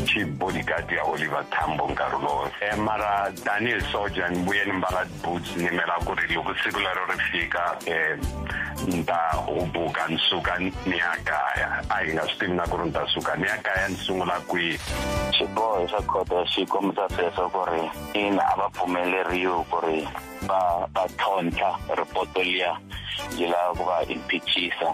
Chief bodyguard ya Oliver Tambo nkarhi lowo. Mara tanihi soja ni vuye ni mbala boots ni mela ku ri loko siku lero ri fika ni ta hubuka ni suka ni ya kaya. A hi nga swi tivi na ku ri ni ta suka ni ya kaya ni sungula kwihi. Xiboho xa khoto xi kombisa sweswo ku ri ina a va pfumeleriwi ku ri va va tlhontlha ripoto liya yi lava ku va impeachisa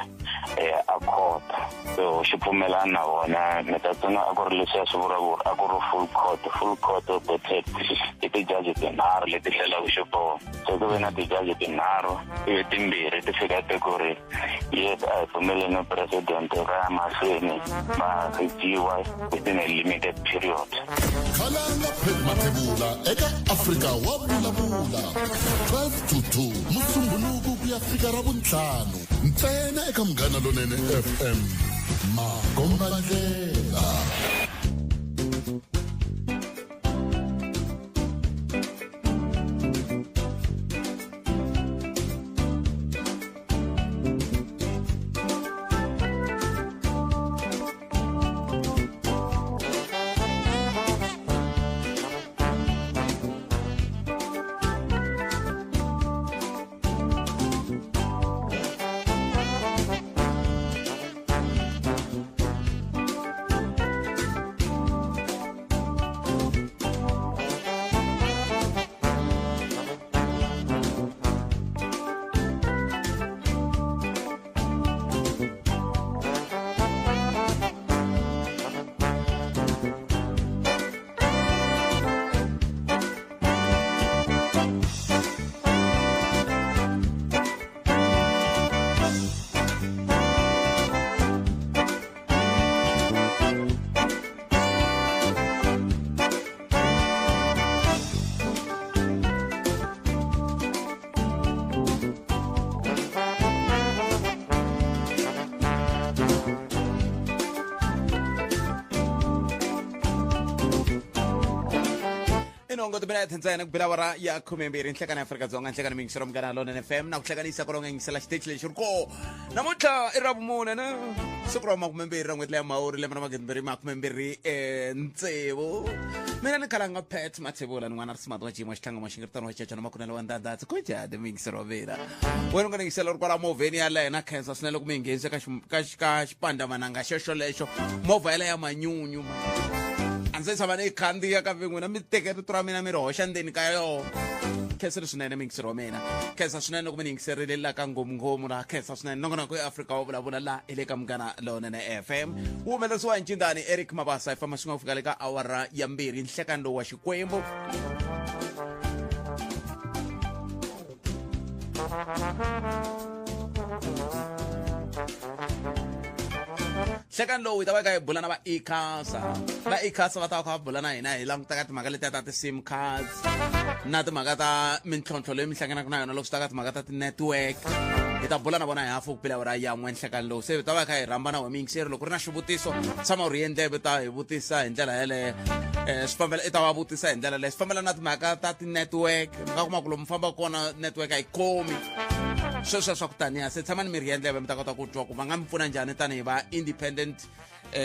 a court. So xi pfumelana na vona. Ni ta tsundzuka a ku ri leswiya swi vuriwa ku a ku ri full court. Full court voted i tijaji tinharhu leti hlelaka xiboho. Se ku ve na tijaji tinharhu ivi timbirhi ti fika ti ku ri yes, a hi pfumeleni president va ya mahlweni va reviewa within a limited period. Khalanga Pat Mathebula eka Afrika wa vulavula 12 to 2 Musumbhunuku ku ya fika ra vuntlhanu ntsena eka Munghana Lonene FM. Makombandlela. Inongo timinete ntsena ku bela awara ya 12 nhlekani Afrika-Dzonga, nhlekani miyingiselo Munghana Lonene FM na ku hlanganisa kolonga yingisela xiteji lexi ri koho namuntlha i ra vumune na siku ra 20 ra n'hweti leya Mhawuri lembe ra 2026 tsevu. Mina ni khalanga Pat Mathebula ni n'wana ri smart wa xiyimo xitlanga maxingiritano wa caca na makunelo wa ndandatsi kunjhani miyingiselo wa mina wena u nga ni yingisela ri kwala movheni yaleyo na khensa swinene loko mi yi nghenise ka ka xipandamananga xexo lexo movha yaleyo ya manyunyu a ndzi tshama ni yi khandziya kambe n'wina mi teke rito ra mina mi ri hoxa ndzeni ka yona. Khensile swinene miyingiseri wa mina, khensa swinene loko mi ni yingiserile la ka ngomunghomu la, khensa swinene. Nongonoko ya Afrika wa vulavula la hi le ka Munghana Lonene FM wu humelerisiwa hi ncindani Eric Mabasa. Hi famba swin'we ku fika le ka awara ya 2 nhlekani lowu wa Xikwembu. Nhlekani lowu hi ta va kha hi bula na va Icasa. Va Icasa va ta va kha va bula na hina hi languta ka timhaka letiya ta ti-sim cards na timhaka ta mintlhontlho leyi mi hlanganaka na yona loko swi ta ka timhaka ta ti-network. Hi ta bula na vona hi hafu ku pela awara ya n'we nhlekani lowu. Se hi ta va kha hi rhamba na wena muyingiseri, loko ri na xivutiso tshama u ri endleve ta hi vutisa hi ndlela yeleyo. Swi fambela i ta va vutisa hi ndlela leyo swi fambela na timhaka ta ti-network. Mi nga kuma ku lomu fambaka kona network a yi khomi sweswo swa ku taniya. Se tshamani mi ri endleve mi ta kota ku twa ku va nga mi pfuna njhani tanihi va Independent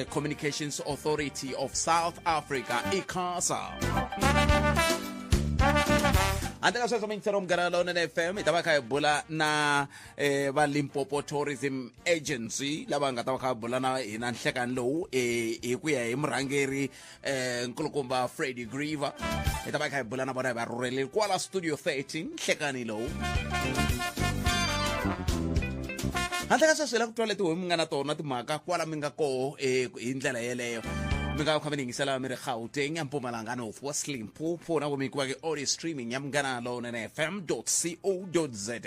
Communications Authority of South Africa, ICASA. Handle ka sweswo miyingisero Munghana Lowunene FM, hi ta va kha hi bula na va Limpopo Tourism Agency lava nga ta va kha va bula na hina nhlekani lowu hi ku ya hi murhangeri nkulukumba Freddy Griever. Hi ta va kha hi bula na vona hi va rhurheleli kwala Studio 13 nhlekani lowu. Handle ka sweswo hi lava ku twa leti mi nga na tona timhaka kwala mi nga koho hi ndlela yeleyo. Mi nga kha mi ni yingisela mi ri Gauteng, Mpumalanga, North West, Limpopo na ku mi kuma ke audio streaming ya Munghana Lonene FM co za.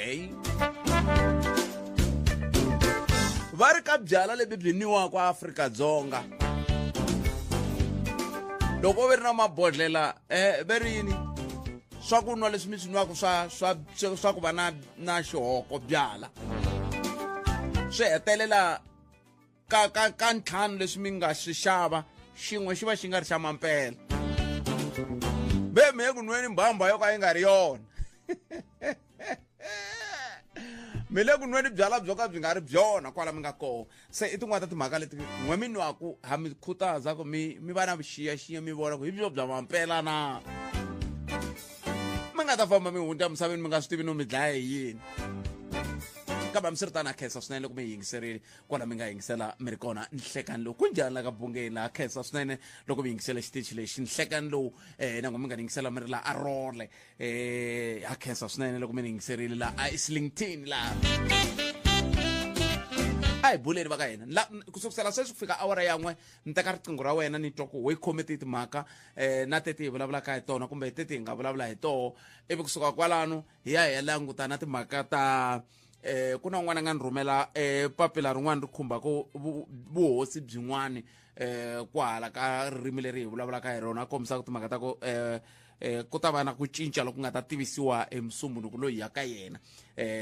Va ri ka byala lebyi byi nwiwaka Afrika-Dzonga loko ve ri na mabodhlela ve ri yini swa ku nwa leswi mi swi nwaka swa ku va na xihoko byala swi hetelela ka ntlhanu leswi mi nga swi xava xin'we xi va xi nga ri xa mampela ve mi ye ku nweni mbamba yo ka yi nga ri yona. Mi le ku nweni byala byo ka byi nga ri byona kwala mi nga kona. Se i tin'wana ta timhaka leti n'we mi nwaku, ha mi khutaza ku mi va na vuxiyaxiya, mi vona ku hi byo bya mampela na. Mi nga ta famba mi hundza emisaveni mi nga swi tivi no mi dlaya hi yini. Kambe hambiswiritano, a khensa swinene loko mi hi yingiserile kwala mi nga yingisela mi ri kona nhlekani lowu. Ku njhani la ka Bungeni laha? Khensa swinene loko mi yingisela xitichi lexi nhlekani lowu, nango mi nga ni yingisela mi ri la Arole, ha khensa swinene loko mi ni yingiserile la a Islington laha. A hi buleni va ka hina la ku sukusela sweswi ku fika awara yan'we. Ni teka riqingho ra wena, ni twa ku we khome ti timhaka na teti hi vulavulaka hi tona kumbe teti hi nga vulavula hi toho, ivi kusuka kwalano hi ya hi ya languta na timhaka ta ku na un'wana a nga ni rhumela papila rin'wana ri khumbaka vuhosi byin'wani kwahala ka ririmi leri hi vulavulaka hi rona, a kombisaka timhaka ta ku ku ta va na ku cinca loku nga ta tivisiwa emusumbunuku loyi ya ka yena.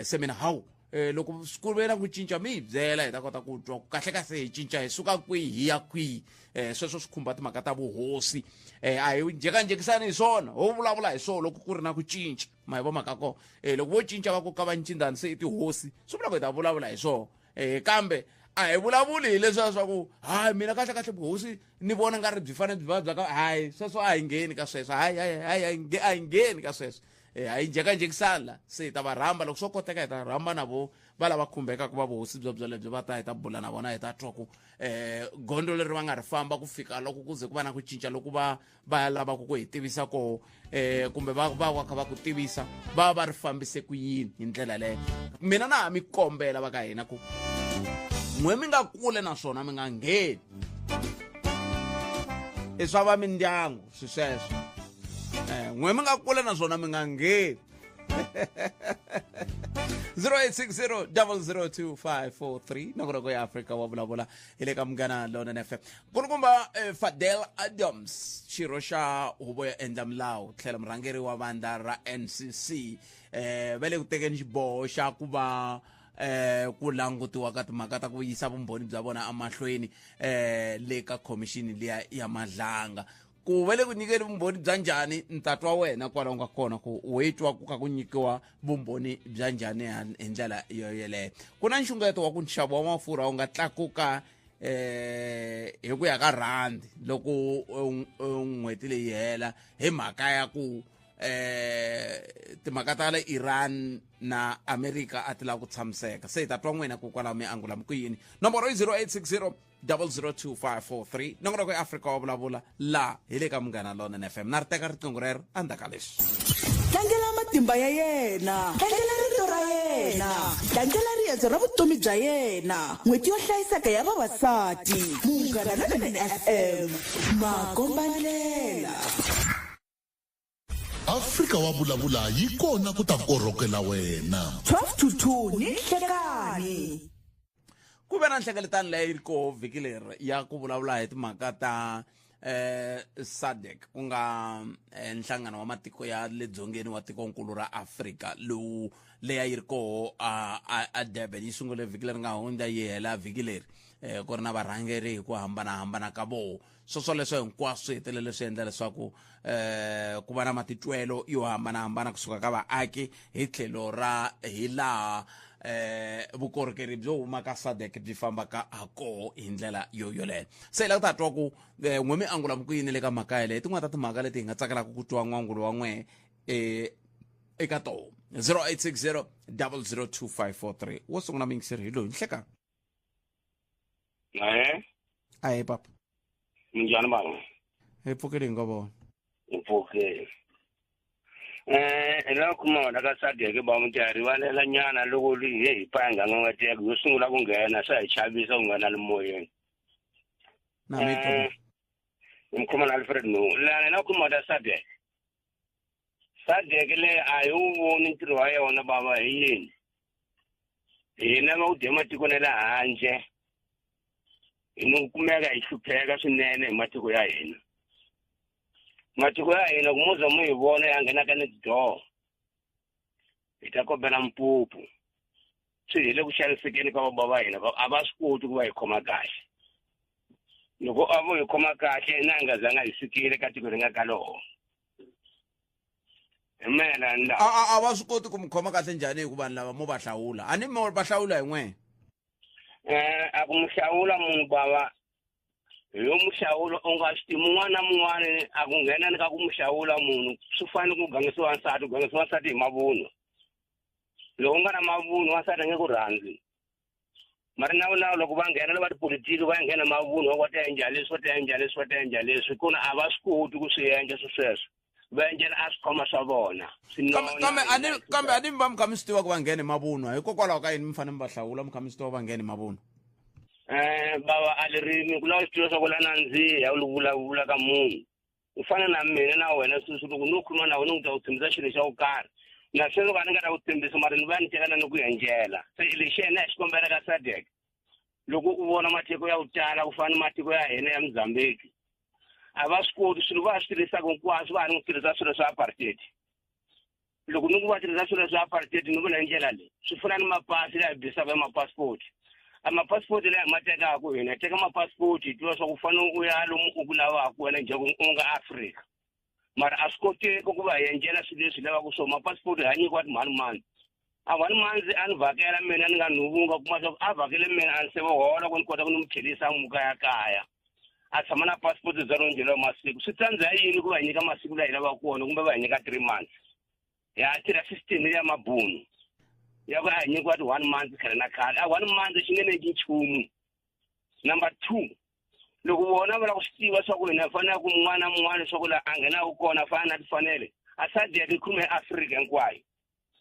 Se mina hawu, loko ku ve na ku cinca mi hi byela, hi ta kota ku twa ku kahle kahle hi cinca hi suka kwihi hi ya kwihi. Sweswo swi khumba timhaka ta vuhosi. A hi njhekanjhekisani hi swona, ho vulavula hi swona loko ku ri na ku cinca. Ma hi vo mhaka kona, loko vo cinca va ku ka va ncindani se i tihosi, swi vula ku hi ta vulavula hi swona. Kambe a hi vulavuli hi leswiya swa ku hayi, mina kahle kahle vuhosi ni vona nga ri byi fanele byi va bya ka hayi, sweswo a hi ngheni ka sweswo. Hayi, hayi, hayi, a hi ngheni ka sweswo. A hi njhekanjhekisani la. Se hi ta va rhamba loko swo koteka, hi ta rhamba na vo va lava khumbekaka va vuhosi byo byolebyo, va ta hi ta bula na vona, hi ta twa ku gondzo leri va nga ri famba ku fika loko ku ze ku va na ku cinca loko va lavaka ku hi tivisa koho, kumbe va kha va ku tivisa va ri fambise ku yini hi ndlela leyo. Mina na ha mi kombela va ka hina ku n'we mi nga kule naswona mi nga ngheni i swa va mindyangu swi sweswo. N'we mi nga kule naswona mi nga ngheni. 0860 002543, nongonoko ya Afrika wa Vulavula, hi le ka Munghana Lonene FM. Nkulukumba Fadel Adams, xirho xa huvo yo endla milawu tlhela murhangeri wa vandla ra NCC, va le ku tekeni xiboho xa ku va ku langutiwa ka timhaka ta ku yisa vumbhoni bya vona emahlweni le ka khomixini liya ya Madlanga. Ku va le ku nyikeni vumbhoni bya njhani? Ni ta twa wena kwala u nga kona ku we twa ku ka ku nyikiwa vumbhoni bya njhani hi ndlela yo yeleyo. Ku na nxungeto wa ku nxavo wa mafurha wu nga tlakuka hi ku ya ka rhandi loko n'hweti leyi hela, hi mhaka ya ku timhaka ta le Iran na America a ti lava ku tshamiseka. Se hi ta twa n'wina ku kwalaho mi angula mi ku yini. Nomboro i 0860 002543, nongonoko ya Afrika wa Vulavula, la hi le ka Munghana Lonene FM. Na ri teka riqingho rero endzhaku ka leswi. Tlangela matimba ya yena, tlangela rito ra yena, tlangela riendzo ra vutomi bya yena. N'hweti yo hlayiseka ya vavasati, Munghana Lonene FM, makombandlela. Afrika wa Vulavula yi kona ku ta korhokela wena. 12 to 2 ni nhlekani. Ku ve na nhlengeletano leyi ri koho vhiki leri ya ku vulavula hi timhaka ta SADC, ku nga nhlangano wa matiko ya le dzongeni wa tikonkulu ra Afrika, lowu leya yi ri koho a Durban. Yi sungule vhiki leri nga hundza, yi hela vhiki leri, ku ri na varhangeri hi ku hambanahambana ka voho. Swoswoleswo hinkwaswo swi hetelele swi endla leswaku ku va na matitwelo yo hambanahambana kusuka ka vaaki hi tlhelo ra hi laha vukorhokeri byo huma ka SADC byi fambaka ha koho hi ndlela yo yoleyo. Se hi lava ku ta twa ku n'we mi angula ku yini le ka mhaka yeleyo. Tin'wana ta timhaka leti hi nga tsakelaka ku twa n'wangulo wa n'we eka toho, 0860 002543. Wo sungula muyingiseri hi loyi. Nhlekani. Ahe papa. Minjhani baba? Hi pfukile, hi nga vona. Hi pfukile. Hi lava kuma wona ka SADC ba mi ta rivalela nyana loko li he hi pa hi nga ngangateka yo sungula ku nghena, swa hi chavisa ku nghena le moyeni. Na mi twa. Ni khoma na Alfred Nhungu. Lana hi lava kuma ta SADC. SADC le a hi wu voni ntirho wa yona baba hi yini? Hina va ku dya matiko na le handle. Hi no kumeka hi hlupheka swinene hi matiko ya hina. Matiko ya hina ku muza mu hi vona ya nghena ka next door. Hi ta kombela mpupu. Swi hi le ku xanisekeni ka baba va hina, a va swi koti ku va hi khoma kahle. Loko a vo hi khoma kahle na nga zanga hi fikile ka tiko ri nga ka loho. Hi mayelana la. A va swi koti ku mi khoma kahle njhani hi ku vanhu lava mo va hlawula? A ni mo va hlawula hi n'we. A ku mu hlawula munhu bava hi yo mu hlawula u nga swi tivi mun'wana na mun'wana a ku nghena ni ka ku mu hlawula munhu swi fanele ku gangisiwa nsati, ku gangisiwa nsati hi mavunwa. Loko u nga na mavunwa wansati a nge ku rhandzi. Mara na vona loko va nghena va tipolitiki va nghena mavunwa va ta endla leswi va ta endla leswi va ta endla leswi kona a va swi koti ku swi endla swi sweswo. Va endlela a swikhoma swa vona. Kambe a ni kambe a ni mi va mi kha mi swi tiva ku va nghene mavunwa hikokwalaho ka yini mi fanele mi va hlawula mi kha mi swi tiva va nghene mavunwa? Bava a ririmi ku lava swi tiva swa ku la nandziha u vulavula ka munhu. U fana na mina na wena sweswi loko no khuluma na wena u ta ku tshembisa xilo xa ku karhi na sweswo loko a ni nga ta ku tshembisa mara ni va ni tekana ni ku endlela. Se lexi yena hi xi kombela ka SADC loko u vona matiko ya ku tala ku fana ni matiko ya hina ya Mozambique a va swi koti swilo va swi tirhisaka hinkwaswo va ha ni ku tirhisa swilo swa apartheid. Loko ni ku va tirhisa swilo swa apartheid ni vula hi ndlela leyi swi fana ni mapasi laha hi bisaka ya mapassport. A mapassport laha hi ma tekaka hina hi teka mapassport hi tiva swa ku fanele u ya lomu u ku lavaka wena njhe u nga Afrika. Mara a swi koteki ku va hi endlela swilo leswi hi lavaka swona. Mapassport hi nyikiwa ti-one month. A 1 month a ni vhakela mina ni nga nhuvunga kuma swa ku a vhakele mina a ni se hola ku ni kota ku ni n'wi tlherisa muka ya kaya. A tshama na passport bya ro njhela masiku. Swi tsandza yini ku va hi nyika masiku laha hi lavaka kona kumbe va hi nyika 3 months. Ya tirha system ya mabunu. Ya ku a hi nyikiwa ti 1 month khale na khale. A 1 month xi nge endli nchumu. Number 2, loko vona va lava ku swi tiva swa ku hina hi fanele ku mun'wana na mun'wana leswaku laha a nghenaka kona a fana na timfanelo, a SADC yi khume Afrika hinkwayo.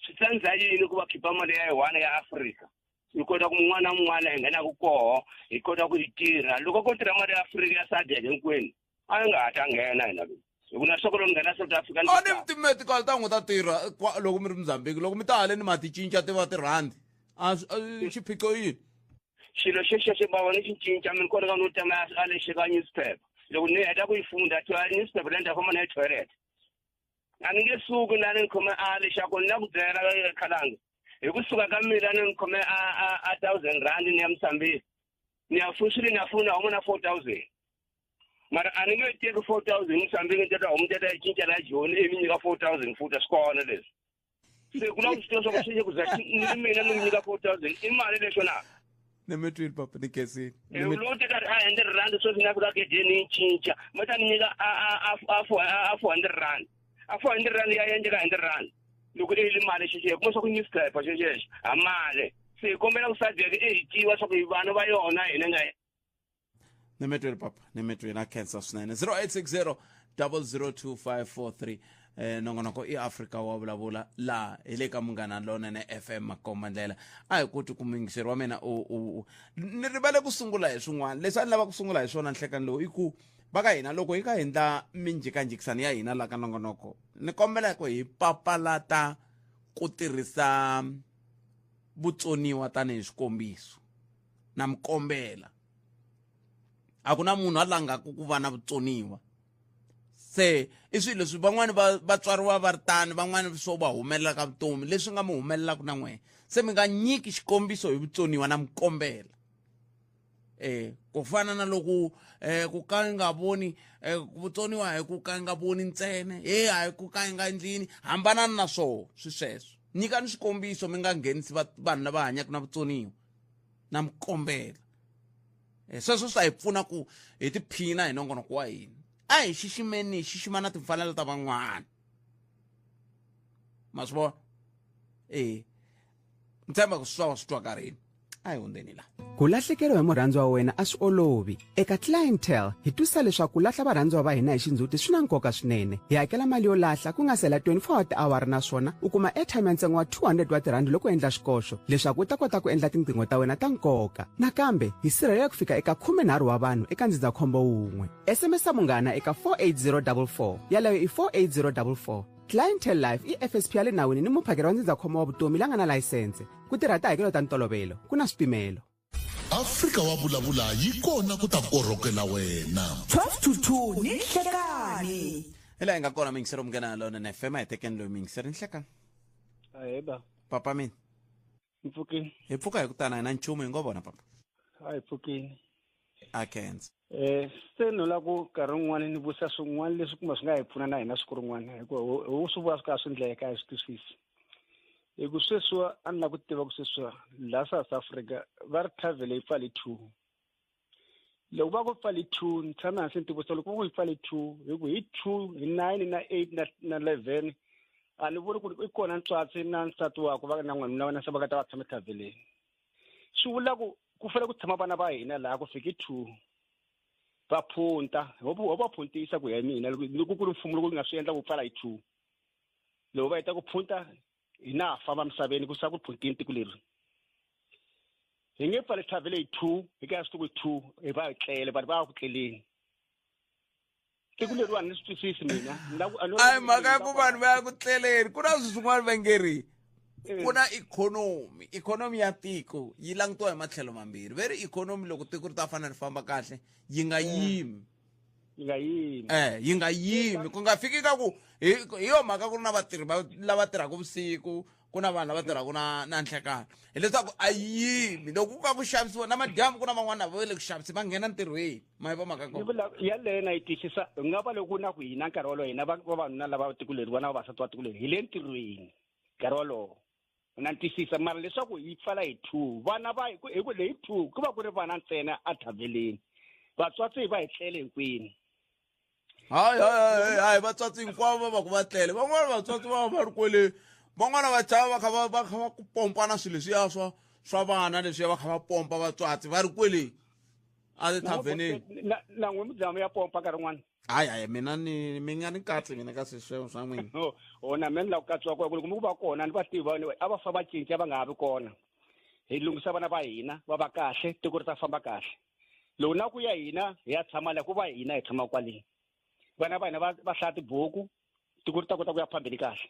Swi tsandza yini ku va khipa mali ya yi-one ya Afrika? Hi kota ku mun'wana na mun'wana hi nghenaka koho hi kota ku yi tirha. Loko ko tirha mali ya Afrika ya SADC hinkwenu, a yi nga ha ta nghena hina loyi. Hi ku na swa ku loko ni nghena South Africa ni A ni mi timedical ta n'wi ta tirha loko mi ri Mozambique, loko mi ta haleni ma ti cinca ti va tirhandi. A xiphiqo yini? Xilo xexo bava ni xi cinca mi kona ka no tama a lexi ka newspaper. Loko ni heta ku yi funda newspaper leyi ni ta famba na yi toilet. A ni nge suki la ni khome a lexaku ni la ku byela khalanga. Hi kusuka ka mina ni khome a 1000 rand ni ya Mozambique. Ni ya fushile ni ya funa huma na 4000. Mara a ni nge teki 4000 Mozambique ni teka home teka cinca la Joni ivi nyika 4000 futhi swi kona leswi. Se ku na ku swi tiva swa ku swi ku za ni mina ni nyika 4000 i mali leswo na. Ni mi twile papa ni khensile. Loko teka a 100 rand sweswi ni fika gedeni yi cinca va ta ni nyika a 400 rand. A 400 rand ya endleka 100 rand. Loko i li mali xexo kuma swa ku newspaper xexo ha mali. Se hi kombela ku SADC i hi tiva swa ku hi vana va yona hina nga Ni mi twile papa, ni mi twile na khensa swinene. 0860 002543 nongonoko i Afrika wa vulavula laha hi le ka Munghana Lonene FM Makomba Ndlela. A hi koti ku muyingiseri wa mina u ni rivale ku sungula hi swin'wana leswi a ni lava ku sungula hi swona nhlekani lowu i ku va ka hina loko hi ka hindla minjhikanjhikisano ya hina la ka nongonoko ni kombela ku hi papalata ku tirhisa vutsoniwa tanihi xikombiso. Na mi kombela a ku na munhu a langaku ku va na vutsoniwa. Se i swilo leswi van'wani va tswariwa va ri tani, van'wani swo va humelela ka vutomi leswi nga mi humelelaka na n'wina. Se mi nga nyiki xikombiso hi vutsoniwa, na mi kombela. Ku fana na loko ku ka nga voni vutsoniwa hi ku ka nga voni ntsena, he a hi ku ka nga endlini, hambanani na swoho swi sweswo. Nyikani swikombiso mi nga nghenisi vanhu lava hanyaka na vutsoniwa, na mi kombela. Sweswo swi ta hi pfuna ku hi tiphina hi nongonoko wa hina. A hi xiximeni, hi xixima na timfanelo ta van'wana. Ma swi vona? Ni tshemba ku swi swi twakarini. A hi hundzeni la. Ku lahlekeriwa hi murhandziwa wa wena a swi olovi. Eka Clientele hi twisisa leswaku ku lahla varhandziwa va hina hi xindzhuti swi na nkoka swinene. Hi hakela mali yo lahla ku nga sela 24 wa tiawara naswona u kuma airtime ya ntsengo wa 200 wa tirhandi loko u endla xikoxo leswaku u ta kota ku endla tinqingho ta wena ta nkoka. Nakambe hi sirhelela ku fika eka 13 wa vanhu eka ndzindzakhombo wun'we. SMS munghana eka 48044. Yaleyo i 48044. Clientele Life i FSP ya le nawini ni muphakeri wa ndzindzakhombo wa vutomi la nga na layisense. Ku tirha tihakelo ta ntolovelo, ku na swipimelo. Afrika wa vulavula yi kona ku ta korhokela wena. 12 to 2 ni nhlekani. Hi laha hi nga kona miyingiseri Munghana Lonene FM, a hi tekeni loyi miyingiseri nhlekani. Ahee ba. Papa mina. Hi pfukile. Hi pfuka hi ku tana hi na nchumu hi ngo vona papa. A hi pfukile. A khensa. Se no la ku nkarhi wun'wani ni vutisa swin'wana leswi kumbe swi nga hi pfuna na hina siku rin'wana, hikuva ho swi vula swi ka swi ndleka hi swi twisisi. Hi ku sweswiwa a ni lava ku tiva ku sweswiwa laha South Africa va ri thavhele yi pfale 2. Loko va ku pfale 2, ni tshame hansi ni tivutisa loko va ku yi pfale 2, hi ku hi 2, hi 9 na 8 na 11, a ni voni ku ri i kona ntswatsi na nsati wakwe va na n'wanuna wa se va nga ta va tshama ethavheleni. Swi vula ku ku fanele ku tshama vana va hina laha ku fike 2. Va phunta, ho va phuntisa ku ya hi mina, loko ku ri mfumo loko nga swi endla ku pfala hi 2. Loko va heta ku phunta, hi na ha famba misaveni ku sa ku phuntini tiko leri. Hi nge pfali thavhele hi 2, hi ka swi ku hi 2, hi va hi tlele, vanhu va ya ku tleleni. Tiko leriwani ni swi twisisi mina. A hi mhaka ya ku vanhu va ya ku tleleni, ku na swilo swin'wana va nge ri ku na ikhonomi, ikhonomi ya tiko yi langutiwa hi matlhelo mambirhi. Ve ri ikhonomi loko tiko ri ta fanele ri famba kahle yi nga yimi. Yi nga yimi. Yi nga yimi. Ku nga fiki ka ku hi yo mhaka ku ri na vatirhi lava tirhaka vusiku, ku na vanhu lava tirhaka na nhlekani. Hileswaku a yimi. Loko ku ka ku xavisiwa na madyambu ku na van'wana va le ku xavisi va nghena ntirhweni. Ma yi va mhaka kona. Ni vula yaleyo na yi twisisa, hi nga va loko na ku hina nkarhi wolowo hina vavanuna lava tiko leri, vana vavasati va tiko leri, hi le ntirhweni nkarhi wolowo. Na twisisa, mara leswaku yi pfala hi 2, vana va hi ku, hi ku leyi 2 ku va ku ri vana ntsena a thaveleni. Vatswatsi va hi tlele hinkwenu. Hayi, hayi, hayi, hayi, vatswatsi hinkwavo va va ku va tlele. Van'wana vatswatsi va va ri kwele, van'wana va chava va kha va, va kha va ku pompa na swilo leswiya swa vana leswiya va kha va pompa vatswatsi va ri kwele a le thavheneni. Na n'we mudzama ya pompa nkarhi wun'wana. Hayi, hayi, mina ni, mi nga ni katsi mina ka sweswo swa n'wina. Oh, na mina ni lava ku katsiwa kona, loko mi ku va kona ni va tiva, a va fa va cinca va nga ha vi kona. Hi lunghisa vana va hina va va kahle, tiko ri ta famba kahle. Loko na ku ya hina hi ya tshama la, ku va hina hi tshama kwale. Vana va hina va hlaya tibuku, tiko ri ta kota ku ya phambeni kahle.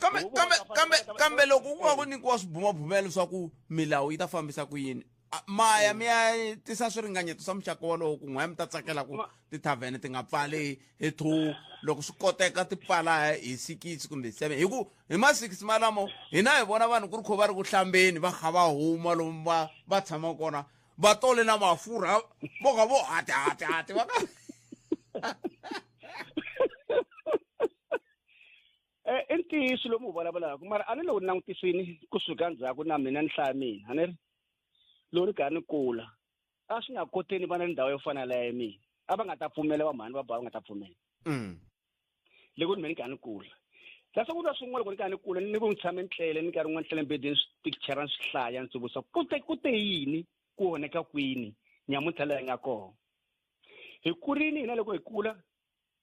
Kambe, kambe, kambe, kambe loko ku va ku nyikiwa swibumabumelo swa ku milawu yi ta fambisa ku yini, maya mi ya tisa swiringanyeto swa muxaka wolowo ku n'we mi ta tsakela ku tithavhene ti nga pfali hi 2, loko swi koteka ti pfala hi 6 kumbe 7, hi ku hi ma 6 malamo hina hi vona vanhu ku ri kho va ri ku hlambeni va kha va huma lomu va tshama kona va tole na mafurha vo ka vo hati hati hati va ka. I ntiyiso lomu wu vulavulaka, mara a ni loko ni langutisini kusuka ndzhaku na mina ni hlaya mina, a ni ri loko ni karhi ni kula a swi nga koteni va na ndhawu yo fana na ya mina, a va nga ta pfumela, va mhani va ba va nga ta pfumela. Loko ni mina ni karhi ni kula, kasi ku na swin'wana loko ni karhi ni kula ni ku ni tshame ni tlele ni karhi n'wana tlele mbedweni swi picture ni swi hlaya ni tsundzuxa ku te yini ku onheka kwini nyamuntlha leyi nga kona. Hi kurini hina loko hi kula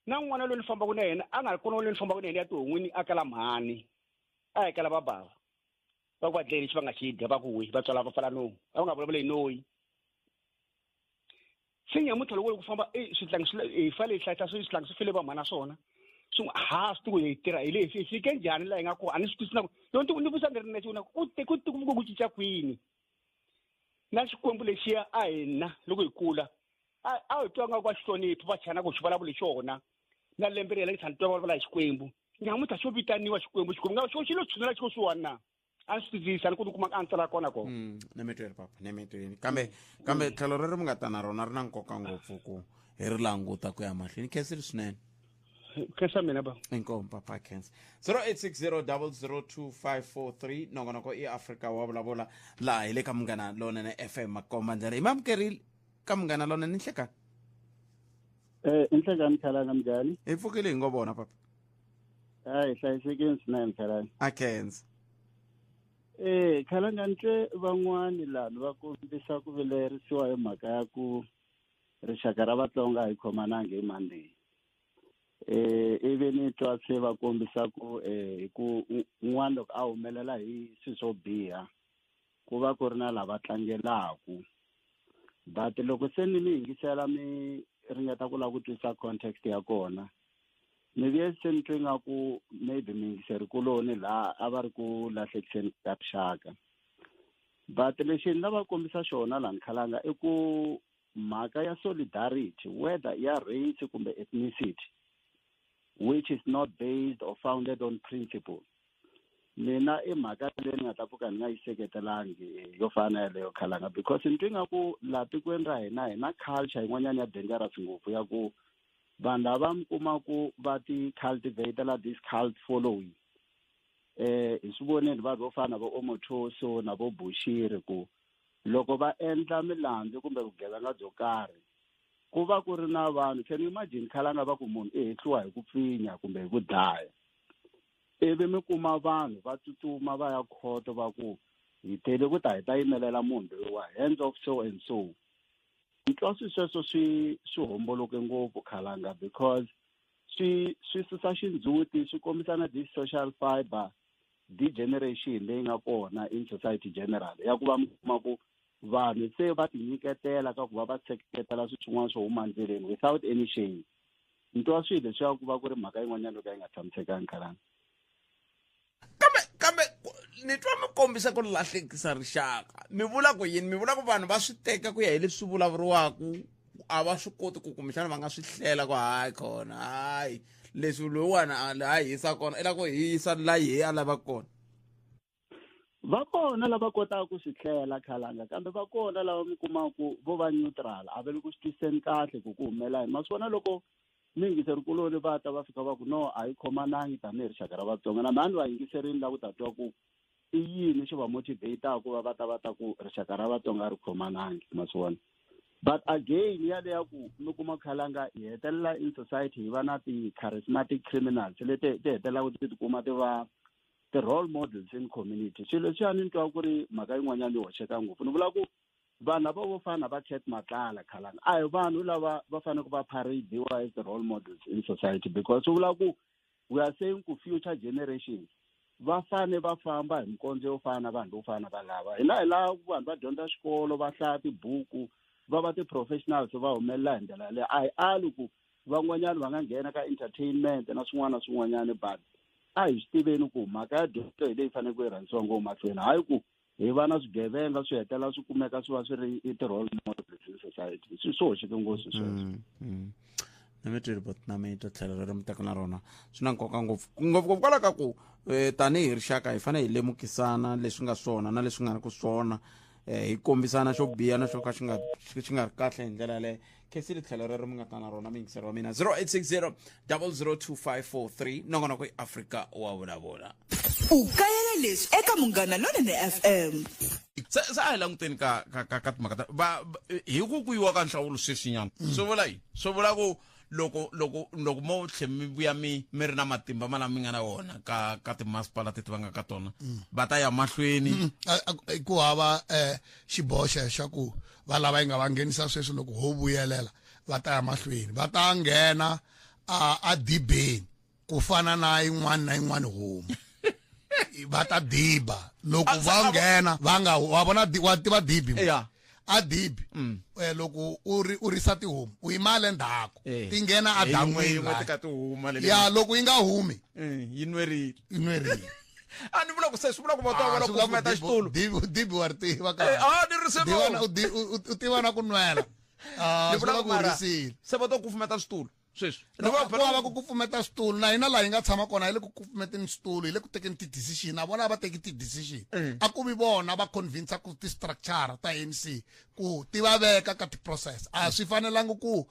na n'wana loyi ni fambaka na yena a nga ri kona loyi ni fambaka na yena ya tihon'wini a kala mhani, a hi kala va bava va ku va dlayile lexi va nga xi dya, va ku wi va tswala va pfala nomu, a va nga vulavuli hi noyi. Se nyamuntlha loko ku famba, switlangi swi le, hi fanele hi hlayisa switlangi swi fele va mhana swona. Swi n'wi, ha, swi tivi hi tirha hi le, hi fike njhani laha hi nga kona, a ni swi twisisi na ku, loko ni vutisa ni ri nexe, ku te, ku te, ku ku cinca kwini? Na Xikwembu lexiya a hina loko hi kula, a hi twa nga ku va hloniphi, va chana ku xi vulavula hi xona. Na lembe ri hela ni tshama ni twa va vulavula hi Xikwembu. Nyamuntlha xo vitaniwa Xikwembu, Xikwembu nga xo xi lo tshunela xi kusuhani na? A ni swi twisisi, a ni koti ku kuma answer ya kona kona. Ni mi twile papa, ni mi twile. Kambe, kambe tlhelo reri mi nga ta na rona ri na nkoka ngopfu ku hi ri languta ku ya mahlweni. Khensile swinene. Khensa mina ba. Inkomu papa, khensa. Zero eight six zero double zero two five four three, nongonoko i Afrika wa vulavula laha hi le ka Munghana Lonene FM Makomba ndlela. Hi mamukerile ka Munghana Lonene nhlekani. Nhlekani Khalanga, minjhani? Hi pfukile hi ngo vona papa. Hayi, hlayisekile swinene Khalanga. A khensa. Khalanga, ni twe van'wani laha va kombisa ku vilerisiwa hi mhaka ya ku rixaka ra Vatsonga a hi khomananga hi mhani leyi. Ivi ni twa se va kombisa ku hi ku un'wana loko a humelela hi swilo swo biha ku va ku ri na lava tlangelaku. But loko se ni mi yingisela mi ringeta ku lava ku twisisa context ya kona, ni vuye se ni twe nga ku maybe miyingiseri kuloni laha a va ri ku lahlekiseni ka rixaka. But lexi ni lava kombisa xona laha Khalanga i ku mhaka ya solidarity, whether ya race kumbe ethnicity, which is not based or founded on principle. Mina i mhaka leyi ni nga ta pfuka ni nga yi seketelangi yo fana na yeleyo khalanga, because ni twi nga ku laha tikweni ra hina hi na culture yin'wanyana ya dangerous ngopfu ya ku vanhu lava mi kuma ku va ti cultivatela this cult following. Hi swi voneni vanhu vo fana na vo Omotoso na vo Bushiri ku loko va endla milandzu kumbe vugevenga byo karhi ku va ku ri na vanhu. Can you imagine khalanga va ku munhu i hehliwa hi ku pfinya kumbe hi ku dlaya, ivi mi kuma vanhu va tsutsuma va ya khoto va ku hi tele ku ta hi ta yimelela munhu loyiwa hands of so and so. Ni twa swi sweswo swi homboloke ngopfu khalanga, because swi susa xindzhuti, swi kombisa na this social fiber degeneration leyi nga kona in society general ya ku va mi kuma ku vanhu se va tinyiketela ka ku va va seketela swilo swin'wana swo huma endleleni without any shame. Ni twa swilo leswiya ku va ku ri mhaka yin'wanyana yo ka yi nga tshamisekanga khalanga. Kambe ni twa mi kombisa ku lahlekisa rixaka. Mi vula ku yini? Mi vula ku vanhu va swi teka ku ya hi leswi vulavuriwaka, a va swi koti ku kumbexana va nga swi hlela ku hayi khona, hayi leswi loyiwani a hisa kona i lava ku hisa la yehe a lava kona. Va kona lava kotaka ku swi hlela khalanga, kambe va kona lava mi kumaka ku vo va neutral, a va le ku swi twisiseni kahle ku ku humelela yini. Ma swi vona loko miyingiserikuloni va ta va fika va ku no a yi khomanangi tanihi rixaka ra Vatsonga, na mhani va yingiserini la ku ta twa ku i yini xi va motivataka ku va va ta va ta ku rixaka ra Vatsonga ri khomanangi, ma swi vona. But again yaleya ku mi kuma khalanga hi hetelela in society hi va na ti-charismatic criminals leti ti hetelelaka ti tikuma ti va ti-role models in community. Swilo leswiya ni twa ku ri mhaka yin'wanyana yi hoxeka ngopfu. Ni vula ku vanhu lava vo fana va Cat Matlala khalanga a hi vanhu lava va fanele va parade-iwa as the role models in society, because swi vula ku we are saying ku future generations va fane va famba hi mikondzo yo fana na vanhu vo fana va lava. Hina hi lava ku vanhu va dyondza xikolo, va hlaya tibuku, va va ti-professionals, va humelela hi ndlela yaleyo. A hi ali ku van'wanyana va nga nghena ka entertainment na swin'wana na swin'wanyana, but a hi swi tiveni ku mhaka ya dyondzo hi leyi faneleke yi rhangisiwa ngopfu mahlweni, hayi ku hi va na swigevenga swi hetelela swi kumeka swi va swi ri i ti-role models in society. Swi hoxeke ngopfu sweswo. Na mi twile, but na mi twa tlhelo leri mi taka na rona swi na nkoka ngopfu ngopfungopfu kwalaho ka ku tanihi rixaka hi fanele hi lemukisana leswi nga swona na leswi nga ri ku swona, hi kombisana xo biha na xo ka xi nga ri kahle hi ndlela yaleyo. Khensile tlhelo rero mi nga ta na rona miyingiseri wa mina. 0860 002543 nongonoko i Afrika wa vulavula. U kayela leswi eka Munghana Lonene FM. Se a hi languteni ka ka ka ka timhaka ta va hi ku ku yiwa ka nhlawulo sweswinyana. Swi vula yini? Swi vula ku loko loko loko mo tlhe mi vuya mi ri na matimba ma lama mi nga na wona ka ka timasipala teti va nga ka tona, va ta ya mahlweni. Ku hava xiboho xa ku va lava yi nga va nghenisa sweswi, loko ho vuyelela va ta ya mahlweni, va ta nghena a dibeni ku fana na yin'wana na yin'wana homu. Va ta diba loko va nghena va nga wa vona wa tiva dibi a dibi loko u risa tihomu u yima le ndzhaku ti nghena a dan'wini ya loko yi nga humi yi nwerile a ni vula ku se swi vula ku va ta vona ku kufumeta xitulu. Dibi wa ri tiva ka a ni ri se u tiva na ku nwela. Ni vula ku risile se va ta kufumeta switulu sweswi. Ku hava ku kufumeta switulu na hina laha hi nga tshama kona hi le ku kufumeteni switulu, hi le ku tekeni ti-decision. A vona a va teki ti-decision, a ku vi vona va convince ku ti-structure ta ANC ku ti va veka ka ti-process. A swi fanelangi ku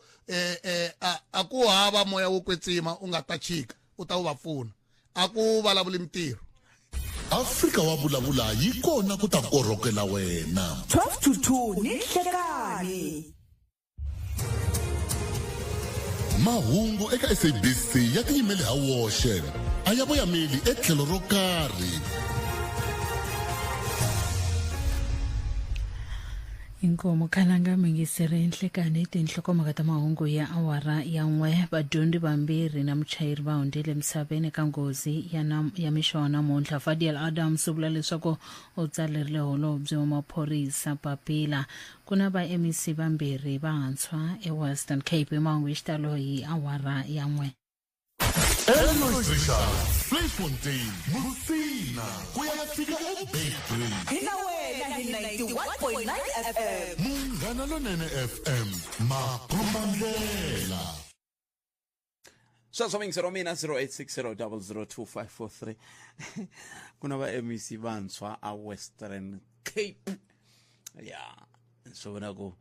a ku hava moya wo kwetsima u nga ta chika u ta wu va pfuna, a ku vulavuli mintirho. Afrika wa vulavula yi kona ku ta korhokela wena. 12 to 2 ni nhlekani. Mahungu eka SABC ya tiyimeli ha woxe, a ya voyameli etlhelo ro karhi. Inkomo khalanga mingiseri nhlekani tinhlokomhaka ta mahungu ya awara ya 1. Vadyondzi vambirhi na muchayeri va hundzile emisaveni ka nghozi ya mixo wa namuntlha. Fadiel Adams u vula leswaku u tsalerile holobye wa maphorisa papila. Ku na va MEC vambirhi vantshwa eWestern Cape. Mahungu hi xitalo hi awara ya 1. Elotricia, Vleifontein, Musina, ku ya fika eBeitbridge. Hi na wena hi 91.9 FM. Munghana Lonene FM, makombandlela. Sweswo mingisero wa mina 0860002543. Ku na va MEC vantshwa a Western Cape. Ya, swi vona ku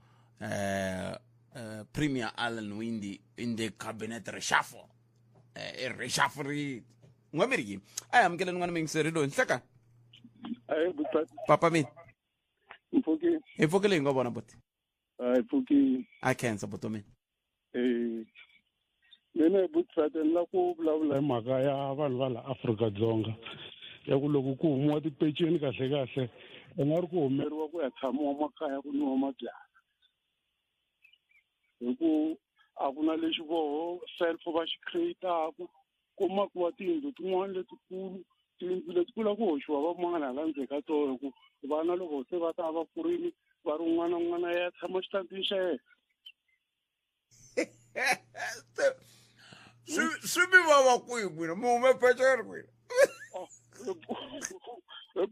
Premier Alan Winde in the cabinet reshuffle. I reshuffle ri n'we mi ri yini? A hi amukeleni n'wana mingiseri loyi nhleka. Ayi buti. Papa mina. Mpfukile. Hi pfukile hi nga vona buti. Hayi pfukile. A khensa buti wa mina. Mina buti ni la ku vulavula hi mhaka ya vanhu va la Afrika-Dzonga ya ku loko ku humiwa tipeceni kahle kahle i nga ri ku humeriwa ku ya tshamiwa makaya ku nwiwa mabyalwa hi ku a ku na lexi voho self va xi create-aku ku makiwa tiyindlu tin'wana letikulu tiyindlu letikulu a ku hoxiwa van'wana hala ndzeni ka toho hi ku vana loko se va ta va kurile va ri un'wana na un'wana ya tshama xitandini xa yena. Swi mi vava kwihi n'wina mi hume peceni n'wina?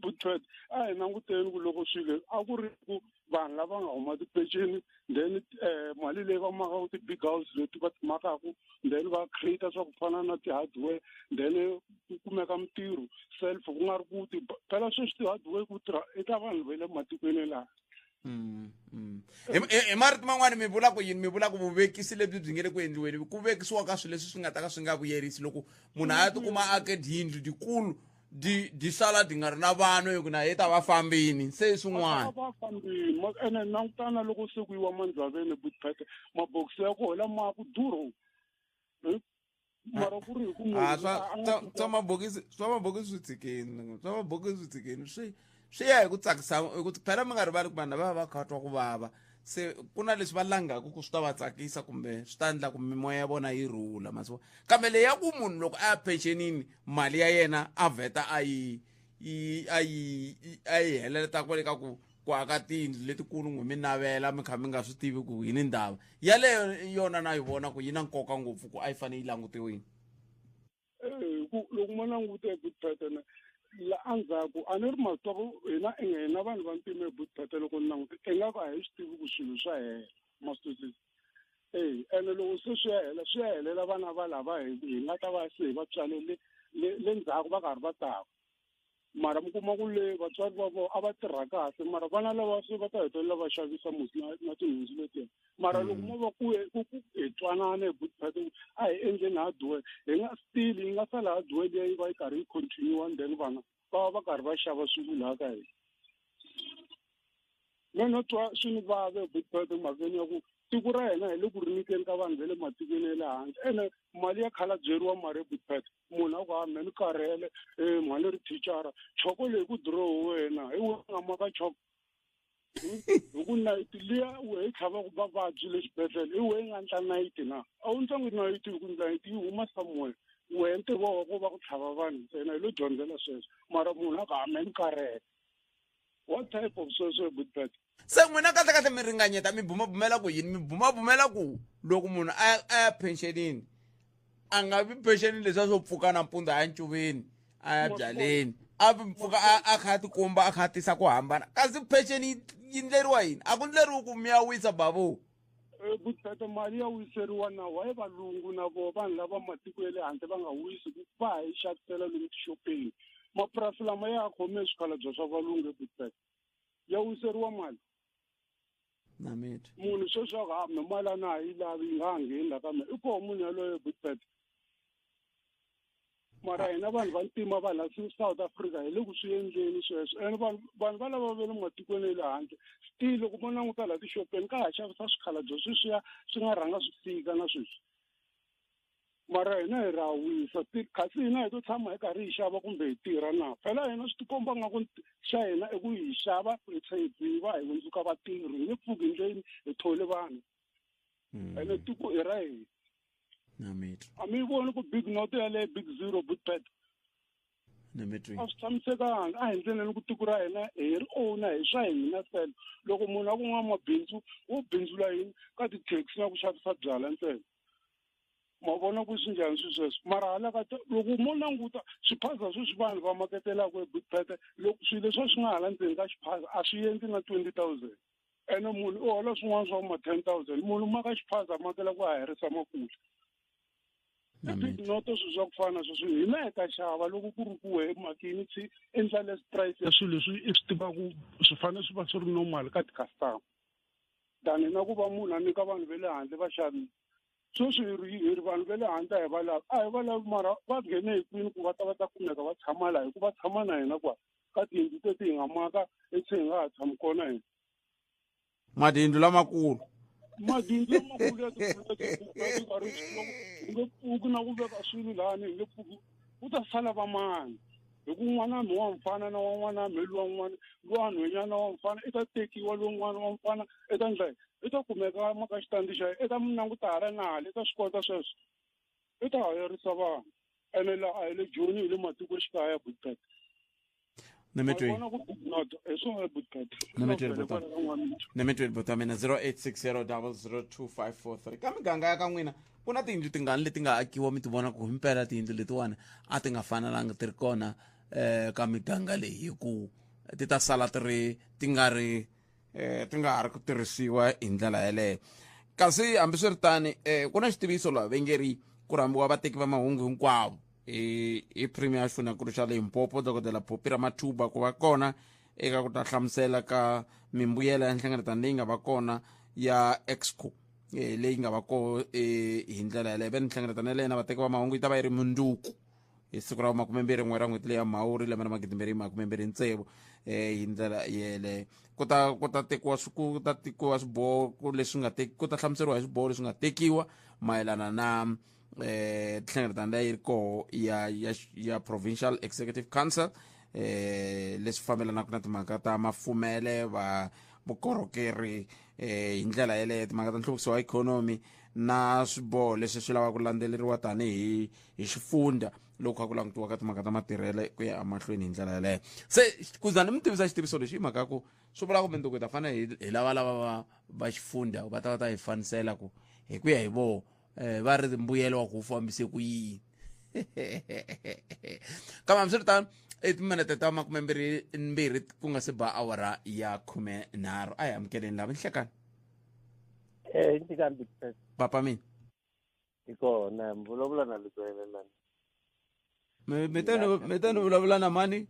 Butfet a hi languteni ku loko swilo a ku ri ku vanhu lava nga huma tipeceni then mali leyi va makaku ti-big house leti va ti makaku then va create swa ku fana na ti-hardware then ku kumeka mintirho self ku nga ri ku ti phela sweswi ti-hardware ku tirha eka vanhu va le matikweni laha. Hi marito man'wani mi vula ku yini? Mi vula ku vuvekisi lebyi byi nge le ku endliweni ku vekisiwa ka swilo leswi swi nga ta ka swi nga vuyerisi loko munhu a ya tikuma a ake tiyindlu tikulu di sala di nga ri na vanhu hi ku na yi ta va fambini se swin'wana. Va fambini ene langutana loko se ku yiwa mandzaveni butphete mabokisi ya kona lama ku durha. Mara ku ri hi ku munhu a nga Swa mabokisi, swa mabokisi swi tshikeni, swa mabokisi swi tshikeni, swi ya hi ku tsakisa, hi ku phela mi nga rivali ku vanhu lava va kha va twa ku vava se ku na leswi va langaka ku swi ta va tsakisa kumbe swi ta endla ku mimoya ya vona yi rhula masiku. Kambe leyi ya ku munhu loko a ya pensionini mali ya yena a vheta a yi a yi a yi heleleta kwale ka ku aka tiyindlu letikulu n'wi mi navela mi kha mi nga swi tivi ku yini ndhawu yaleyo yona na yi vona ku yi na nkoka ngopfu ku a yi fanele yi langutiwini. Ku loko mo languta hi Butphete la endzhaku a ni ri matwa ku hina hina vanhu va ntima hi Butphete loko ni languta ingaku a hi swi tivi ku swilo swa hela ma swi twisisa. Ene loko se swi ya hela swi ya helela vana va lava hi nga ta va se hi va tswalele le ndzhaku va karhi va taka. Mara mi kuma ku le vatswari va vona a va tirha kahle mara vana lava se va ta hetelela va xavisa musi na tinhundzu letiya. Mara loko mo va ku hi twanana hi Butphete a hi endleni hardware hi nga still yi nga sala hardware leyi va yi karhi yi continue and then vana va va karhi va xava swilo laha ka hina. Me no twa swi ni vave Butphete mhakeni ya ku tiko ra hina hi le ku ri nyikeni ka vanhu va le matikweni ya le handle ene mali ya khalabyeriwa mali Butphete munhu a ku ha me ni karhele mhani ri thicara choko leyi ku diroho wena hi wena nga maka choko hi ku nayiti liya wehe yi tlhavaka vavabyi le xibedhlele hi wehe nga ndla nayiti na a wu ntlangi nayiti hi ku nayiti yi huma somewhere wehe ntirho wa wena ko va ku tlhava vanhu ntsena hi lo dyondzela sweswo mara munhu a ku ha me ni karhele. What type of sweswo Butphete? Se n'wina kahle kahle mi ringanyeta mi bumabumela ku yini? Mi bumabumela ku loko munhu a ya pensionini a nga vi pensionini leswiya swo pfuka nampundzu a ya ncuveni a ya byaleni a vi pfuka a kha a tikomba a kha a tisa ku hambana kasi pension yi ndleriwa yini? A ku ndleriwi ku mi ya wisa babu. Butphete mali ya wiseriwa na why valungu na voho vanhu lava matiko ya le handle va nga wisi ku va ha yi xavisela lomu tixopeni. Mapurasi lama ya khome swikhalabye swa valungu Butphete ya wiseriwa mali. Na mitwa. Munhu sweswi a ku ha me mali a na ha yi lavi yi nga ha ngheni la ka mina i koho munhu yaloye Butphete. Mara hina vanhu va ntima va la South Africa hi le ku swi endleni sweswo ene vanhu va lava va le matikweni ya le handle still loko mo languta laha tixopeni ka ha xavisa swikhalabye sweswiya swi nga rhanga swi fika na sweswi. Mara hina hi ra wisa kasi hina hi to tshama hi karhi hi xava kumbe hi tirha na phela hina swi tikomba nga ku xa hina i ku hi xava hi tlhela hi dziva hi hundzuka vatirhi hi nge pfuki hi ndleni hi thole vanhu. Ene tiko i ra hina. Na mitwa. A mi voni ku big note yaleyo big zero Butphete? Na mitwa. A swi tshamisekanga a hi ndleleni ku tiko ra hina hi ri owner hi swa hina fela. Loko munhu a ku n'wamabindzu wo bindzula yini ka ti-taxi na ku xavisa byalwa ntsena. Ma vona ku swi njhani swilo sweswo? Mara hala ka loko mo languta swiphaza sweswi vanhu va maketelaka hi Butphete loko swilo leswi swi nga hala ndzeni ka xiphaza a swi endli na 20,000. Ene munhu u hola swin'wana swa ma 10,000 munhu maka xiphaza makela ku a herisa makula. I big noto swilo swa ku fana na sweswo hina hi ta xava loko ku ri ku wehe makini tshi endla less price ya swilo leswi i swi tivaku swi fanele swi va swi ri normal ka ti-customer than na ku va munhu a nyika vanhu va le handle va xavisa sweswi hi ri hi ri vanhu va le handle a hi va lavi a hi va lavi mara va nghene hi kwini ku va ta va ta kumeka va tshama laha hikuva tshama na hina kwa ka tiyindlu teti hi nga maka etse hi nga ha tshami kona hina. Matiyindlu lamakulu. Matiyindlu lamakulu ya ti hi nge pfuki na ku veka swilo lahani hi nge pfuki ku ta sala va mani hi ku n'wana mi wa mfana na wa n'wana mi luwa n'wana luwa nhwenyana wa mfana i ta tekiwa lowun'wana wa mfana i ta ndla i ta kumeka maka xitandi xa i ta mi languta hala na hala i ta swi kota sweswo i ta hayarisa vanhu ene laha a hi le Joni hi le matikoxikaya Bookpet. Nemetweni buta mina 0860002543 ka miganga ya ka n'wina ku na tiyindlu tingani leti nga akiwa mi ti vona ku himpela tiyindlu letiwani a ti nga fanelanga ti ri kona um ka miganga leyi hi ku ti ta sala ti ri ti nga ri eh ti nga ha ri ku tirhisiwa hi ndlela yeleyo kasi hambiswiritani eh ku na xitiviso laha ve nge ri ku rhambiwa vateki va mahungu hinkwavo hi hi premier xifundzhankulu xa Limpopo dokodela Phophi Ramathuba ku va kona eka ku ta hlamusela ka mimbuyelo ya nhlengeletano leyi nga va kona ya exco leyi nga va koho hi ndlela yaleyo ve ni nhlengeletano yaleyo na vateki va mahungu yi ta va yi ri mundzuku hi siku ra 21 ra n'hweti leyi ya Mhawuri lembe ra 2026 hi ndlela yeleyo ku ta ku ta tekiwa ku ta tekiwa swiboho leswi nga ku ta hlamuseriwa hi swiboho leswi nga tekiwa mayelana na tinhlengeletano leyi ri koho ya ya ya provincial executive council leswi fambelanaka na timhaka ta mafumele va vukorhokeri hi ndlela yeleyo timhaka ta nhluvukiso wa ikhonomi na swiboho leswi swi lavaka ku landzeleriwa tanihi hi xifundza loko kha ku langutiwa ka timhaka ta matirhele ku ya emahlweni hi ndlela yeleyo se ku za ni mi tivisa xitiviso lexi hi mhaka ya ku swi vula ku mundzuku hi ta fanele hi lava lava va va xifundza va ta va ta hi fanisela ku hi ku ya hi voho va ri mbuyelo wa ku wu fambise ku yini kambe hambiswiritano i timinete ta 22 ku nga se ba awara ya 13 a hi amukeleni lava nhlekani. Nhlikani. Papa mina. Hi kona mi vulavula na Letswele lani. Mi ta ni vulavula na mani?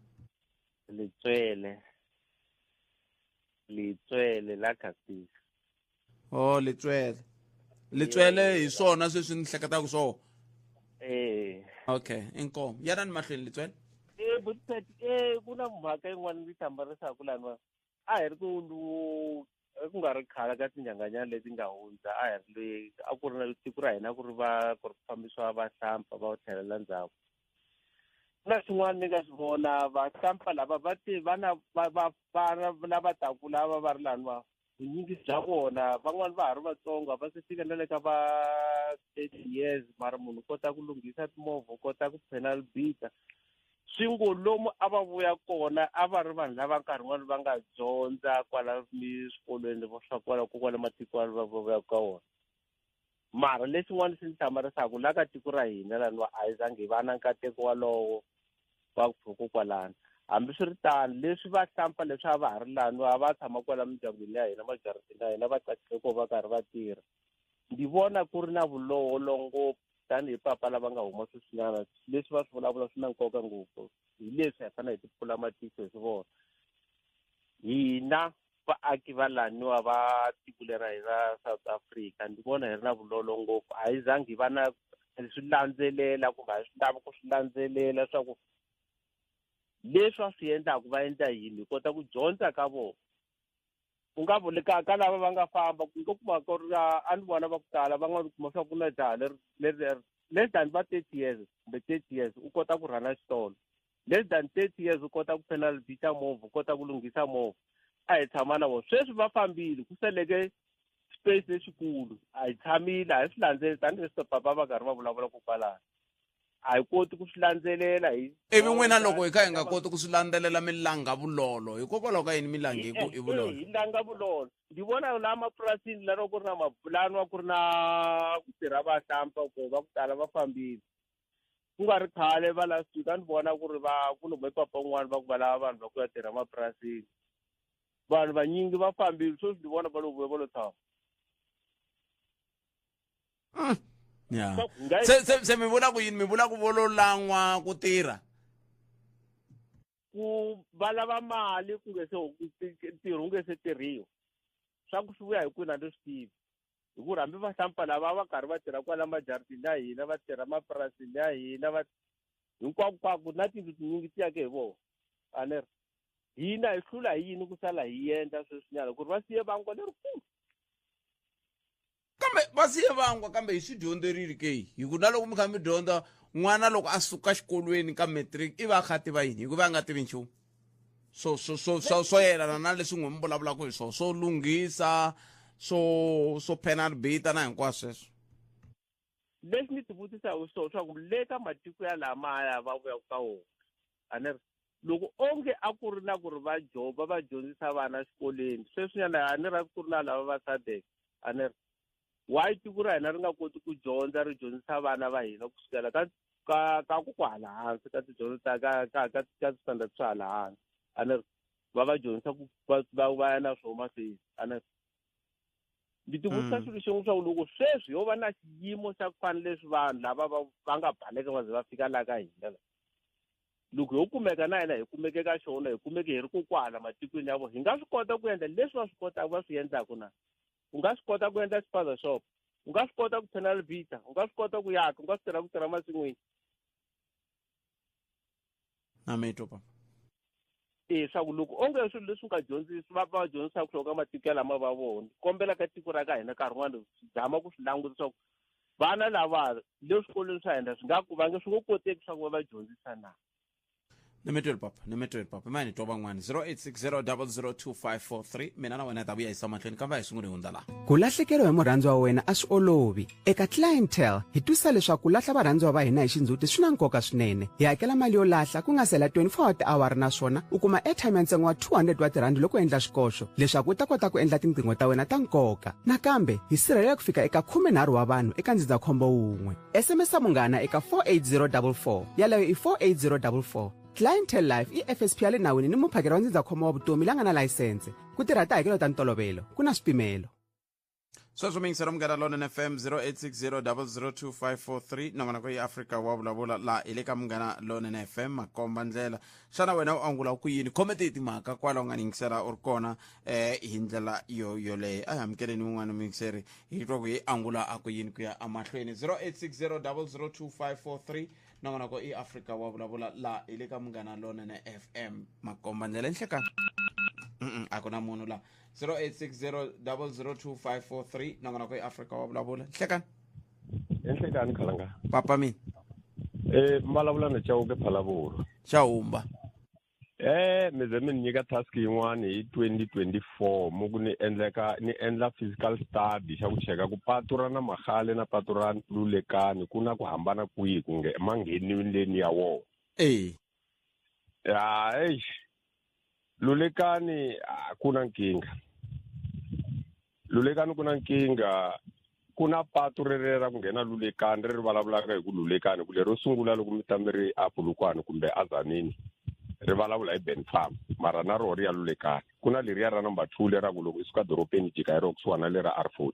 Letswele. Letswele la Khasisa. Oh, Letswele. Letswele hi swona sweswi ni hleketaka swona. Okay, inkomu. Yanani mahlweni Letswele. Butpet, ku na mhaka yin'wana ndzi hlambarisaka lani. A hi ri ku ku nga ri khale ka tinyanganyana leti nga hundza a hi ri a ku ri na tiko ra hina ku ri va ku ri fambisiwa vahlampfa va tlhelela ndzhaku. Na xin'wana ni nga xi vona vahlampfa lava va ti va na va va va lava taku lava va ri lani va vunyingi bya vona van'wani va ha ri vatsongo va se fika na le ka va 30 years mara munhu u kota ku lunghisa timovha u kota ku penal bita swi ngo lomu a va vuya kona a va ri vanhu lava nkarhi wun'wani va nga dyondza kwala swikolweni swa kwala kokwala matiko va vuya ka wona mara lexin'wana xi ni hlamarisaka la ka tiko ra hina laniwa a hi zangi hi va na nkateko walowo wa ku pfuka kwalano hambiswiritano leswi va hlampfa leswi a va ha ri lani a va tshama kwala mindyangwini ya hina majaratini ya hina va tsakile ko va karhi va tirha ndzi vona ku ri na vuloholo ngopfu tanihi papa lava nga huma sweswinyana leswi va swi vulavula swi na nkoka ngopfu hi leswi hi fanele hi ti pfula matihlo hi swi vona hina vaaki va laniwa va tiko lera hi ra South Africa ndzi vona hi ri na vulolo ngopfu a hi zangi hi va na swi landzelela kumbe a hi swi lavi ku swi landzelela swa ku leswi va swi endlaku va endla yini hi kota ku dyondza ka vona ku nga vuli ka ka lava va nga famba ku nga kuma ku ri a ni vona va ku tala van'wana kuma swa ku na jaha leri leri less than va 30 years kumbe 30 years u kota ku rhana xitolo less than 30 years u kota ku penal bita movha u kota ku lunghisa movha a hi tshama na vona sweswi va fambile ku seleke space lexikulu a hi tshamile a hi swi landzeleli tanihileswi papa va karhi va vulavula kokwalano a hi koti ku swi landzelela hi ivi n'wina loko hi kha hi nga koti ku swi landzelela mi langa vulolo hikokwalaho ka yini mi lange ku i vulolo hi langa vulolo ndzi vona laha mapurasini laro ku ri na mapulani ku ri na ku tirha vahlampfa ko va ku tala va fambile ku nga ri khale va last week a ni vona ku ri va ku ni papa un'wana va ku va lava vanhu va ku ya tirha mapurasini vanhu vanyingi va fambile sweswi ndzi vona va lo vuya va lo tshama. Ya. Swa ku hi nga Se se se mi vula ku yini? Mi vula ku vo lo lan'wa ku tirha? Ku va lava mali ku nge se ntirho wu nge se tirhiwa. Swa ku swi vuya hi kwini a ni swi tivi. Hi ku ri hambi vahlampfa lava va karhi va tirha kwala majaratini ya hina, va tirha mapurasini ya hina, va hinkwakunkwaku na tindlu tinyingi ti yake hi vona. A ni ri hina hi hlula hi yini ku sala hi endla sweswinyana ku ri va siye vangwa lerikulu. Kambe va siye vangwa, kambe hi swi dyondzerile ke, hi ku na loko mi kha mi dyondza, n'wana loko a suka xikolweni ka matric i va a kha a tiva yini? Hikuva a nga tivi nchumu so so so so swo yelana na leswi n'we mi vulavulaka hi swona, swo lunghisa, swo penal bita na hinkwaswo sweswo. Lexi ni tivutisaka swona swa ku le ka matiko ya lamaya va vuyaka ka wona, a ni ri loko onge a ku ri na ku ri va va va dyondzisa vana exikolweni sweswinyana, a ni ri ku ri na lava va SADC, a ni ri why tiko ra hina ri nga koti ku dyondza ri dyondzisa vana va hina kusukela ka ku hala hansi ka tidyondzo ta ka standard swa hala hansi, a ni ri va dyondzisa ku va ya na swona mahlweni. A ni ri ni tivutisa xilo xin'we swa ku loko sweswi ho va na xiyimo xa ku fana leswi vanhu lava va nga baleka va ze va fika laha ka hina la, loko ho kumeka na hina hi kumeke ka xona, hi kumeke hi ri kokwala matikweni ya vona, hi nga swi kota ku endla leswi va swi kotaka va swi endlaka na? U nga swi kota ku endla spaza shop, u nga swi kota ku panel vita, u nga swi kota ku yaka, u nga swi tirha ku tirha masin'wini. Na mi twa papa. E swa ku loko onge swilo leswi nga dyondzisi va dyondzisaka swona ka matiko ya lama va vona, kombela ka tiko ra ka hina nkarhi wun'wana zama ku swi languta swa ku vana lava le swikolweni swa hina swi nga ku va nge swi ngo koteki swa ku va va dyondzisa na. Ni mi tweli papa, ni mi tweli papa. Ma ni twa van'wani 0860002543. Mina na wena hi ta vuya yisa mahlweni, kambe a hi sunguli hi hundza laha. Ku lahlekeriwa hi murhandziwa wa wena a swi olovi. Eka Clientele hi twisisa leswaku ku lahla varhandziwa va hina hi xindzhuti swi na nkoka swinene. Hi hakela mali yo lahla ku nga sela 24 wa tiawara naswona u kuma airtime ya ntsengo wa 200 wa tirhandi loko u endla xikoxo leswaku u ta kota ku endla tinqingho ta wena ta nkoka. Nakambe hi sirhelela ku fika eka 13 wa vanhu eka ndzindzakhombo wun'we. SMS munghana eka 48044, yaleyo i 48044. Clientele Life i FSP ya le nawini ni muphakeri wa ndzindzakhombo wa vutomi la nga na layisense. Ku tirha tihakelo ta ntolovelo, ku na swipimelo. Sweswo mingisero Munghana Lonene FM, 0860002543. Nongonoko yi Afrika wa vulavula laha hi le ka Munghana Lonene FM. Makomba ndlela, xana wena u angula ku yini? Khome tihi timhaka kwala u nga ni yingisela u ri kona hi ndlela yo yoleyo? A hi amukeleni wun'wana muyingiseri, hi twa ku hi angula a ku yini ku ya emahlweni. 0860002543. Nongonoko i Afrika wa vulavula laha hi le ka Munghana Lonene FM. Makomba ndlela, enhlekani a ku na munhu laha. 0860002543. Nongonoko i Afrika wa vulavula. Nhlekani. Enhlekani khalanga. Papa mina. Mbalavula na Chauke Phalavula. Chahumba. Mi ze mi ni nyika task yin'wana hi 2024, mu ku ni endleka ni endla physical study xa ku cheka ku patu ra na Mahale na patu ra Lulekani ku na ku hambana kwihi ku nge mangheneleni ya wona. Ya, eish. Lulekani ku na nkingha. Lulekani ku na nkingha. Ku na patu rere ra ku nghena Lulekani ri ri vulavulaka hi ku Lulekani ku lero sungula loko mi ta mi ri a Polokwane kumbe a Tzaneen ri vulavula hi Ben Farm, mara na roho ri ya Lulekani. Ku na leriya ra number 2 lera ku loko i suka dorobeni jika hi roho kusuhana na lera R40.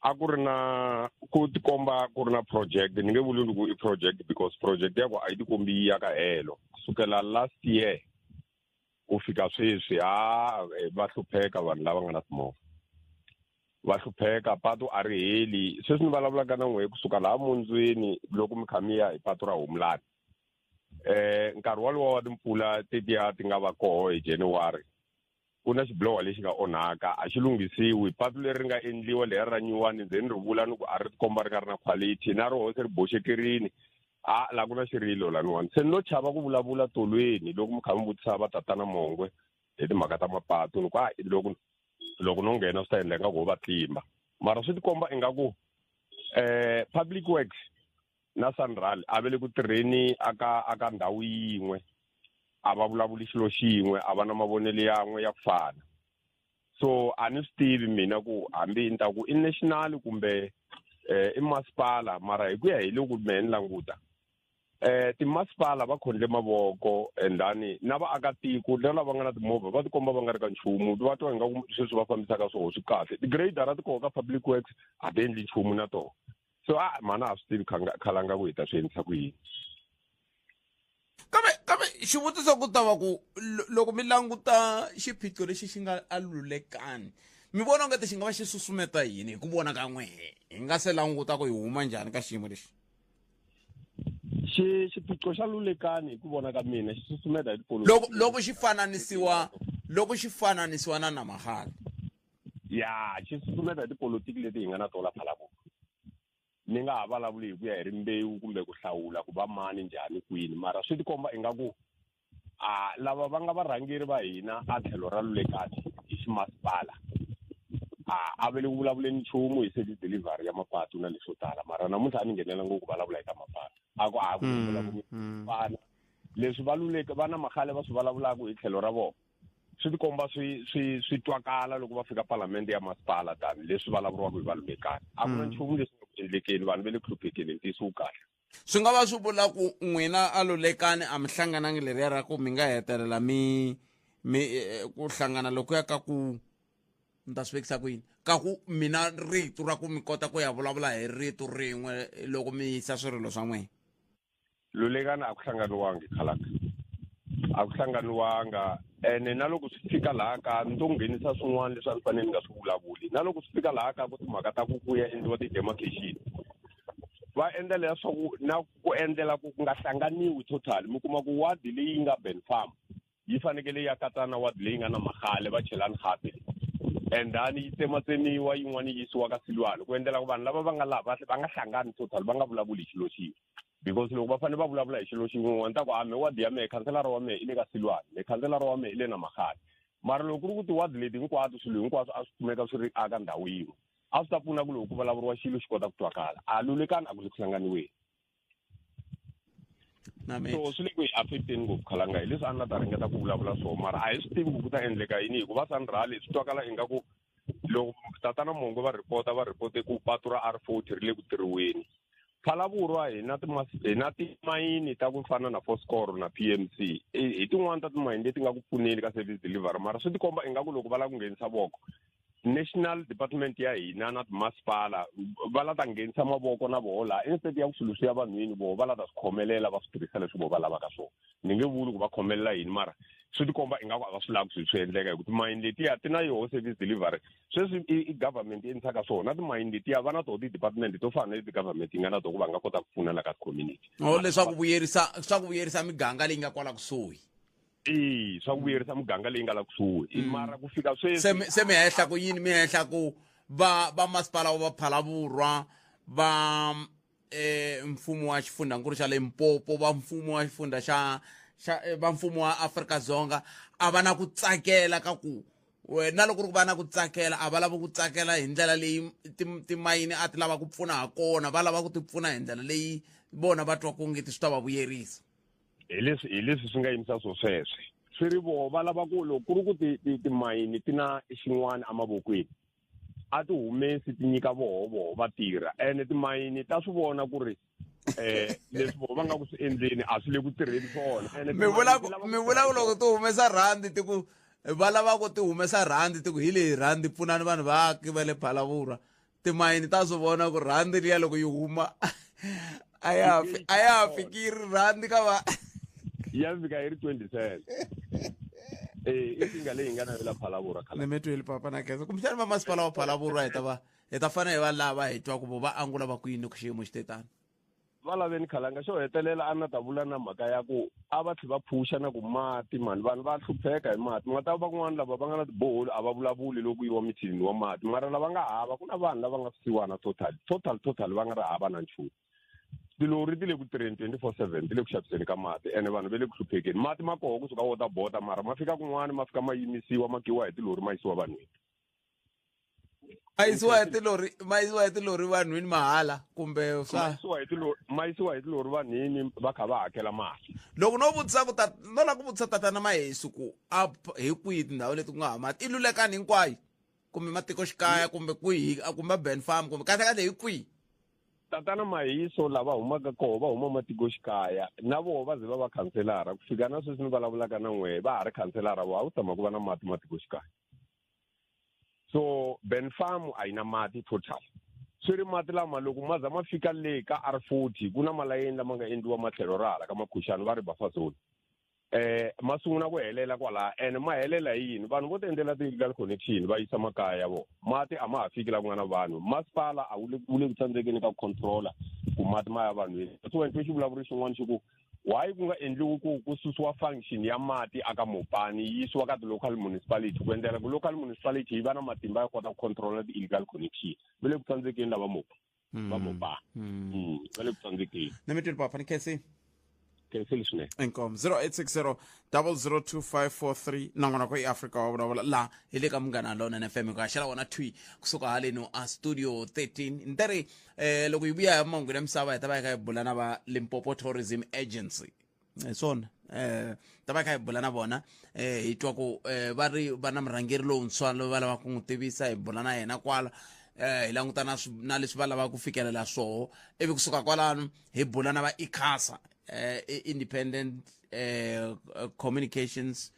A ku ri na ku tikomba ku ri na project, ni nge vuli ku i project because project ya ku a yi tikombi yi ya ka helo. Kusukela last year ku fika sweswi, ha va hlupheka vanhu lava nga na timovha. Va hlupheka, patu a ri heli. Sweswi ni vulavulaka na n'wehe kusuka laha Mundzweni loko mi kha mi ya hi patu ra Humlani. Nkarhi walowo wa timpfula tetiya ti nga va koho hi January, ku na xibiloho lexi nga onhaka, a xi lunghisiwi. Patu leri ri nga endliwa leri ra nyuwani, ndzeni ri vula ni ku a ri tikomba ri nga ri na quality, na roho se ri boxekerini. A la ku na xirilo laniwani. Se ni lo chava ku vulavula tolweni loko mi kha mi vutisa va tatana Mongwe hi timhaka ta mapatu, ni ku a loko no nghena swi ta endla ingaku ho va tlimba. Mara swi tikomba ingaku Public Works na Sanral a va le ku tirheni aka ndhawu yin'we, a va vulavuli xilo xin'we, a va na mavonelo yan'we ya ku fana. So a ni swi tivi mina ku hambi ni ta ku i national kumbe i masipala, mara hi ku ya hi loko mehe ni languta timasipala va khondle mavoko, and then na vaakatiko na lava nga na timovha va tikomba va nga ri ka nchumu, va twa ingaku sweswi va fambisaka swoho swi kahle. Ti-grader ti kona ka Public Works a ti endli nchumu na tona. So a mana a swi tivi khalanga ku hi ta swi endlisa ku yini. Kambe xivutiso ku ta va ku loko mi languta xiphiqo lexi xi nga alulekani, mi vona ongeti xi nga va xi susumeta yini hi ku vona ka n'wehe, hi nga se languta ku hi huma njhani ka xiyimo lexi? Xiphiqo xa Lulekani hi ku vona ka mina xi susumeta hi tipolotiki. Loko xi fananisiwa, loko xi fananisiwa na Namahadi. Ya, xi susumeta hi tipolotiki leti hi nga na tona Phalaborwa. Ni nga ha vulavuli hi ku ya hi rimbewu kumbe ku hlawula ku va mani njhani kwini, mara swi tikomba ingaku a lava va nga varhangeri va hina a tlhelo ra Lulekani hi ximasipala a va le ku vulavuleni nchumu hi service delivery ya mapatu na leswo tala, mara namuntlha a ni nghenela ngopfu ku vulavula hi ta mapatu. A ku a ku vulavuli vana leswi va Luleka va na Makhale va swi vulavulaka hi tlhelo ra vona, swi tikomba swi twakala loko va fika palamende ya masipala tani leswi vulavuriwaka hi va Lulekani. A ku na nchumu leswi nga ku endlekeni, vanhu va le ku hluphekeni, ntiyiso wu kahle. Swi nga va swi vula ku n'wina a Lulekani a mi hlanganangi leriya ra ku mi nga hetelela mi ku hlangana lokuya ka ku ni ta swi vekisa ku yini, ka ku mina rito ra ku mi kota ku ya vulavula hi rito rin'we loko mi yisa swirilo swa n'wina. Lulekani a ku hlanganiwangi khalanga, a ku hlanganiwanga. Ene na loko swi fika laha ka ni to nghenisa swin'wana leswi a ni fanele ni nga swi vulavuli, na loko swi fika laha ka ku timhaka ta ku ku ya endliwa ti-demarcation, va endla leswaku na ku endlela ku nga hlanganiwi total. Mi kuma ku wadi leyi nga Ben Farm yi fanekele ya katsa na wadi leyi nga na Makhale va chelani gape, and then yi tsematsemiwa yin'wana yi yisiwa ka Silwane ku endlela ku vanhu lava va nga laha va nga hlangani total, va nga vulavuli hi xilo xin'we. Because loko va fanele va vulavula hi xilo xin'we, ni ta ku a me wadi ya mehe, khanselara wa mehe i le ka Silwane, me khanselara wa mehe i le na Makhale. Mara loko ku ri ku tiwadi leti hinkwato swilo hinkwaswo a swi kumeka swi ri aka ndhawu yin'we, a swi ta pfuna ku loko ku vulavuriwa xilo xi kota ku twakala. A Lulekani a ku le ku hlanganiweni. So swi le ku hi affecteni ngopfu khalanga, hi leswi a ni la ta ringeta ku vulavula swona, mara a hi swi tivi ku ku ta endleka yini, hikuva SANRAL swi twakala ingaku loko tatana Mongo va report-a, va report-e ku patu ra R40 ri le ku tirhiweni. Phalaborwa hi na hi na timayini ta ku fana na Foskor na PMC, hi tin'wani ta timayini leti nga ku pfuneni ka service delivery, mara swi tikomba ingaku loko va lava ku nghenisa voko, National Department ya hina na timasipala va la ta nghenisa mavoko na voho laha, instead ya ku swilo swi ya vanhwini, voho va la ta swi khomelela va swi tirhisa leswi voho va lavaka swona. Ni nge vuli ku va khomelela yini, mara swi tikomba ingaku a va swi lavi ku swilo swi endleka, hi ku timayini letiya ti na yoho service delivery. Sweswi i government yi endlisaka swona, na timayini letiya va na toho ti-department to fana na leti government yi nga na toho ku va nga kota ku pfuna la ka community. O leswaku vuyerisa, swa ku vuyerisa miganga leyi nga kwala kusuhi. E, swa ku vuyerisa muganga leyi nga la kusuhi. Mara ku fika sweswi Se mi hehla ku yini? Mi hehla ku va masipala wa va Phalaborwa, va mfumo wa xifundzankulu xa Limpopo, va mfumo wa xifundza xa, xa va mfumo wa Afrika-Dzonga a va na ku tsakela ka ku na loko ku ri ku va na ku tsakela, a va lavi ku tsakela hi ndlela leyi timayini a ti lava ku pfuna ha kona, va lava ku ti pfuna hi ndlela leyi vona va twa ku nge ti swi ta va vuyerisa. Hi leswi swi nga yimisa swo sweswe. Swi ri voho va lava ku loko ku ri ku timayini ti na xin'wana emavokweni, a ti humesi ti nyika voho voho va tirha. Ene timayini ta swi vona ku ri leswi voho va nga ku swi endleni a swi le ku tirheni swona. Ene Mi vula timayini ku, ti lava mi ku vula ku tirha loko ti humesa rhandi ti ku va lava ku ti humesa rhandi ti ku hi leyi rhandi pfunani vanhu vaaki va le Phalaborwa. Timayini ta swi vona ku rhandi liya loko yi huma a ya a ya fiki yi ri rhandi ka va ya fika yi ri 20 cents. I nkingha leyi nga na la Phalaborwa khale. Ni mi twile papa na khensa. Kumbexana va masipala wa Phalaborwa hi ta fanele hi va lava hi twa ku vo va angula va ku yini ku xiyimo xi te tano. Va laveni khalanga xo hetelela a na ta vula na mhaka ya ku a va tlhe va phusha na ku mati mani, vanhu va hlupheka hi mati. Ma ta van'wana lava va nga na tiboholi a va vulavuli loko yiwa mithinini wa mati, mara lava nga hava ku na vanhu lava nga swisiwana total total total va nga ri hava na nchumu. Tilori ti le ku tirheni 24/7, ti le ku xaviseni ka mati, ene vanhu va le ku hluphekeni. Mati ma koho kusuka water board, mara ma fika kun'wana ma fika ma yimisiwa, ma kiwa hi tilori ma yisiwa vanhwini. Ma yisiwa hi tilori, ma yisiwa hi tilori vanhwini mahala kumbe swa Ma yisiwa hi tilori, ma yisiwa hi tilori vanhwini va kha va hakela mali. Loko no vutisa ku ta, no lava ku vutisa tatana Mahesu ku a hi kwihi tindhawu leti ku nga ha mati, i Lulekani hinkwayo kumbe matikoxikaya kumbe kwihi, kumbe Ben Farm kumbe kahle kahle hi kwihi? Tatana Mahiso lava humaka koho va huma matikoxikaya, na voho va ze va va khanselara ku fika na sweswi ni vulavulaka na n'wehe va ha ri khanselara, vo a ku tshama ku va na mati matikoxikaya. So Ben Farm a yi na mati total. Swi ri mati lama loko ma za ma fika le ka R40, ku na malayeni lama nga endliwa matlhelo ra hala ka Makhuxani, va ri buffer zone. Ma sungula ku helela kwalaya, ene ma helela hi yini? Vanhu vo ti endlela ti-illegal connection va yisa makaya ya vona, mati a ma ha fiki la ku nga na vanhu. Masipala a wu le wu le ku tsandzekeni ka ku controla ku mati ma ya vanhwini. So wena twe xivulavuri xin'wana xi ku why ku nga endliwi ku ku susiwa function ya mati aka Mopani yi yisiwa ka ti-local municipality, ku endlela ku local municipality yi va na matimba ya kota ku controla ti-illegal connection. Va le ku tsandzekeni lava Mopa, va Mopani. Va le ku tsandzekeni. Ni mi twile papa, ni khensini. Khensile swinene. Inkomu. 0860 002543, nongonoko i Afrika wa Vulavula, laha hi le ka Munghana Lonene FM, ku haxela wona thwi kusuka haleno a Studio 13. Ni ta ri loko hi vuya hi mahungu ya misava, hi ta va hi kha hi bula na va Limpopo Tourism Agency. Hi swona, ta va hi kha hi bula na vona, hi twa ku va ri va na murhangeri lowuntshwa loyi va lavaka ku n'wi tivisa, hi bula na yena kwala, hi languta na na leswi va lavaka ku fikelela swoho. Ivi kusuka kwalano hi bula na va ICASA, Independent Communications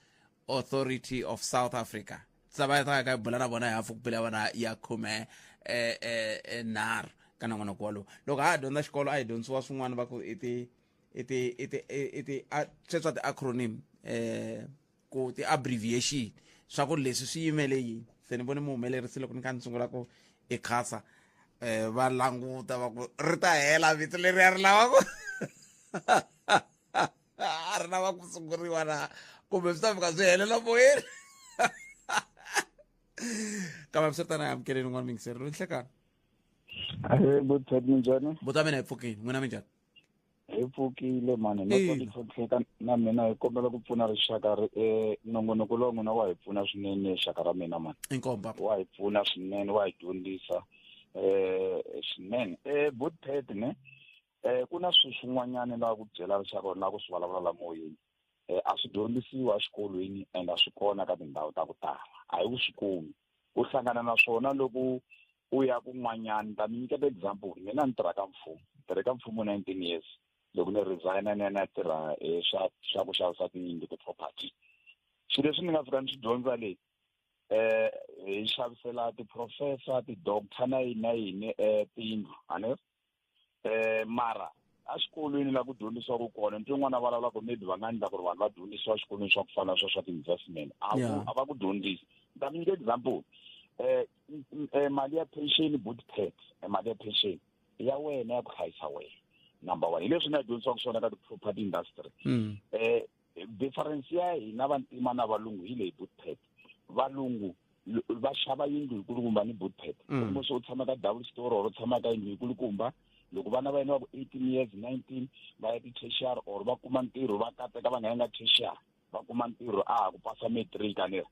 Authority of South Africa. Ta va ta ka bula na vona hi hafu ku bela vona ya khume nharhu ka nongonoko wolowo. Loko ha ha dyondza xikolo, a hi dyondzisiwa swin'wana va ku i ti i ti i ti i ti sweswi ti-acronym, ku ti-abbreviation, swa ku leswi swi yimele yini. Se ni vone muhumelerisi loko ni kha ni sungula ku ICASA, va languta va ku ri ta hela vito leri a ri lava ku a ri lava ku sunguriwa na kumbe swi ta fika swi helela moyeni. Kambe swi tana, amukeleni n'wana mingiseri loyi. Nhlekani. Ahee, Buthet, minjhani? Buta mina hi pfukini, n'wina minjhani? Hi pfukile mani. No Ina. tlhontlheka na mina, hi kombela ku pfuna rixaka ri nongonoko lowa n'wina wa hi pfuna swinene, xaka ra mina mani. Inkomu papa. Wa hi pfuna swinene, wa hi dyondzisa swinene. Buthet, ne ku na swilo swin'wanyana laha ku byela rixaka na ku swi vulavula la moyeni, a swi dyondzisiwa exikolweni and a swi kona ka tindhawu ta ku tala, a hi ku swi kumi, u hlangana na swona loko u ya kun'wanyana. Ta mi nyiketa example, mina ni tirha ka mfumo, ni tirhe ka mfumo 19 years. Loko ni resigna, ni ya ni ya tirha hi swa ku xavisa tiyindlu, ti-property. Swilo leswi ni nga fika ni swi dyondza le, hi xavisela ti-professor, ti-doctor na yini na yini tiyindlu, a ni mara exikolweni la ku dyondzisiwaka kona, nto yin'wana vulavula ku maybe va nga endla ku ri vanhu va dyondzisiwa exikolweni swa ku fana na swa swa ti-investment, a ku a va ku dyondzisi. Ni ta mi nyika example, mali ya pension, boot tax, mali ya pension ya wena ya ku hlayisa wena, number one, hi leswi ni nga dyondzisiwaka swona ka ti-property industry. Difference ya hina vantima na valungu hi leyi, boot tax. Valungu va xava yindlu yikulukumba ni boot tax. Almost u tshama ka double story or u tshama ka yindlu yikulukumba. Loko vana va yena va ku 18 years, 19, va ya ti-tertiary or va kuma ntirho, va kateka va nga yanga tertiary, va kuma ntirho a ha ku pasa matric, a ni ri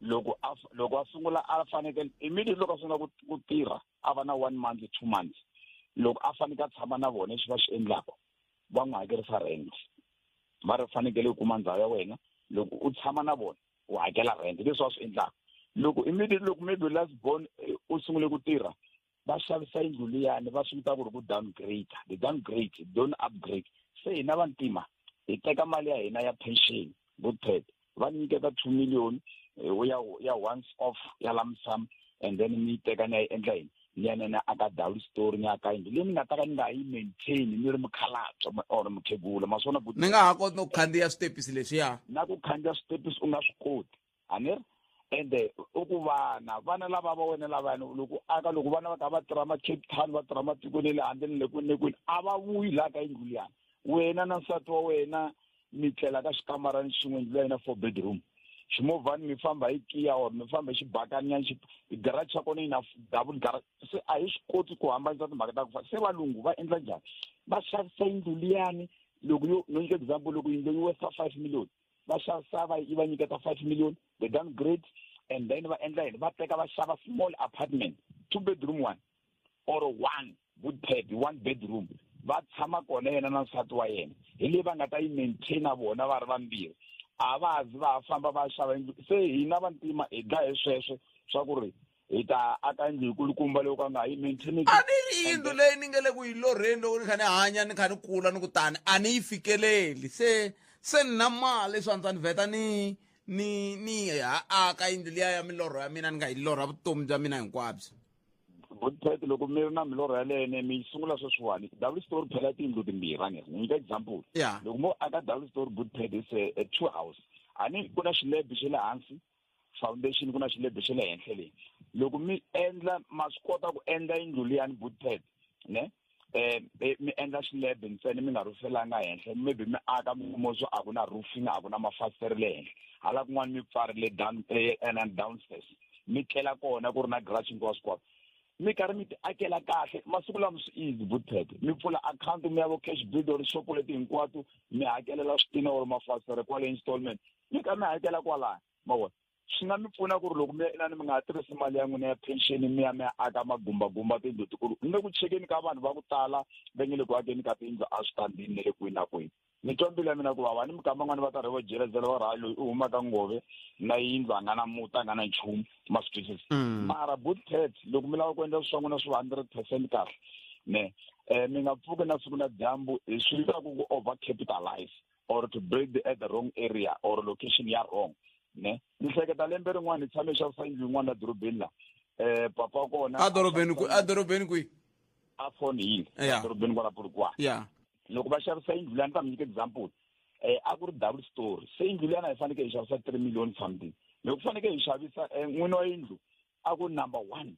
loko a loko a sungula, a fanekele immediately loko a sungula ku tirha, a va na one month, 2 months, loko a fanekele a tshama na vona, lexi va xi endlaka, va n'wi hakerisa rent. Va ri fanekele u kuma ndhawu ya wena, loko u tshama na vona u hakela rent. Leswi va swi endlaka, loko immediately loko maybe last born u sungule ku tirha, va xavisa yindlu liyani, va swi vita ku ri ku downgrade. The downgrade, don't upgrade. Se hina vantima hi teka mali ya hina ya pension, bootpad, va nyiketa 2 million ya ya once off, ya lump sum, and then ni yi teka ni ya yi endla yini? Ni ya ni ya aka double story, ni aka yindlu leyi ni nga ta ka ni nga yi maintain ni ri mukhalabye or mukhegula, ma swona? Ni nga ha koti no ku khandziya switepisi leswiya. Na ku khandziya switepisi u nga swi koti, a ni ri? Ende u ku vana lava va wena lavayani, loko aka, loko vana va kha va tirha ma-Cape Town, va tirha matikweni ya le handle ni le kwini le kwini, a va vuyi laha ka yindlu liyani. Wena na nsati wa wena mi tlela ka xikamarani xin'we, yindlu ya yena four bedroom, ximovhani mi famba hi Kia or mi famba hi xibakanyana, garage ya kona yi na double garage. Se a hi swi koti ku hambanisa timhaka ta ku fa. Se valungu va endla njhani? Va xavisa yindlu liyani. Loko yo no nyika example, loko yindlu yi worth 5 million, va xavisa, va yi va nyiketa 5 million, they downgrade, and then va endla yini? Va teka va xava small apartment, two bedroom one or one good pad, one bedroom, va tshama kona yena na nsati wa yena, hi leyi va nga ta yi maintaina vona va ri vambirhi. A va ha zi va ha famba va xava yindlu. Se hina vantima hi dlaya hi sweswo swa ku ri hi ta aka yindlu yikulukumba loko a nga ha yi maintaineki. A ni ri yindlu leyi ni nga le ku yi lorheni loko ni kha ni hanya, ni kha ni kula, ni ku tani a ni yi fikeleli. Se ni na mali, swi antswa ni vheta ni ha aka yindlu liya ya milorho ya mina ni nga yi lorha vutomi bya mina hinkwabyo. Bootpet loko mi ri na milorho yaleyo ne mi yi sungula sweswiwani. Double story phela tiyindlu timbirhi a ni ri ni nyika example. Loko mo aka double story Bootpet is a two house. A ni ku na xilebi xa le hansi foundation ku na xilebi xa le henhla leyi. Loko mi endla ma swi kota ku endla yindlu liyani Bootpet ne mi endla xilebe ntsena mi nga rhufelanga henhla, maybe mi aka mi kuma swo a ku na roofing, a ku na mafasitere le henhla, hala kun'wana mi pfarile down and downstairs mi tlela kona ku ri na garage hinkwaswo mi karhi mi ti akela kahle. Masiku lama swi easy Bootpet, mi pfula akhawunti mi ya vo cash build or xopo leti hinkwato mi hakelela switina or mafasitere kwale installment mi karhi mi hakela kwalaya, ma vona. Swi nga mi pfuna ku ri loko mi ya inani mi nga ha tirhisi mali ya n'wina ya pension mi ya mi ya aka magumbagumba tiyindlu tikulu. Ni le ku chekeni ka vanhu va ku tala va nge le ku akeni ka tiyindlu a switandini na le kwini na kwini. Ni twa mbilu ya mina ku vava ni mikama n'wana va karhi va jelezela va ri hayi loyi u huma ka ngove na yindlu a nga na muti a nga na nchumu, ma swi twisisa. Mara Bootpet loko mi lava ku endla swa n'wina swi va 100% kahle ne mi nga pfuki na siku na dyambu hi swi vitaka ku over capitalize or to build at the wrong area or location ya wrong ne. Ni hleketa lembe rin'wana hi tshame xavisa yindlu yin'wana la dorobeni la papa kona a dorobeni ku a dorobeni kwihi a Thornhill a dorobeni kwala Polokwane. Loko va xavisa yindlu liya ni ta mi nyika example, a ku ri double story, se yindlu liyana hi fanekele hi xavisa 3 million something. Loko ku fanekele hi xavisa n'wini wa yindlu a ku number 1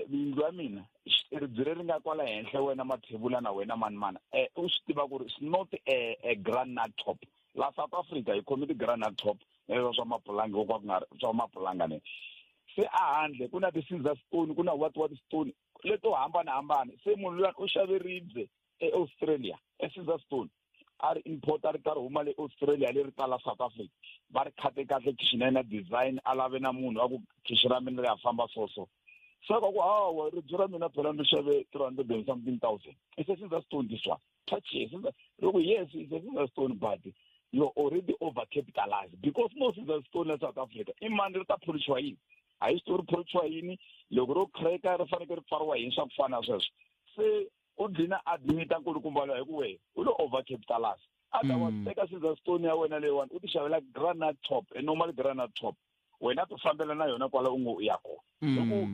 yindlu ya mina ribye leri nga kwala henhla wena mathebula na wena mani mani u swi tiva ku ri it's not a granite top. La South Africa hi khome ti-granite top leswa swa mapulanga ko ku nga swa mapulanga ne. Se a handle ku na ti-scissor stone, ku na what stone leto hambanahambana. Se munhu luya u xave ribye eAustralia e-scissor stone a ri import a ri ta ri huma le Australia leri tala South Africa, va ri khate kahle khichi na yena design a lave na munhu wa ku khichi ra mina ri ya famba so so. Se ka ku hawa ribye ra mina phela ni xave 300 and something thousand. It's a scissor stone this one. Touch it. Loko yes, it's a scissor stone but you're already over capitalized because most scissor stone in South Africa i mani ri ta pholishiwa yini? A hi swi ri pholishiwa yini loko ro crack-a ri fanekele ri pfariwa yini swa ku fana na sweswo. Se u dlina admit-a nkulukumba loyi hi ku we u lo over capitalize. Otherwise teka scissor stone ya wena leyiwani u ti xavela granite top, a normal granite top, wena ti fambela na yona kwala u ngo u ya kona. Loko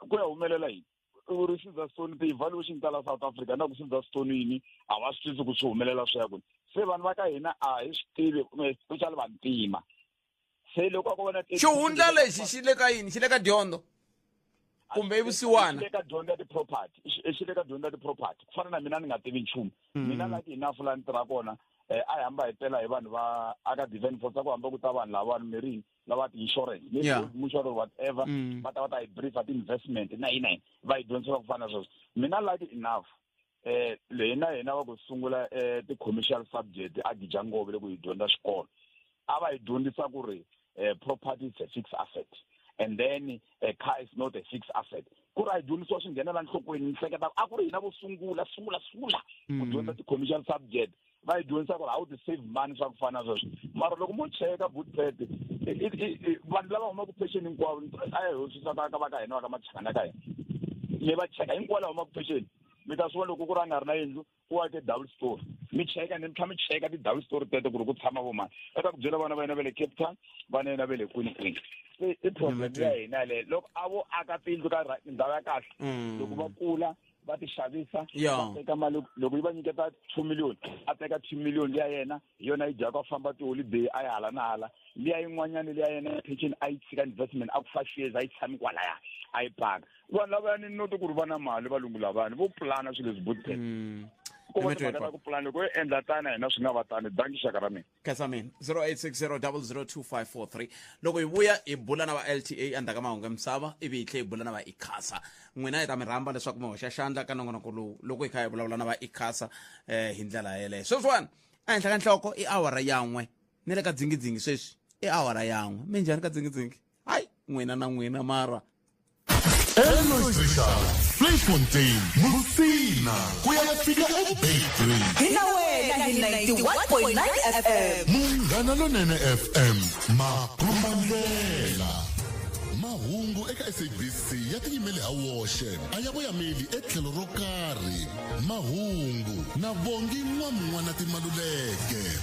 ku ya humelela yini u ri scissor stone ti-evaluation ta la South Africa na ku scissor stone yini a va swi twisisi ku swi humelela swi ya kwini. Se vanhu va ka hina a hi swi tivi especially vantima. Se loko a ko va na xihundla lexi xi le ka yini, xi le ka dyondzo kumbe i vusiwana? Xi le ka dyondzo ya ti-property, xi le ka dyondzo ya ti-property. Ku fana na mina ni nga tivi nchumu. Mina lucky enough la ni tirha kona a hi hamba hi tela hi vanhu va aka Defence Force, ku hamba ku ta vanhu lava mirini lava ti-insurance, maybe mutual or whatever, va ta va ta hi briefa ti-investment na yini na yini, va hi dyondzisa ku fana na sweswo. Mina lucky enough leyi na hina va ku sungula ti-commercial subject a Gijangove loko hi dyondza xikolo, a va hi dyondzisa ku ri property is a fixed asset and then a car is not a fixed asset. Ku ri a hi dyondzisiwa swi nghenela nhlokweni, ni hleketa a ku ri hina vo sungula sungula sungula ku dyondza ti-commercial subject, va hi dyondzisa ku ri how to save money swa ku fana na sweswo. Mara loko mo cheka Bootpet vanhu lava humaka pension hinkwavo a hi hoxisa ka va ka hina va ka machangana ka hina, mi va cheka hinkwavo lava humaka pension, mi ta swi vona loko ku ri a nga ri na yindlu u ake double story, mi cheka ni tlhela mi cheka ti-double story teto ku ri ku tshama vo mani. Va ta ku byela vana va yena va le Cape Town, vana yena va le kwini kwini. Se i problem ya hina yaleyo. Loko a vo aka tiyindlu ka ndhawu ya kahle, loko va kula va ti xavisa, va teka mali, loko yi va nyiketa 2 million, a teka 2 million liya yena hi yona yi dyaka a famba tiholideyi a ya hala na hala, liya yin'wanyana liya yena ya pension a yi tshika investment a ku 5 years a yi tshami kwalaya a yi paka. Vanhu lavayani ni noti ku ri va na mali valungu lavayani vo pulana swilo leswi Bootpet. Ko va timhaka ta ku pulana loko yo endla tani hina swi nga va tani. Danki xaka ra mina. Khensa mina. 0860002543. Loko hi vuya hi bula na va LTA endzhaku ka mahungu ya misava ivi hi tlhe hi bula na va ICASA. N'wina hi ta mi rhamba leswaku mi hoxa xandla ka nongonoko lowu loko hi kha hi vulavula na va ICASA hi ndlela yeleyo. Sweswiwani ehenhla ka nhloko i awara yan'we ni le ka dzingidzingi sweswi i awara yan'we. Minjhani ka dzingidzingi? Hayi n'wina na n'wina mara Elois Richard, Vleifontein, Musina, ku ya fika eBeitbridge. Hi na wena hi 91.9 FM. Munghana Lonene FM, makombandlela. Mahungu eka SABC ya tiyimele ha woxe, a ya voyameli etlhelo ro karhi. Mahungu na Bongi N'wamun'wana Timaluleke.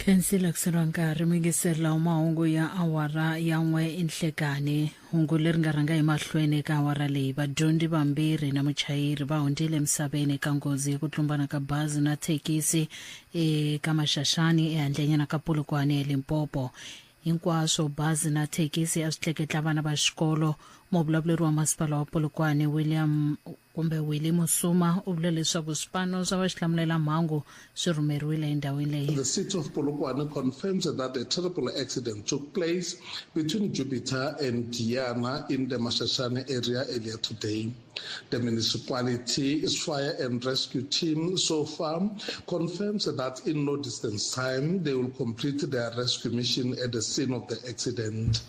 Khensile kuseriwa nkarhi muyingiseri lawa mahungu ya awara ya n'we inhlekani. Hungu leri nga rhanga emahlweni eka awara leyi, vadyondzi vambirhi na muchayeri va hundzile emisaveni eka nghozi ya ku tlumbana ka bazi na thekisi eka Maxaxani ehandlenyana ka Polokwane eLimpopo. Hinkwaswo bazi na thekisi a swi tleketla vana va xikolo. Muvulavuleri wa masipala wa Polokwane William kumbe Willie Musuma u vule leswaku swipano swa vaxilamulelamhangu swi rhumeriwile endhawini leyi. The city of Polokwane confirms that a terrible accident took place between Jupiter and Diana in the Mashashane area earlier today. The municipality's fire and rescue team so far confirms that in no distant time they will complete their rescue mission at the scene of the accident.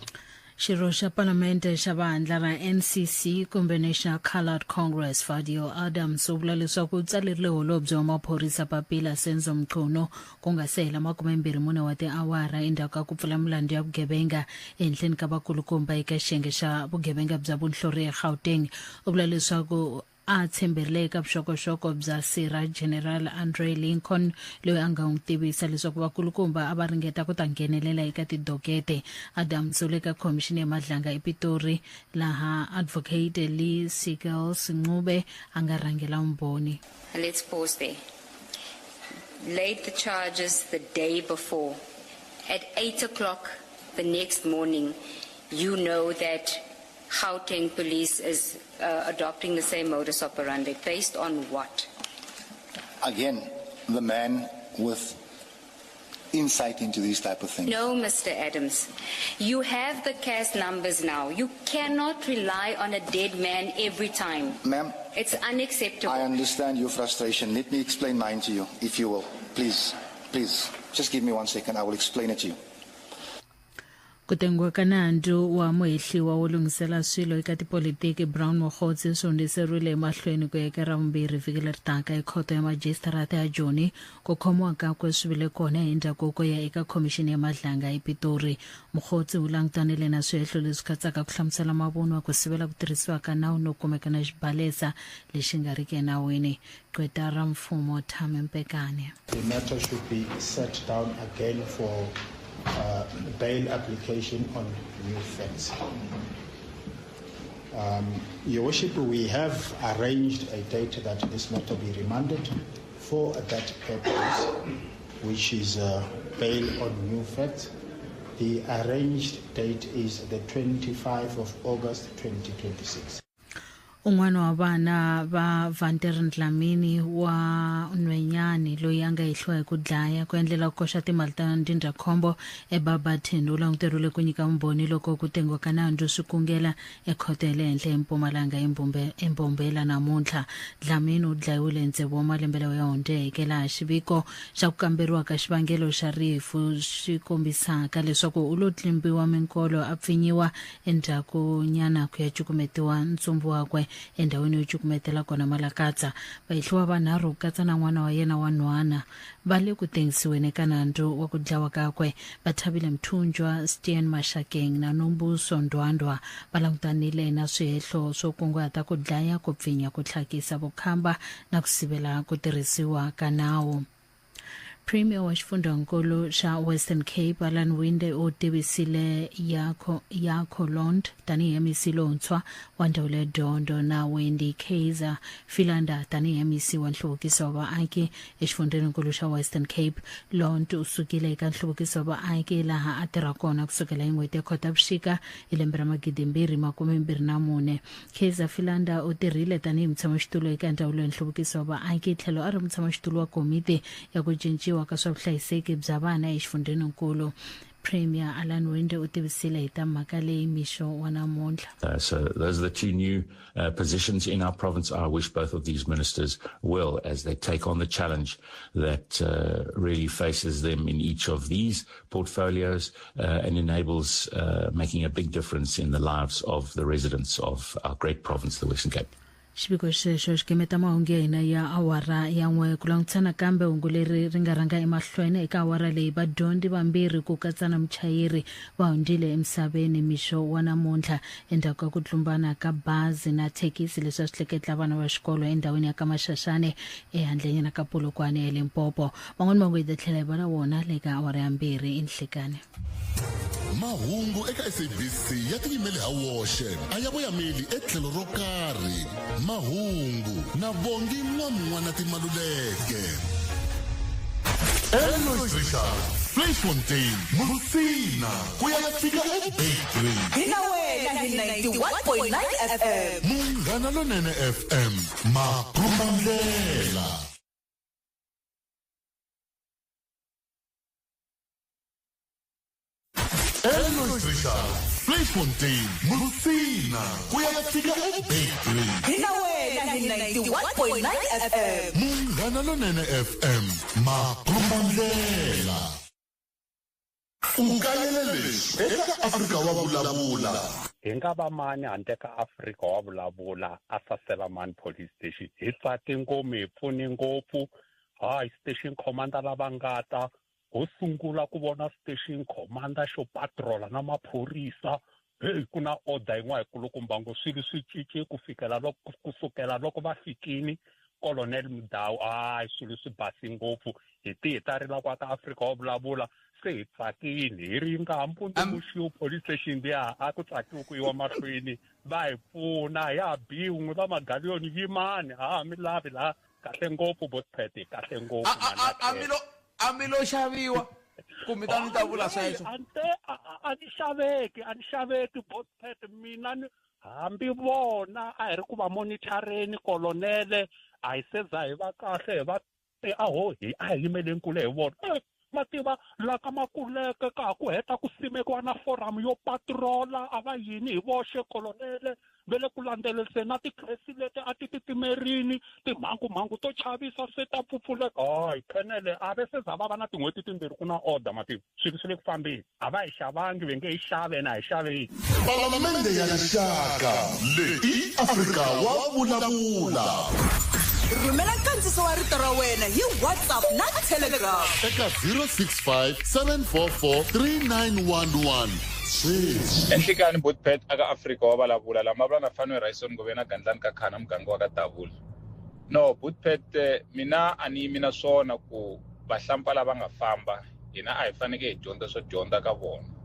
Xirho xa Palamende xa vandla ra NCC kumbe National Coloured Congress Fadiel Adams u vula leswaku u tsalerile holobye wa maphorisa papila Senzo Mchunu ku nga se hela 24 wa tiawara endzhaku ka ku pfula milandzu ya vugevenga ehenhleni ka vakulukumba eka xiyenge xa vugevenga bya vunhlori eGauteng. U vula leswaku a tshemberile eka vuxokoxoko bya Sirha General Andre Lincoln loyi a nga n'wi tivisa leswaku vakulukumba a va ringeta ku ta nghenelela eka tidokete. Adams u le ka Khomixini ya Madlanga ePitori laha Advocate Lee Seagulls Ncube a nga rhangela vumbhoni. Let's pause there. Laid the charges the day before. At 8 o'clock the next morning, you know that Gauteng police is uh, adopting the same modus operandi. Based on what? Again, the man with insight into these type of things. No, Mr. Adams. You have the CAS numbers now. You cannot rely on a dead man every time. Ma'am. It's unacceptable. I understand your frustration. Let me explain mine to you, if you will. Please, please. Just give me one second. I will explain it to you. Ku tengiwa ka nandzu wa muhehliwa wo lunghisela swilo eka tipolitiki Brown Mogotsi swi hundziseriwile emahlweni ku ya eka Ravumbirhi vhiki leri taka ekhoto ya majisitarata ya Joni. Ku khomiwa kakwe swi vile kona hi ndzhaku ko ya eka Khomixini ya Madlanga ePitori. Mogotsi u langutanile na swihehlo leswi katsaka ku hlamusela mavunwa, ku sivela ku tirhisiwa ka nawu no kumeka na xibalesa lexi nga riki enawini. Gqweta ra mfumo Thami Mpekane. The matter should be set down again for uh, bail application on new facts. Um, Your Worship, we have arranged a date that this matter be remanded for that purpose, which is uh, bail on new facts. The arranged date is the 25 of August 2026. Un'wana wa vana va Vanter Dlamini wa nhwenyani loyi a nga hehliwa hi ku dlaya ku endlela ku koxa timali ta ndzindzakhombo eBarberton u languteriwile ku nyika vumbhoni loko ku tengiwa ka nandzu swi kungela ekhoto ya le henhla eMpumalanga eMbombela namuntlha. Dlamini u dlayiwile hi tsevu wa malembe lawa ya hundzeke laha xiviko xa ku kamberiwa ka xivangelo xa rifu xi kombisaka leswaku u lo tlimbiwa minkolo a pfinyiwa Endzhaku nyana ku ya cukumetiwa ntsumbu wakwe endhawini yo cukumetela kona malakatsa, vahehliwa vanharhu ku katsa na n'wana wa yena wa nhwana va le ku tengisiweni eka nandzu wa ku dlawa kakwe. Bathabile Mthunjwa, Stian Mashakeng na Nombuso Ndwandwa va langutanile na swihehlo swo kunguhata ku dlaya, ku pfinya, ku tlhakisa vukhamba na ku sivela ku tirhisiwa ka nawu. Premier wa xifundzankulu xa Western Cape Alan Winde u tivisile Jaco Jaco Londt tanihi MEC lontshwa wa ndzawulo ya dyondzo na Wendy Kaiser Philander tanihi MEC wa nhluvukiso wa vaaki exifundzheninkulu xa Western Cape. Londt u sukile eka nhluvukiso wa vaaki laha a tirha kona kusukela hi n'hweti ya Khotavuxika hi lembe ra 2024. Kaiser Philander u tirhile tanihi mutshamaxitulu eka Ndzawulo ya Nhluvukiso wa Vaaki tlhelo a ri mutshamaxitulu wa Komiti ya ku Cinciwa ka swa Vuhlayiseki bya Vana eXifundheninkulu. Premier Alan Winde u tivisile hi ta mhaka leyi mixo wa namuntlha. So those are the two new uh, positions in our province. I wish both of these ministers well as they take on the challenge that uh, really faces them in each of these portfolios uh, and enables uh, making a big difference in the lives of the residents of our great province, the Western Cape. Xiviko xexo xi gimeta mahungu ya hina ya awara ya n'we. Ku langutisa nakambe hungu leri ri nga rhanga emahlweni eka awara leyi, vadyondzi vambirhi ku katsa na muchayeri va hundzile emisaveni mixo wa namuntlha endzhaku ka ku tlumbana ka bazi na thekisi leswi a swi tleketla vana va xikolo endhawini ya ka Maxaxane ehandlenyana ka Polokwane eLimpopo. Man'wana mahungu hi ta tlhela hi va na wona le ka awara ya mbirhi inhlekani. Mahungu eka SABC ya tiyimele ha woxe, a ya voyameli etlhelo ro karhi. Mahungu na Bongi N'wamun'wana Timaluleke. Elois Richard, Vleifontein, Musina, ku ya fika eBeitbridge. Hi na wena hi 91.9 FM. Munghana Lonene FM, makombandlela. Elois Richard, Vleifontein, Musina, ku ya fika eBeitbridge. Hi na wena hi 91.9 FM. Munghana Lonene FM, makombandlela. U kayele leswi eka Afrika wa vulavula. Hi nga va mani handle ka Afrika wa vulavula a sasela mani police station. Hi tsake ngopfu, hi pfune ngopfu. Hayi, station commander lava nga ta ho sungula ku vona station commander xo patrola na maphorisa. Hey, ku na order yin'wana yikulukumba ngo swilo swi cince ku fikela loko ku sukela loko va fikini Colonel Mudau. Hayi, swilo swi basi ngopfu. Hi ti hi ta rila kwa ka Afrika wa vulavula se hi tsakini hi ri nga hampundzumuxiwi police station liya a ku tsakiwi ku yiwa mahlweni va hi pfuna ya biwi n'wi va magaliyoni yimani a mi lavi laha kahle ngopfu botpet kahle ngopfu. A mi lo xaviwa kumbe ta mi ta vula sweswo? A ni xaveki, a ni xaveki botpet mina. Hambi vona a hi ri ku va monitoreni kolonele a hi seza hi va kahle hi va aho hi a hi yimeleni kule hi vona. Mativa la ka Makuleke ka ha ku heta ku simekiwa na forum yo patrola a va yini hi voxe kolonele ve le ku landzeleriseni na tikhesi leti a ti titimerini timhangumhangu to chavisa se ta pfupfuleka. Hayi khenele a ve se za va va na tin'hweti timbirhi ku na order mativa swilo swi le ku fambeni a va hi xavangi ve nge hi xave ene a hi xaveki. Palamende ya Rixaka leyi Afrika wa vulavula. Rhumela nkandziso wa rito ra wena hi WhatsApp na Telegram eka 065 744 3911. Sweswi Enhlikani Botpet aka Afrika wa vulavula lama vula na Fanwe Raison Ngove na Gandlani ka Khana muganga wa ka Davula. No Botpet, mina a ni yimi na swona ku vahlampfa lava nga famba hina a hi faneke hi dyondza swo dyondza ka vona.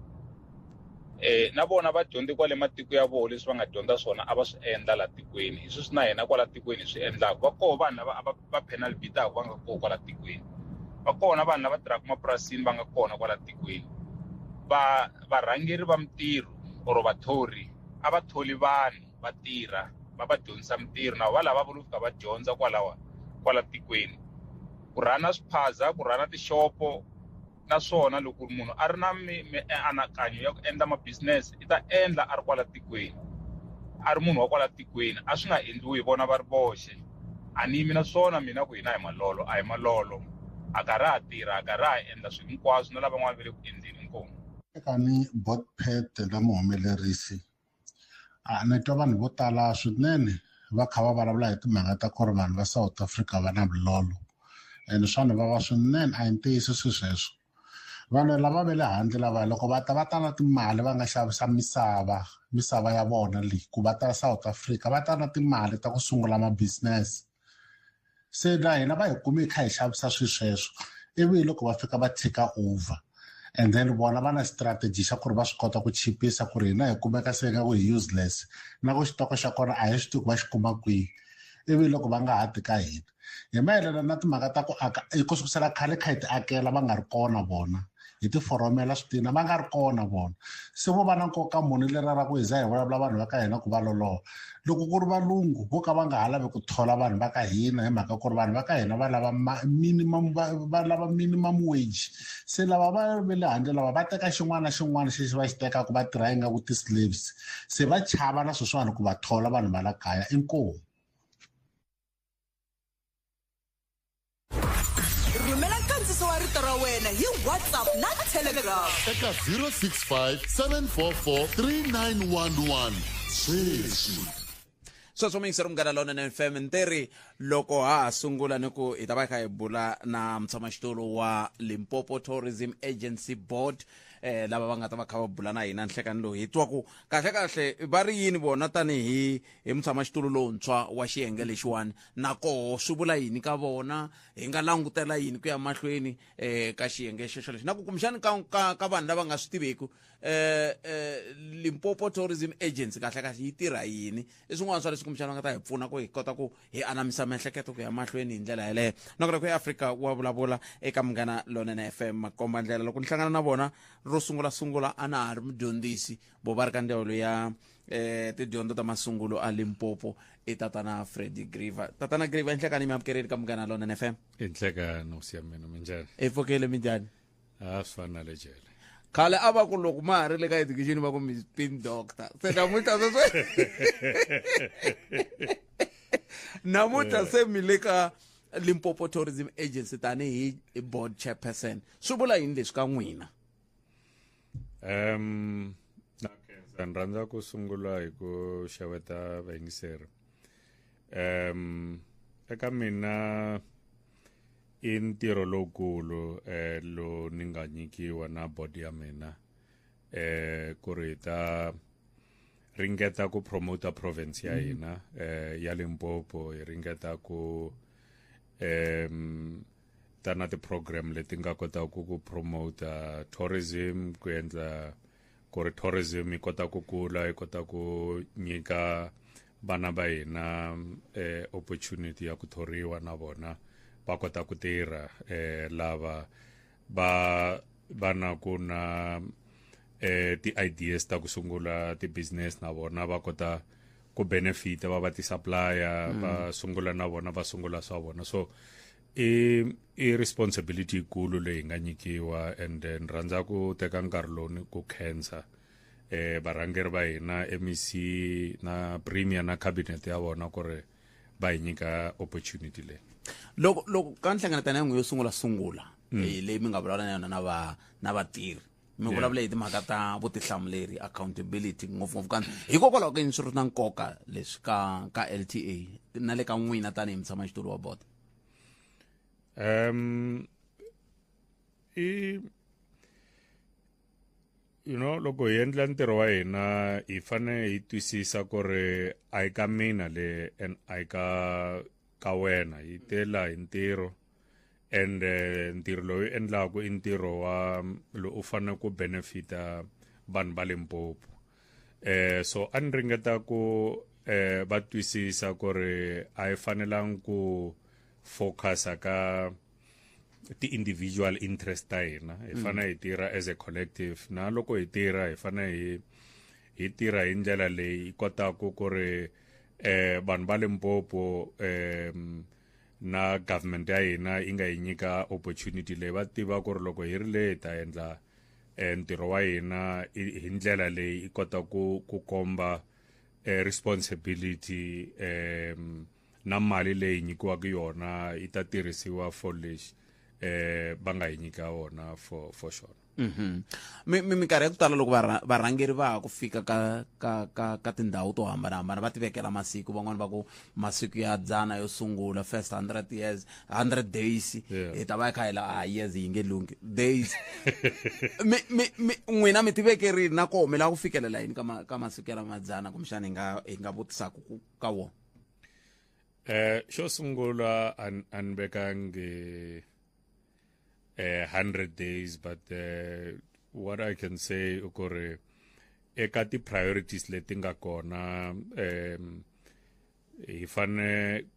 Na vona va dyondze kwale matiko ya vona leswi va nga dyondza swona a va swi endla la tikweni hi sweswi na hina kwala tikweni hi swi endlaka. Va koho vanhu lava a va penal bitaka va nga koho kwala tikweni, va kona vanhu lava tirhaka mapurasini va nga kona kwala tikweni. Va varhangeri va mintirho or vathori a va tholi vanhu va tirha va va dyondzisa mintirho na va lava va lo fika va dyondza kwalawa kwala tikweni ku rhana swiphaza ku rhana tixopo. Naswona loko munhu a ri na mianakanyo ya ku endla ma-business i ta endla a ri kwala tikweni a ri munhu wa kwala tikweni a swi nga endliwi hi vona va ri voxe. A ni yimi na swona mina ku hina hi malolo a hi malolo a karhi a tirha a karhi a endla swilo hinkwaswo na lavan'wana va le ku endleni inkomu. Eka ni Botpet na muhumelerisi a ni twa vanhu vo tala swinene va kha va vulavula hi timhaka ta ku ri vanhu va South Africa va na vulolo ene swa ni vava swinene a hi ntiyiso swilo sweswo. Vanhu lava va le handle lava loko va ta va ta na timali va nga xavisa misava ya vona leyi ku va ta South Africa va ta na timali ta ku sungula ma-business. Se na hina va hi kume hi kha hi xavisa swilo sweswo ivi loko va fika va take over and then vona va na strategy xa ku ri va swi kota ku chipisa ku ri hina hi kumeka se nga ku hi useless na ku xitoko xa kona a hi swi tivi ku va xi kuma kwihi ivi loko va nga ha ti ka hina. Hi mayelana na timhaka ta ku aka ku sukusela khale kha hi ti akela va nga ri kona vona hi ti foromela switina va nga ri kona vona se vo va na nkoka muni lera ra ku hi za hi vulavula vanhu va ka hina ku va loloha loko ku ri valungu vo ka va nga ha lavi ku thola vanhu va ka hina hi mhaka ku ri vanhu va ka hina va lava minimum va lava minimum wage se lava va ve le handle lava va teka xin'wana na xin'wana xexi va xi tekaka va tirha ingaku ti-slaves se va chava na sweswiwani ku va thola vanhu va la kaya inkomu. Rhumela nkandziso wa rito ra wena hi WhatsApp na Telegram eka 065 744 3911. Sweswi. Sweswo muyingiseri Munghana Lonene FM nteri loko ha ha sungula ni ku hi ta va hi kha hi bula na mutshamaxitulu wa Limpopo Tourism Agency Board eh lava va nga ta va kha va bula na hina nhlekani lowu hi twa ku kahle kahle va ri yini vona tanihi hi mutshamaxitulu lowuntshwa wa xiyenge lexiwani na koho swi vula yini ka vona hi nga langutela yini ku ya mahlweni eh ka xiyenge xexo lexi na ku kumbexani ka ka ka vanhu lava nga swi tiveki eh eh Limpopo Tourism Agency kahle kahle yi tirha yini i swin'wana swa leswi kumbexana va nga ta hi pfuna ku hi kota ku hi anamisa miehleketo ku ya mahlweni hi ndlela yeleyo nakona ku Afrika wa vulavula eka Munghana Lonene FM makomba ndlela loko ni hlangana na vona ro sungula sungula a na ha ri mudyondzisi vo va ri ka ndzawulo ya eh tidyondzo ta masungulo a Limpopo i tatana Freddy Griver tatana Griver enhlekani mi amukeleni ka Munghana Lonene FM Inhlekani hosi ya mina minjhani hi pfukile minjhani a swi fana na le jele khale a va ku loko ma ha ri le ka education va ku mi spin doctor se namuntlha sweswo namuntlha se mi le ka Limpopo Tourism Agency tanihi board chairperson swi vula yini leswi ka n'wina um na khensa ni rhandza ku sungula hi ku xeweta vayingiseri um eka mina i ntirho lowukulu eh lo ni nga nyikiwa na board ya mina eh ku ri ta ringeta ku promoter province ya hina eh ya Limpopo hi ringeta ku em ta na ti-program leti nga kotaka ku promoter tourism ku endla ku ri tourism yi kota ku kula yi kota ku nyika vana va hina eh, opportunity ya ku thoriwa na vona va kota ku tirha eh, lava va va na ku na eh, ti-ideas ta ku sungula ti-business na vona va kota ku benefita va va ti-supplier va sungula na vona va sungula swa vona so i i responsibility yikulu leyi hi nga nyikiwa and ni rhandza ku teka nkarhi lowu ni ku khensa eh varhangeri va hina MEC na premier na cabinet ya vona ku ri va hi nyika opportunity leyi loko loko ka nhlengeletano ya n'wi yo sungula sungula eh, leyi mi nga vulavula na yona na va na vatirhi mi vulavula hi timhaka ta vutihlamuleri accountability ngopfungopfu ka hikokwalaho ka yini swi ri na nkoka leswi ka ka LTA na le ka n'wina tanihi mutshamaxitulu wa bodo um i you know loko hi endla ntirho wa hina hi fanele hi twisisa ku ri a hi ka mina le and a hi ka ka wena hi tela hi ntirho and ntirho lowu endlaku i ntirho wa lowu u fanele ku benefita vanhu va Limpopo eh so a ni ringeta ku eh va twisisa ku ri a hi fanelangi ku focusa ka ti-individual interest ta hina hi fanele hi tirha as a collective na loko hi tirha hi fanele hi hi tirha hi ndlela leyi kotaka ku ri eh vanhu va Limpopo eh na government ya hina yi nga yi nyika opportunity leyi va tiva ku ri loko hi ri le hi ta endla eh, ntirho wa hina hi ndlela leyi yi kota ku ku komba eh, responsibility eh, na mali leyi nyikiwaka yona yi ta tirhisiwa for lexi eh va nga hi nyika wona for for xona Mi mi minkarhi ya ku tala loko varhangeri va ha ku fika ka ka ka ka tindhawu to hambanahambana va tivekela masiku van'wani va ku masiku ya dzana yo sungula first 100 years 100 days hi ta va hi kha hi la a years yi nge lunghi days mi mi mi n'wina mi tivekerini na koho mi lava ku fikelela yini ka ma ka masiku ya lama dzana kumbexana hi nga hi nga vutisaka ku ka wona eh xo sungula an an vekangi eh 100 days but what I can say i ku ri eka ti-priorities leti nga kona um hi fane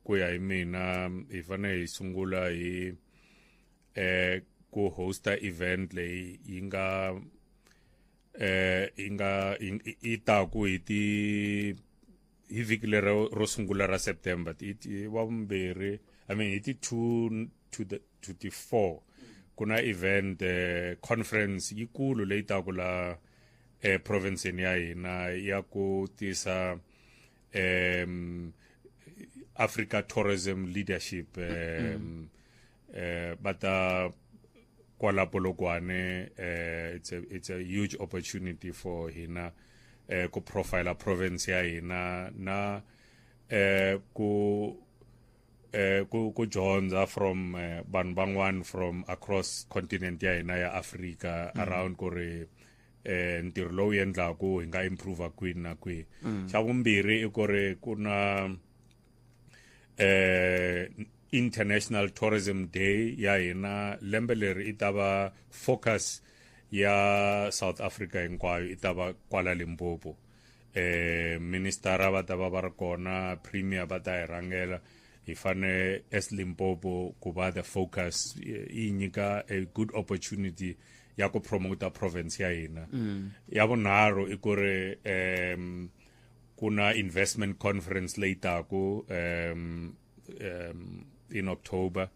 ku ya hi mina hi fane hi sungula hi eh ku hosta event leyi yi nga eh yi nga yi taku hi ti hi vhiki lero ro sungula ra September ti wa vumbirhi I mean hi ti 2 to the to the 4 ku na event eh, conference yikulu leyi taku la eh, province ya hina ya ku tisa um Africa Tourism Leadership um eh va ta kwala Polokwane eh it's a huge opportunity for hina eh ku profile province ya hina na ku ku dyondza from vanhu van'wana from across continent ya hina ya Africa around ku ri ntirho lowu endlaku hi nga improve kwini na kwihi. Xa vumbirhi i ku ri ku na International Tourism Day ya hina lembe leri, i ta va focus ya South Africa hinkwayo, i ta va kwala Limpopo. Minister va ta va va ri kona, premier va ta hi rhangela. Hi fane as Limpopo ku va the focus, yi nyika a good opportunity ya ku promota province ya hina. Ya vunharhu i ku ri ku na investment conference leyi taku in October.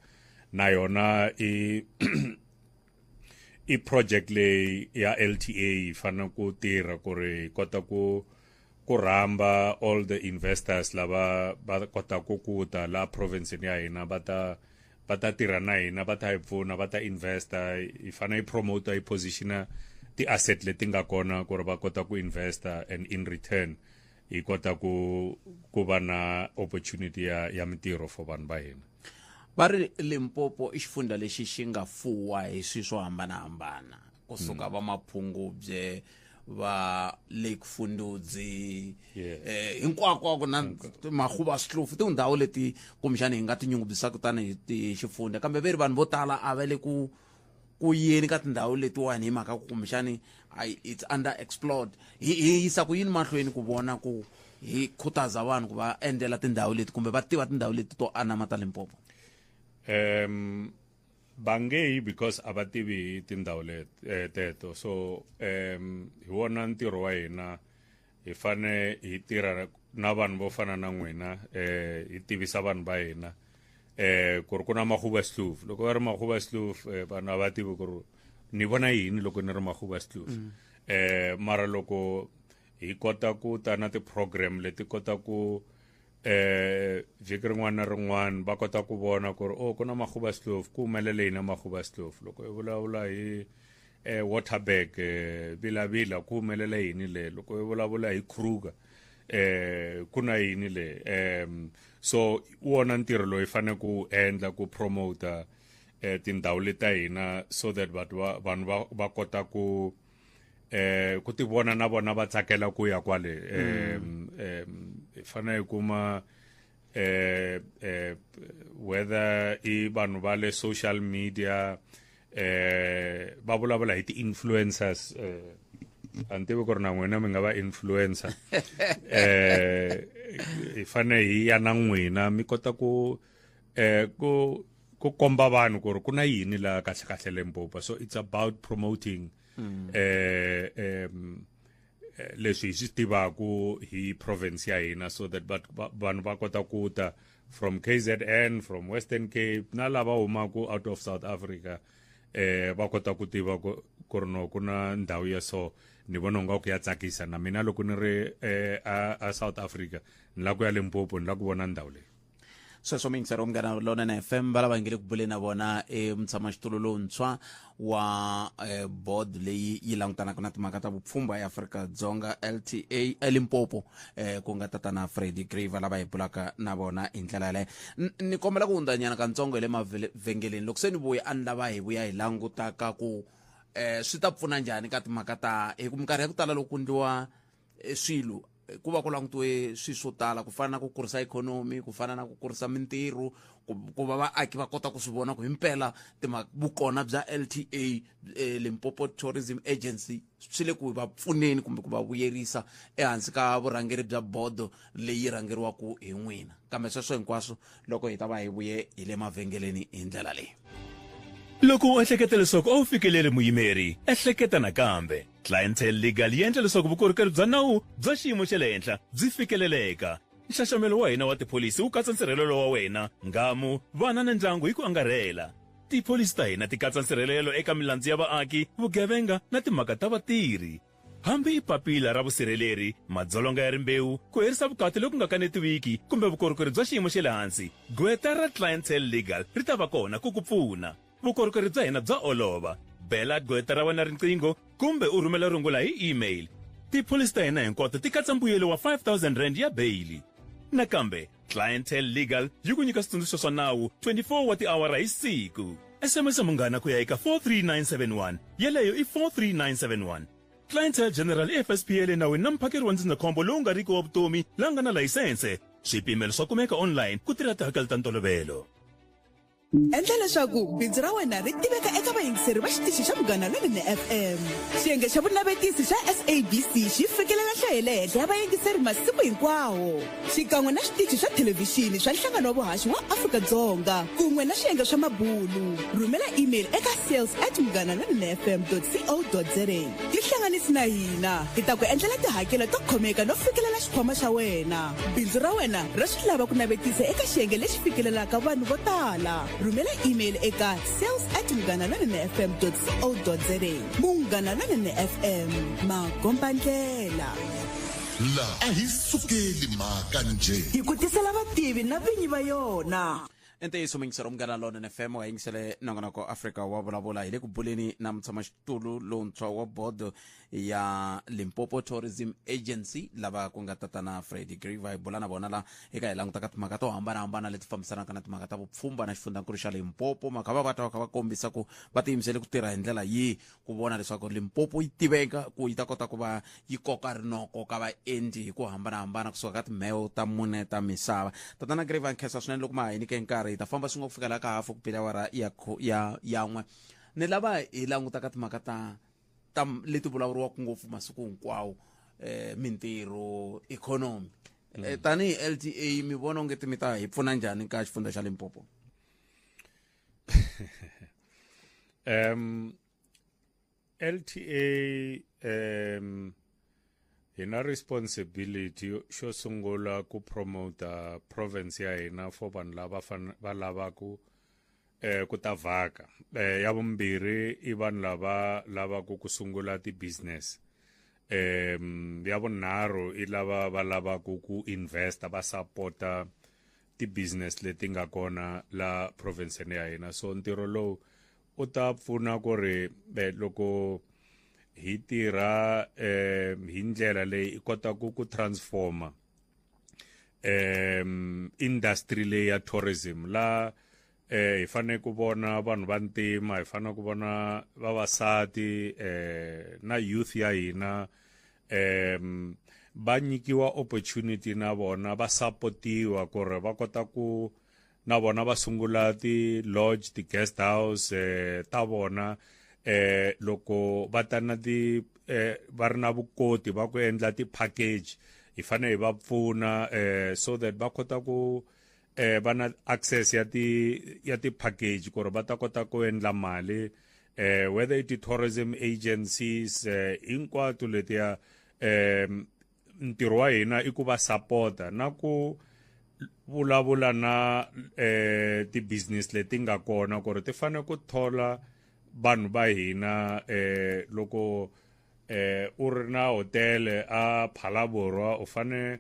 Na yona i project leyi ya LTA yi fanele ku tirha ku ri hi kota ku rhamba all the investors lava va kotaka ku ta la province ya hina, va ta tirha na hina, va ta hi pfuna, va ta investa. Hi fanele hi promota, hi positiona ti-asset leti nga kona ku ri va kota ku investa, and in return hi kota ku va na opportunity ya mintirho for vanhu va hina. Va ri Limpopo i xifundza lexi xi nga fuwa hi swilo swo hambanahambana, kusuka va Maphungubye, va Lake Fundudzi, hinkwako ku na Magoebaskloof, tindhawu leti kumbexani hi nga tinyungubyisaka tanihi ti xifundza. Kambe ve ri vanhu vo tala a va le ku yeni ka tindhawu letiwani hi mhaka ku kumbexani it's under explored. Hi yisa ku yini mahlweni ku vona ku hi khutaza vanhu ku va endlela tindhawu leti kumbe va tiva tindhawu leti to anama ta Limpopo? Va nge yi because a va tivi hi tindhawu leti teto. So hi wona ntirho wa hina, hi fane hi tirha na vanhu vo fana na n'wina, hi tivisa vanhu va hina ku ri ku na Magoebaskloof. Loko va ri Magoebaskloof, vanhu a va tivi ku ri ni vona yini loko ni ri Magoebaskloof. Mara loko hi kota ku ta na ti-program leti kota ku vhiki rin'wana na rin'wana va kota ku vona ku ri, oh, ku na Magoebaskloof, ku humelele yini Magoebaskloof. Loko hi vulavula hi Waterberg, Vilavila, ku humelele yini le. Loko hi vulavula hi Kruger, ku na yini le. So wona ntirho loyi fanele ku endla ku promota tindhawu leti ta hina, so that vanhu va kota ku ti vona na vona va tsakela ku ya kwale. Hi fanele hi kuma whether i vanhu va le social media, va vulavula hi ti-influencers. A ni tivi ku ri na n'wina mi nga va influencer. Hi fanele hi ya na n'wina, mi kota ku komba vanhu ku ri ku na yini la kahle kahle Limpopo. So it's about promoting leswi hi swi tivaku hi province ya hina, so that vanhu va kota ku ta from KZN, from Western Cape, na lava humaku out of South Africa, va kota ku tiva ku ri no, ku na ndhawu ya so, ni vona nga ku ya tsakisa na mina loko ni ri a South Africa, ni lava ku ya Limpopo, ni lava ku vona ndhawu leyi. Sweswo, miyingiseri Munghana Lonene FM, va lava hi nge le ku buleni na vona e mutshamaxitulu lowuntshwa wa board leyi yi langutanaka na timhaka ta vupfhumba eAfrika-Dzonga, LTA eLimpopo, ku nga tatana Freddy Graver, lava hi bulaka na vona hi ndlela yaleyo. Ni kombela ku hundzanyana katsongo hi le mavhengeleni. Loko se ni vuya, a ni lava hi vuya hi langutaka ku swi ta pfuna njhani ka timhaka ta hi ku minkarhi ya ku tala loko ku endliwa swilo, ku va ku langutiwe swilo swo tala, ku fana na ku kurisa ikhonomi, ku fana na ku kurisa mintirho, ku va vaaki va kota ku swi vona ku himpela vukona bya LTA, Limpopo Tourism Agency, swi le ku va pfuneni kumbe ku va vuyerisa ehansi ka vurhangeri bya bodo leyi rhangeriwaka hi n'wina. Kambe sweswo hinkwaswo loko hi ta va hi vuye hi le mavhengeleni hi ndlela leyi. Loko u ehleketa leswaku a wu fikeleli muyimeri, ehleketa nakambe. Clientele Legal yi endla leswaku vukorhokeri bya nawu bya xiyimo xa le henhla byi fikeleleka. Nxaxamelo wa hina wa tipholisi wu katsa nsirhelelo wa wena, nghamu, vana na ndyangu hi ku angarhela. Tipholisi ta hina ti katsa nsirhelelo eka milandzu ya vaaki, vugevenga na timhaka ta vatirhi. Hambi i papila ra vusirheleri, madzolonga ya rimbewu, ku herisa vukati loku nga kanetiwiki kumbe vukorhokeri bya xiyimo xa le hansi, gqweta ra Clientele Legal ri ta va kona ku ku pfuna. Vukorhokeri bya hina bya olova. Bela gqweta ra wena riqingho kumbe u rhumela rungula hi email. Tipholisi ta hina hinkwato ti katsa mbuyelo wa R5000 ya beyili. Nakambe, Clientele Legal yi ku nyika switsundzuxo swa nawu 24 wa tiawara hi siku. SMS Munghana ku ya eka 43971, yeleyo i 43971. Clientele General i FSP ya le nawini na muphakeri wa ndzindzakhombo lowu nga riki wa vutomi la nga na layisense. Swipimelo swa kumeka online ku tirha tihakelo ta ntolovelo. Endla leswaku bindzu ra wena ri tiveka eka vayingiseri va xitichi xa Munghana Lonene FM. Xiyenge xa vunavetisi xa SABC xi fikelela nhlayo ya le henhla ya vayingiseri masiku hinkwawo, xikan'we na switichi swa thelevhixini swa Nhlangano wa Vuhaxi wa Afrika-Dzonga kun'we na swiyenge swa mabulu. Rhumela email eka sales at munghanalonenefm co za. Tihlanganisi na hina, hi ta ku endlela tihakelo to khomeka no fikelela xikhwama xa wena. Bindzu ra wena ra swi lava ku navetisa eka xiyenge lexi fikelelaka vanhu vo tala. Rhumela email eka sales at munghanalonenefm co za. Munghana Lonene FM, makombandlela. La a hi sukeli mhaka njhe. Hi ku tisela vativi na vinyi va yona. I ntiyiso muyingiseri wa Munghana Lonene FM wa yingisele nongonoko Afrika wa vulavula. Hi le ku buleni na mutshamaxitulu lontshwa wa bodo ya Limpopo Tourism Agency lava ku nga tatana Freddy Greaver. Hi bula na vona la eka hi langutaka timhaka to hambanahambana leti fambisanaka na timhaka ta vupfhumba na xifundzankulu xa Limpopo. Makha va va ta va kha va kombisa ku va tiyimisele ku tirha hi ndlela yihi ku vona leswaku Limpopo yi tiveka ku yi ta kota ku va yi koka rinoko ka vaendzi hi ku hambanahambana kusuka ka timheho ta mune ta misava. Tatana Grave, nkhensa swinene loko ma ha hi nyike nkarhi. Hi ta famba swin'we ku fikela ka hafu ku bile awara ya ya yan'we. Ni lava hi langutaka timhaka ta ta leti vulavuriwaka ngopfu masiku hinkwawo, mintirho, ikhonomi. Tanihi LTA mi vona onge ti mi ta hi pfuna njhani ka xifundza xa Limpopo? LTA hi na responsibility xo sungula ku promota province ya hina for vanhu lava va lavaku ku ta vhaka. Ya vumbirhi i vanhu lava lavaku ku sungula ti-business. Ya vunharhu i lava va lavaku ku investa, va sapota ti-business leti nga kona la province ya hina. So ntirho lowu u ta pfuna ku ri loko hi tirha hi ndlela leyi i kota ku transforma industry leyi ya tourism la hi fanele ku vona vanhu va ntima, hi fanele ku vona vavasati na youth ya hina va nyikiwa opportunity na vona va supportiwa ku ri va kota ku na vona va sungula ti-lodge, ti-guest house ta vona. Loko va ta na ti va ri na vukoti va ku endla ti-package, hi fanele hi va pfuna so that va kota ku va na access ya ti ya ti-package ku ri va ta kota ku endla mali, whether i ti-tourism agencies hinkwato letiya. Ntirho wa hina i ku va sapota na ku vulavula na ti-business leti nga kona ku ri ti fanele ku thola vanhu va hina. Loko u ri na hotele a Phalaborwa, u fane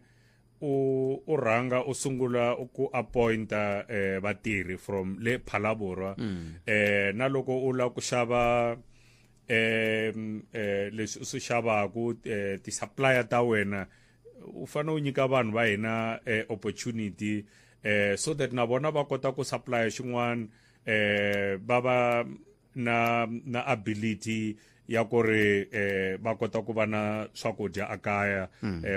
u rhanga u sungula ku appointa vatirhi from le Phalaborwa. Na loko u lava ku xava leswi u swi xavaku, ti-supplier ta wena, u fanele u nyika vanhu va hina opportunity so that na vona va kota ku supply xin'wana, va va na ability ya ku ri va kota ku va na swakudya akaya,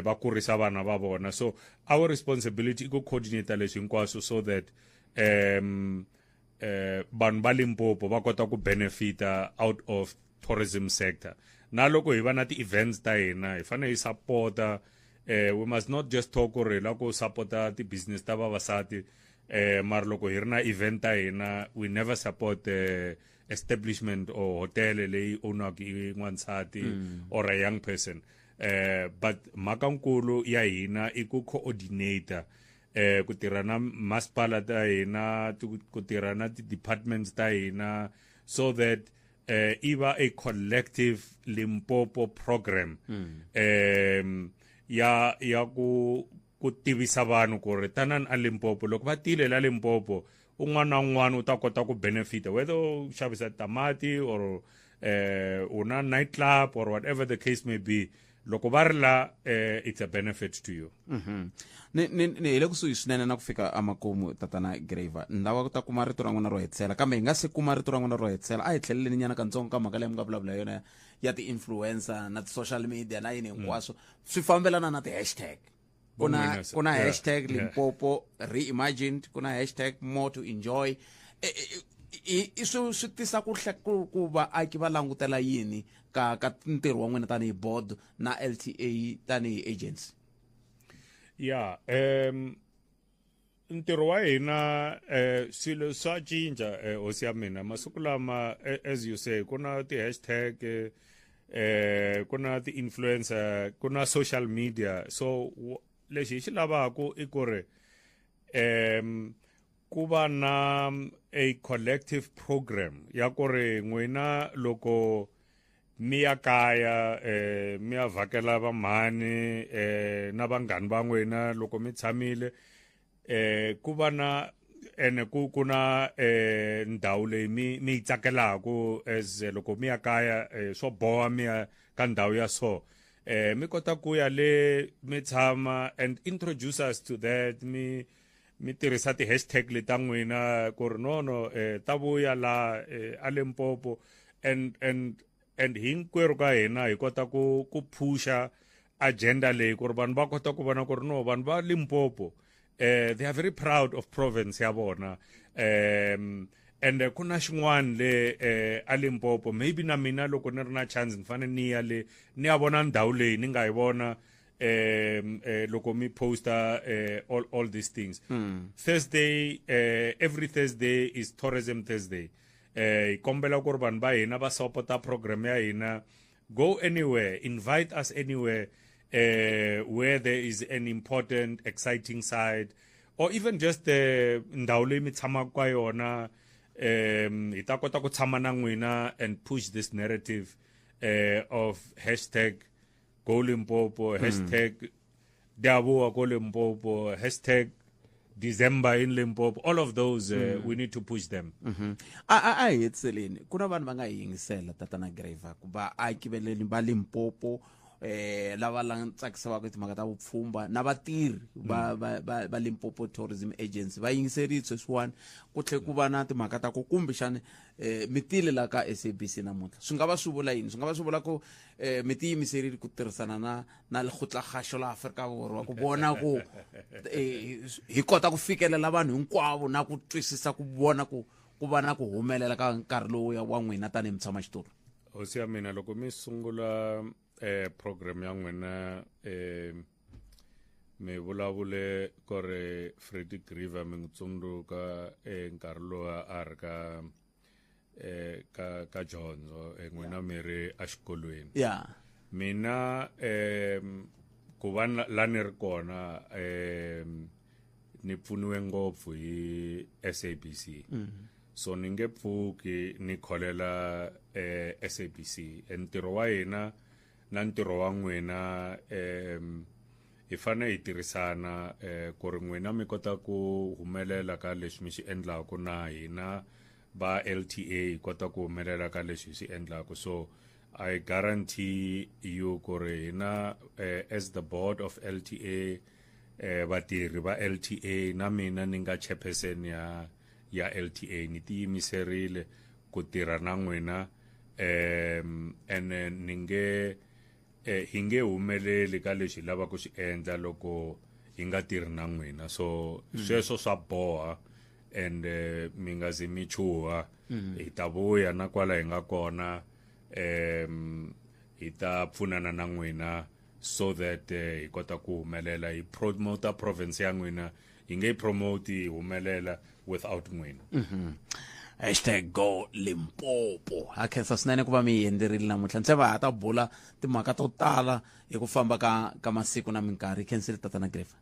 va kurisa vana va vona. So our responsibility i ku coordinate leswi hinkwaswo so that vanhu va Limpopo va kota ku benefita out of tourism sector. Na loko hi va na ti-events ta hina, hi fanele hi sapota. We must not just talk ku ri hi lava ku sapota ti-business ta vavasati, mara loko hi ri na event ta hina, we never support establishment or hotel leyi ownaka i n'wansati or a young person. But mhaka nkulu ya hina i ku coordinator, ku tirha na masipala ta hina, ku tirha na ti-departments ta hina so that i va a collective Limpopo program ya ku tivisa vanhu ku ri tanani a Limpopo. Loko va tile la Limpopo, un'wana na un'wana u ta kota ku benefita, whether u xavisa tamati or u na night club or whatever the case may be. Loko va ri la it's a benefit to you. Ni ni ni hi le kusuhi swinene na ku fika emakumu tatana Graver. Ni lava ku ta kuma rito ra n'wina ro hetisela kambe hi nga se kuma rito ra n'wina ro hetisela a hi tlheleleni nyana kantsongo ka mhaka leyi mi nga vulavula hi yona ya ti-influencer na ti-social media na yini hinkwaswo swi fambelana na ti-hashtag. Ku na ku na hashtag Limpopo reimagined, ku na hashtag more to enjoy. I swi swi tisa ku ku ku vaaki va langutela yini ka ka ntirho wa n'wina tanihi board na LTA tanihi agency? Ya, ntirho wa hina, swilo swa cinca, hosi ya mina. Masiku lama, as you say, ku na ti-hashtag, ku na ti-influencer, ku na social media. So lexi hi xi lavaka i ku ri ku va na a collective program ya ku ri n'wina loko mi ya kaya, mi ya vhakela vamhani na vanghani va n'wina, loko mi tshamile, ku va na ene ku na ndhawu leyi mi yi tsakelaku as loko mi ya kaya, swo boha mi ya ka ndhawu ya so, mi kota ku ya le mi tshama and introduce us to that. Mi tirhisa ti-hashtag leta n'wina ku ri no no, ta vuya la a Limpopo, and hinkwerhu ka hina hi kota ku phusha agenda leyi ku ri vanhu va kota ku vona ku ri no, vanhu va Limpopo, they are very proud of province ya vona, and ku na xin'wana le a Limpopo. Maybe na mina loko ni ri na chance ni fanele ni ya le ni ya vona ndhawu leyi ni nga yi vona loko mi posta all these things. Thursday, every Thursday is Tourism Thursday. Hi kombela ku ri vanhu va hina va support-a program ya hina. Go anywhere, invite us anywhere where there is an important, exciting site or even just ndhawu leyi mi tshamaka ka yona, hi ta kota ku tshama na n'wina and push this narrative of #GoLimpopo, #Diaboa ko Limpopo, #DecemberInLimpopo, all of those, we need to push them. A hi hetiseleni, ku na vanhu va nga hi yingisela, tatana Graver, ku vaaki va le va Limpopo, lava la tsakisiwaka hi timhaka ta vupfhumba na vatirhi va Limpopo Tourism Agency va yingiserile sweswiwani, ku tlhe ku va na timhaka ta ku kumbexani mi tile la ka SABC namuntlha, swi nga va swi vula yini? Swi nga va swi vula ku mi tiyimiserile ku tirhisana na lekgotlaxaxo la Afrika Borwa ku vona ku hi kota ku fikelela vanhu hinkwavo na ku twisisa ku vona ku va na ku humelela ka nkarhi lowu wa n'wina tanihi mutshamaxitulu. Hosi ya mina, loko mi sungula program ya n'wina, mi vulavule ku ri Freddie Griever mi n'wi tsundzuka nkarhi lowu a ri ka dyondzo, n'wina mi ri exikolweni. Mina, ku va la ni ri kona, ni pfuniwe ngopfu hi SABC. So ni nge pfuki ni kholela SABC. Ntirho wa hina na ntirho wa n'wina, hi fanele hi tirhisana, ku ri n'wina mi kota ku humelela ka leswi mi swi endlaku na hina va LTA hi kota ku humelela ka leswi hi swi endlaku. So I guarantee you ku ri hina, as the board of LTA, vatirhi va LTA na mina ni nga chairperson ya LTA, ni tiyimiserile ku tirha na n'wina, ene ni nge hi nge humeleli ka leswi hi lavaka ku swi endla loko hi nga tirhi na n'wina. So sweswo swa boha, and mi nga zi mi chuha. Hi ta vuya na kwala hi nga kona, hi ta pfunana na n'wina so that hi kota ku humelela, hi promota province ya n'wina. Hi nge promote hi humelela without n'wina. #GoLimpopo. Ha khensa swinene ku va mi endzerile namuntlha. Ni tshemba ha ta bula timhaka to tala hi ku famba ka masiku na minkarhi. Khensile, tatana Greva.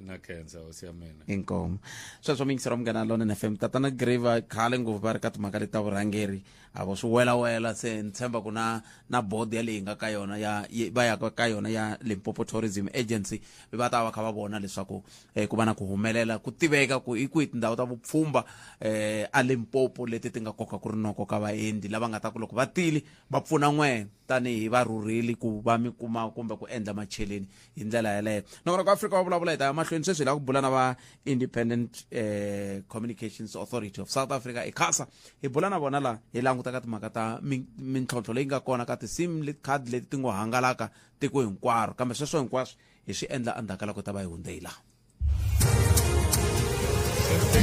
Na khensa, hosi ya mina. Inkomu. Sweswo miyingisero Munghana Lonene FM. Tatana Greva khale ngopfu va ri ka timhaka leti ta vurhangeri, a vo swi welawela. Se ni tshemba ku na board ya leyi nga ka yona ya va yaka ka yona ya Limpopo Tourism Agency, va ta va kha va vona leswaku ku va na ku humelela, ku tiveka ku i kwihi tindhawu ta vupfhumba a Limpopo leti ti nga koka ku rinoko ka vaendzi lava nga ta ku loko va tile va pfuna n'we. tanihi varhurheli ku va mi kuma kumbe ku endla macheleni hi ndlela yeleyo nongonoko afrika wa vulavula hi ta ya mahlweni sweswi hi lava ku bula na va independent eh, communications authority of south africa icasa hi bula na vona laha hi languta ka timhaka ta mintlhontlho leyi nga kona ka ti-sim card leti ti ngo hangalaka tiko hinkwaro kambe sweswo hinkwaswo hi swi endla endzhaku ka loko ta va hi hundze hi laha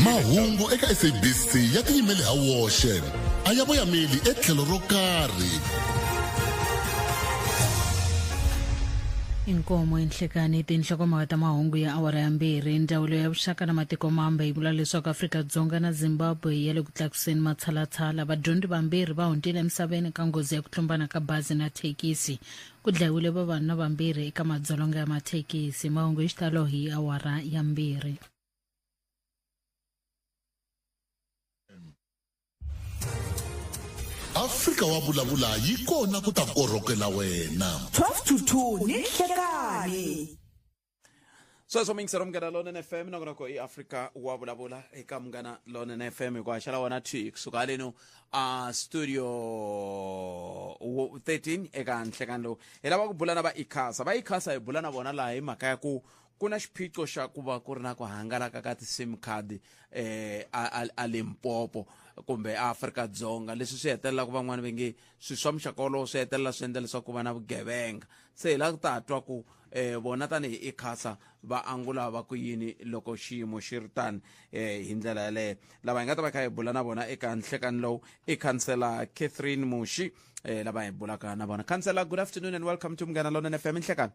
mahungu eka sabc ya tiyimele ha woxe a ya voyameli etlhelo ro karhi Inkomo enhlekani tinhlokomhaka ta mahungu ya awara ya mbirhi ndzawulo ya vuxaka na matiko mambe yi vula leswaku Afrika-Dzonga na Zimbabwe ya le ku tlakuseni matshalatshala vadyondzi vambirhi va hundzile emisaveni ka nghozi ya ku tlumbana ka bazi na thekisi Ku dlayiwile vavanuna vambirhi eka madzolonga ya mathekisi. Mahungu hi xitalo hi awara ya mbirhi. Afrika wa vulavula yi kona ku ta korhokela wena. 12 to 2 ni nhlekani. Sweswo muyingiseri munghana lonene fm nongonoko i afrika wa vulavula eka munghana lonene fm hi ku haxela wona thwi kusuka haleno a studio 13 eka nhlekani lowu hi lava ku bula na va icasa va icasa hi bula na vona laha hi mhaka ya ku ku na xiphiqo xa ku va ku ri na ku hangalaka ka ti-sim card eh a, a, a Limpopo kumbe Afrika-Dzonga leswi swi hetelelaka van'wani va nge swilo swa muxaka wolowo swi hetelela swi endla leswaku ku va na vugevenga se hi lava ku ta twa ku eh vona tanihi icasa va angula va ku yini loko xiyimo xi ri tani eh hi ndlela yaleyo lava hi nga ta va kha hi bula na vona eka nhlekani lowu i khansela Catherine Mushi eh lava hi bulaka na vona khansela good afternoon and welcome to Munghana Lonene FM nhlekani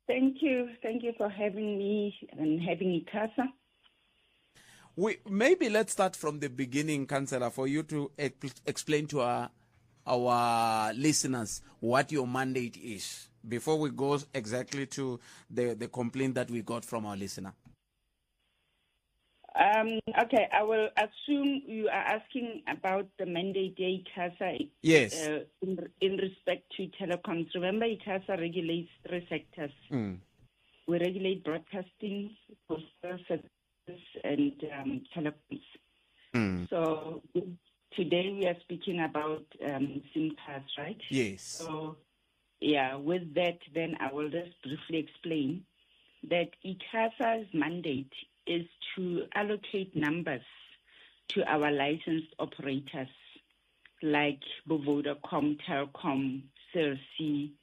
Thank you. Thank you for having me and having ICASA. We, maybe let's start from the beginning, Councillor, for you to explain to our, our listeners what your mandate is before we go exactly to the, the complaint that we got from our listener. Um, okay, I will assume you are asking about the mandate ICASA yes. Uh, in, in, respect to telecoms. Remember, ICASA regulates three sectors. Mm. We regulate broadcasting, postal services, and um, telecoms. Mm. So today we are speaking about um, SIM cards, right? Yes. So, yeah, with that, then I will just briefly explain that ICASA's mandate is to allocate numbers to our licensed operators like Vodacom, Telkom, Cell C,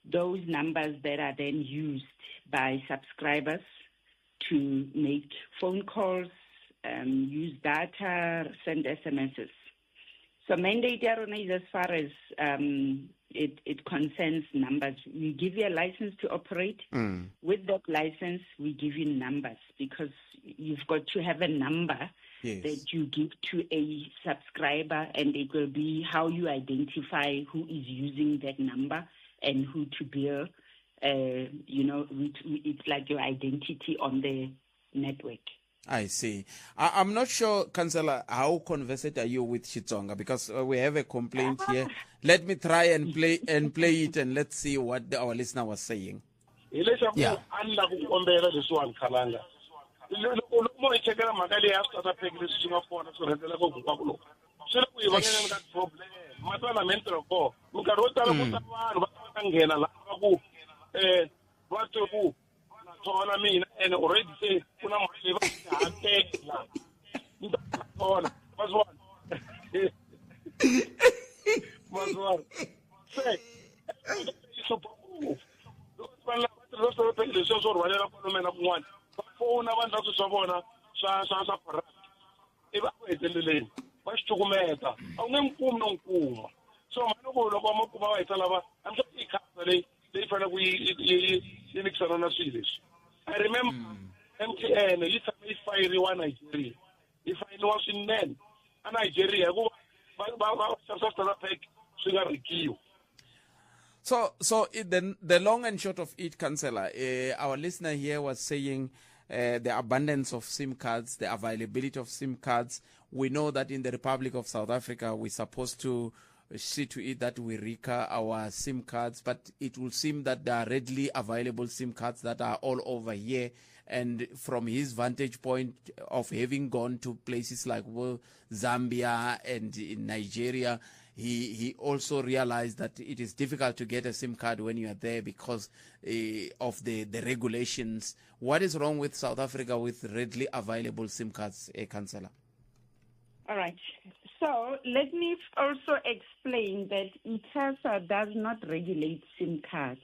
those numbers that are then used by subscribers to make phone calls, um, use data, send SMSs. So mandate ya rona is as far as um, it, it concerns numbers. We give you a license to operate. Mm. With that license, we give you numbers because you've got to have a number yes. that you give to a subscriber, and it will be how you identify who is using that number and who to bill. Uh, you know, it's like your identity on the network. I see. I, am not sure, Councillor, how conversant are you with Xitsonga? Because uh, we have a complaint here. Let me try and play and play it, and let's see what the, our listener was saying. hi leswaku a ni lava ku kombela leswiwani khalanga loko loko mo hi chekela mhaka leyi ya swi pack leswi swi nga kona swi rhendzelaka hinkwako loko swi le ku hi vangeleni ka problem matwana me ni tirha kona minkarhi yo tala ku ta vanhu va ta va ta nghena laha va ku um va twe ku na thola mina ene already se ku na mali leyi va yi hakela ni ta thola va swi vona va swi vona se yi hlupha ngopfu loko vanhu lava va tirhisa switepe leswiya swo rhwalela kwalomu na kun'wana va fowuna va endla swilo swa vona swa swa swa corrupt ivi a ku heteleleni va xi cukumeta a wu nge n'wi kumi no n'wi kuma so mhani ku loko va ma kuma va hisa lava I'm sure i khasa leyi leyi faneleke yi yi yi lwisana na swilo leswi i remember MTN yi tshame yi fayiriwa Nigeria yi fayiniwa swinene a Nigeria hikuva va va va xavisa swi pack swi nga rhekiwi So, so it, the, the long and short of it, Councillor, uh, our listener here was saying uh, the abundance of SIM cards, the availability of SIM cards. We know that in the Republic of South Africa, we're supposed to see to it that we recur our SIM cards, but it will seem that there are readily available SIM cards that are all over here. And from his vantage point of having gone to places like well, Zambia and in Nigeria, He he also realized that it is difficult to get a SIM card when you are there because uh, of the, the regulations. What is wrong with South Africa with readily available SIM cards, a councillor? All right. So let me also explain that ICASA does not regulate SIM cards.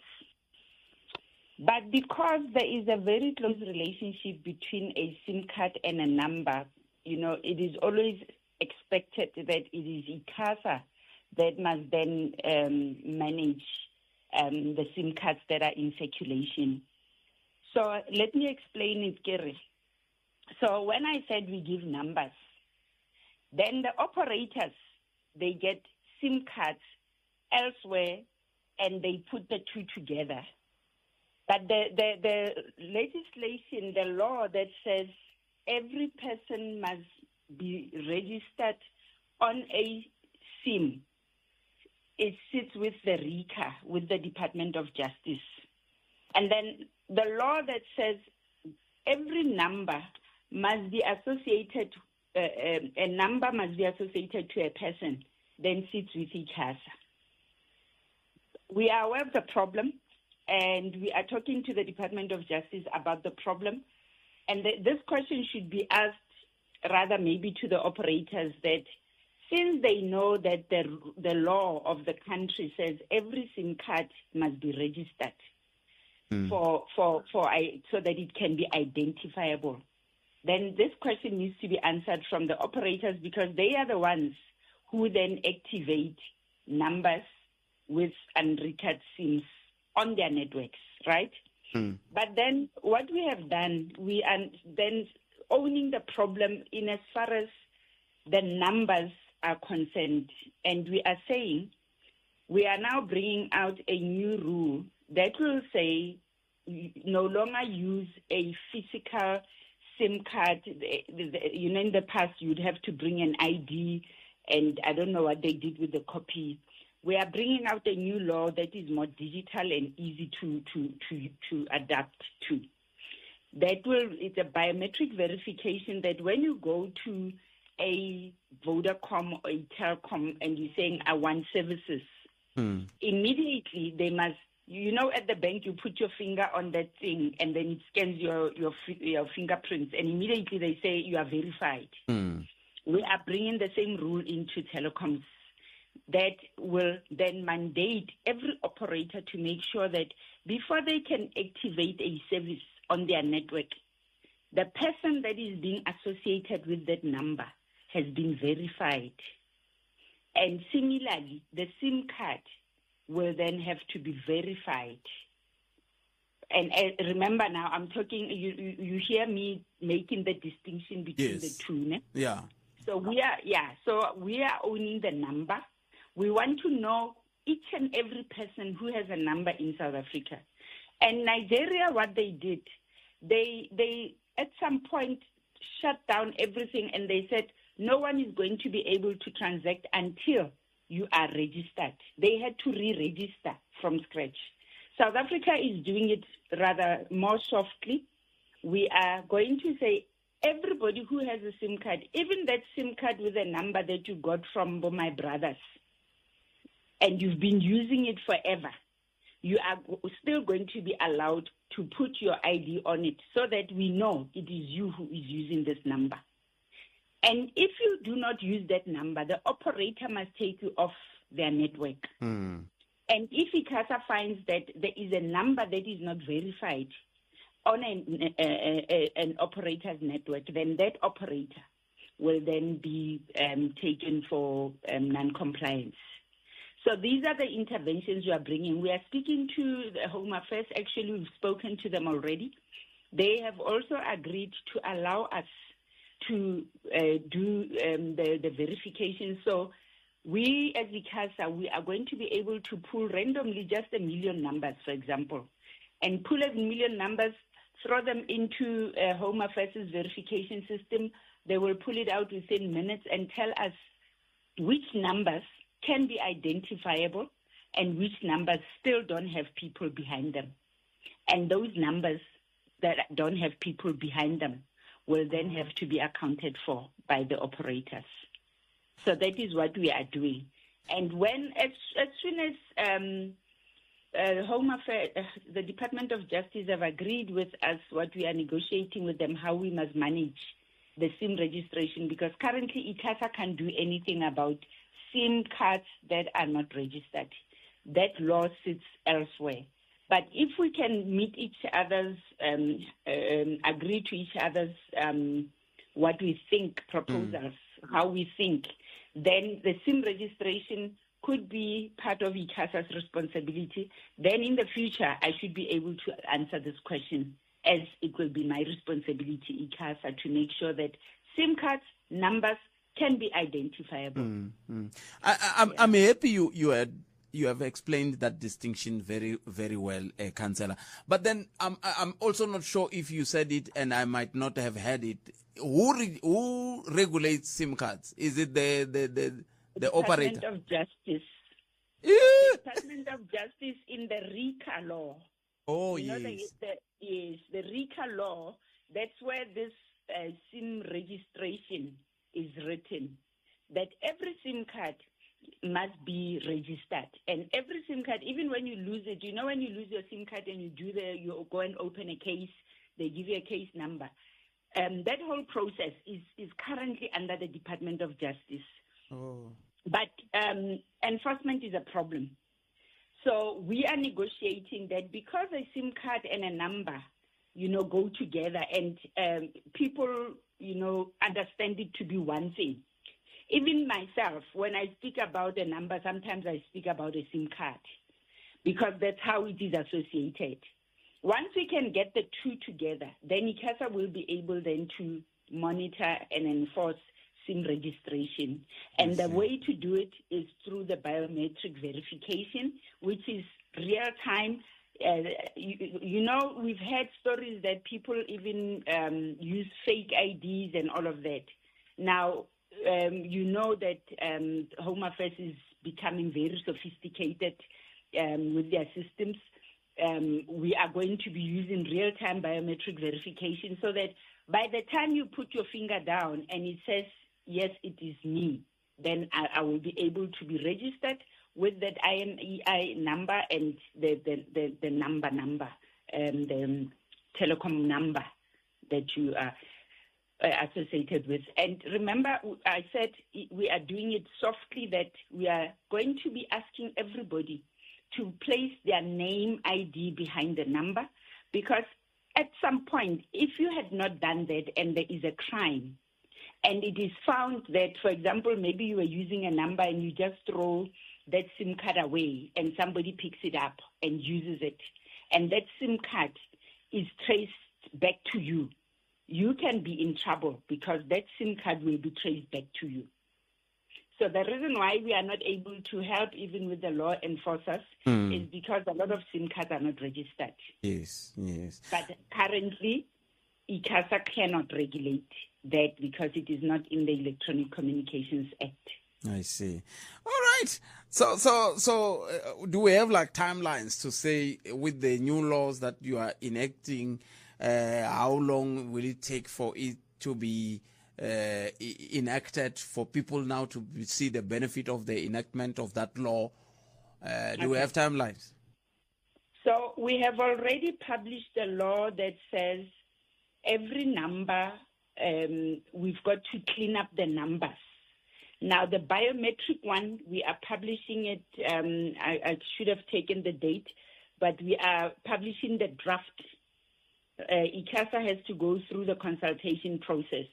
But because there is a very close relationship between a SIM card and a number, you know, it is always expected that it is ICASA that must then um, manage um, the SIM cards that are in circulation. So let me explain it, Kerry. So when I said we give numbers, then the operators, they get SIM cards elsewhere and they put the two together. But the, the, the legislation, the law that says every person must be registered on a SIM, it sits with the RICA, with the Department of Justice. And then the law that says every number must be associated, uh, um, a number must be associated to a person, then sits with ICASA. We are aware of the problem, and we are talking to the Department of Justice about the problem. And this question should be asked rather maybe to the operators that since they know that the, the law of the country says every SIM card must be registered mm. for, for, for, I, so that it can be identifiable, then this question needs to be answered from the operators because they are the ones who then activate numbers with unrecorded SIMs on their networks, right? Mm. But then what we have done, we are then owning the problem in as far as the numbers are concerned. And we are saying we are now bringing out a new rule that will say no longer use a physical SIM card. You know, in the past, you'd have to bring an ID, and I don't know what they did with the copy. We are bringing out a new law that is more digital and easy to, to, to, to adapt to. That will, it's a biometric verification that when you go to a Vodacom or a Telkom and you're saying, I want services, mm. immediately they must, you know, at the bank you put your finger on that thing and then it scans your, your, your fingerprints and immediately they say you are verified. Mm. We are bringing the same rule into telecoms that will then mandate every operator to make sure that before they can activate a service on their network, the person that is being associated with that number has been verified. And similarly, the SIM card will then have to be verified. And uh, remember now, I'm talking, you, you hear me making the distinction between yes. the two. Ne? Yeah. So we are, yeah, so we are owning the number. We want to know each and every person who has a number in South Africa. And Nigeria, what they did, they, they at some point shut down everything and they said, no one is going to be able to transact until you are registered. They had to re-register from scratch. South Africa is doing it rather more softly. We are going to say everybody who has a SIM card, even that SIM card with a number that you got from my brothers, and you've been using it forever, you are still going to be allowed to put your ID on it so that we know it is you who is using this number. And if you do not use that number, the operator must take you off their network. Mm. And if ICASA finds that there is a number that is not verified on an, a, a, an operator's network, then that operator will then be um, taken for um, non-compliance. So these are the interventions we are bringing. We are speaking to the Home Affairs. Actually, we've spoken to them already. They have also agreed to allow us to uh, do um, the, the verification. So we as ICASA, we are going to be able to pull randomly just a million numbers, for example, and pull a million numbers, throw them into a Home Affairs verification system. They will pull it out within minutes and tell us which numbers can be identifiable and which numbers still don't have people behind them. And those numbers that don't have people behind them will then have to be accounted for by the operators. So that is what we are doing. And when, as soon as Home Affairs, the Department of Justice have agreed with us what we are negotiating with them, how we must manage the SIM registration, because currently ICASA can't do anything about SIM cards that are not registered. That law sits elsewhere. But if we can meet each other's, agree to each other's what we think, proposals, how we think, then the SIM registration could be part of ICASA's responsibility. Then in the future, I should be able to answer this question, as it will be my responsibility, ICASA, to make sure that SIM cards, numbers can be identifiable. I'm happy you have explained that distinction very, very well, Councillor. But then I'm also not sure if you said it, and I might not have heard it. Who regulates SIM cards? Is it the operator? Department of Justice. The Department of Justice in the RICA law. Oh, you know, yes. The RICA law, that's where this SIM registration is written, that every SIM card must be registered. And every SIM card, even when you lose it, you know, when you lose your SIM card and you you go and open a case, they give you a case number. That whole process is currently under the Department of Justice. Oh. But enforcement is a problem. So we are negotiating that because a SIM card and a number, you know, go together, and people, you know, understand it to be one thing. Even myself, when I speak about a number, sometimes I speak about a SIM card because that's how it is associated. Once we can get the two together, then ICASA will be able then to monitor and enforce SIM registration. And the way to do it is through the biometric verification, which is real time. You know, we've had stories that people even use fake IDs and all of that. Now, you know that Home Affairs is becoming very sophisticated with their systems. We are going to be using real-time biometric verification so that by the time you put your finger down and it says, yes, it is me, then I will be able to be registered with that IMEI number and the number, the telecom number that you are associated with. And remember, I said we are doing it softly, that we are going to be asking everybody to place their name ID behind the number, because at some point, if you had not done that and there is a crime, and it is found that, for example, maybe you were using a number and you just throw that SIM card away and somebody picks it up and uses it, and that SIM card is traced back to you, you can be in trouble because that SIM card will be traced back to you. So the reason why we are not able to help even with the law enforcers is because a lot of SIM cards are not registered. Yes, yes. But currently, ICASA cannot regulate that because it is not in the Electronic Communications Act. I see. All right. So do we have like timelines to say with the new laws that you are enacting, how long will it take for it to be enacted, for people now to see the benefit of the enactment of that law? Do we have timelines? So we have already published a law that says every number, we've got to clean up the numbers. Now, the biometric one, we are publishing it. I should have taken the date, but we are publishing the draft. ICASA has to go through the consultation process.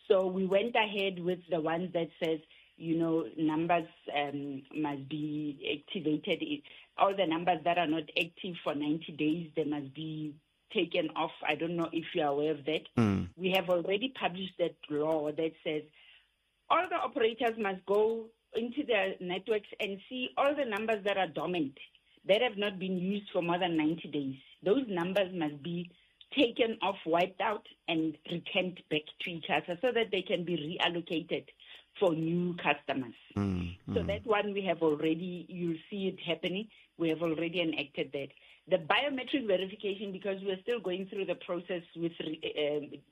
So we went ahead with the ones that says, you know, numbers must be activated. All the numbers that are not active for 90 days, they must be taken off. I don't know if you are aware of that. We have already published that law that says all the operators must go into their networks and see all the numbers that are dormant, that have not been used for more than 90 days. Those numbers must be taken off, wiped out, and returned back to each other so that they can be reallocated for new customers. So that one we have already, you'll see it happening. We have already enacted that. The biometric verification, because we're still going through the process with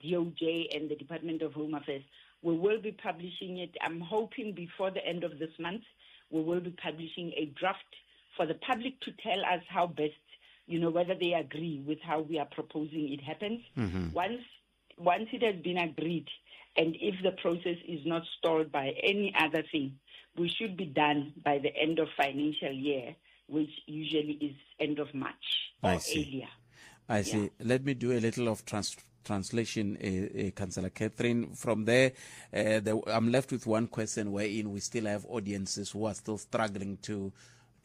DOJ and the Department of Home Affairs, we will be publishing it. I'm hoping before the end of this month, We will be publishing a draft for the public to tell us how best, you know, whether they agree with how we are proposing it happens. Mm-hmm. Once it has been agreed, and if the process is not stalled by any other thing, we should be done by the end of financial year, which usually is end of March or I see. earlier. I see. Yeah. Let me do a little of translation, Councillor Catherine. From there, I'm left with one question wherein we still have audiences who are still struggling to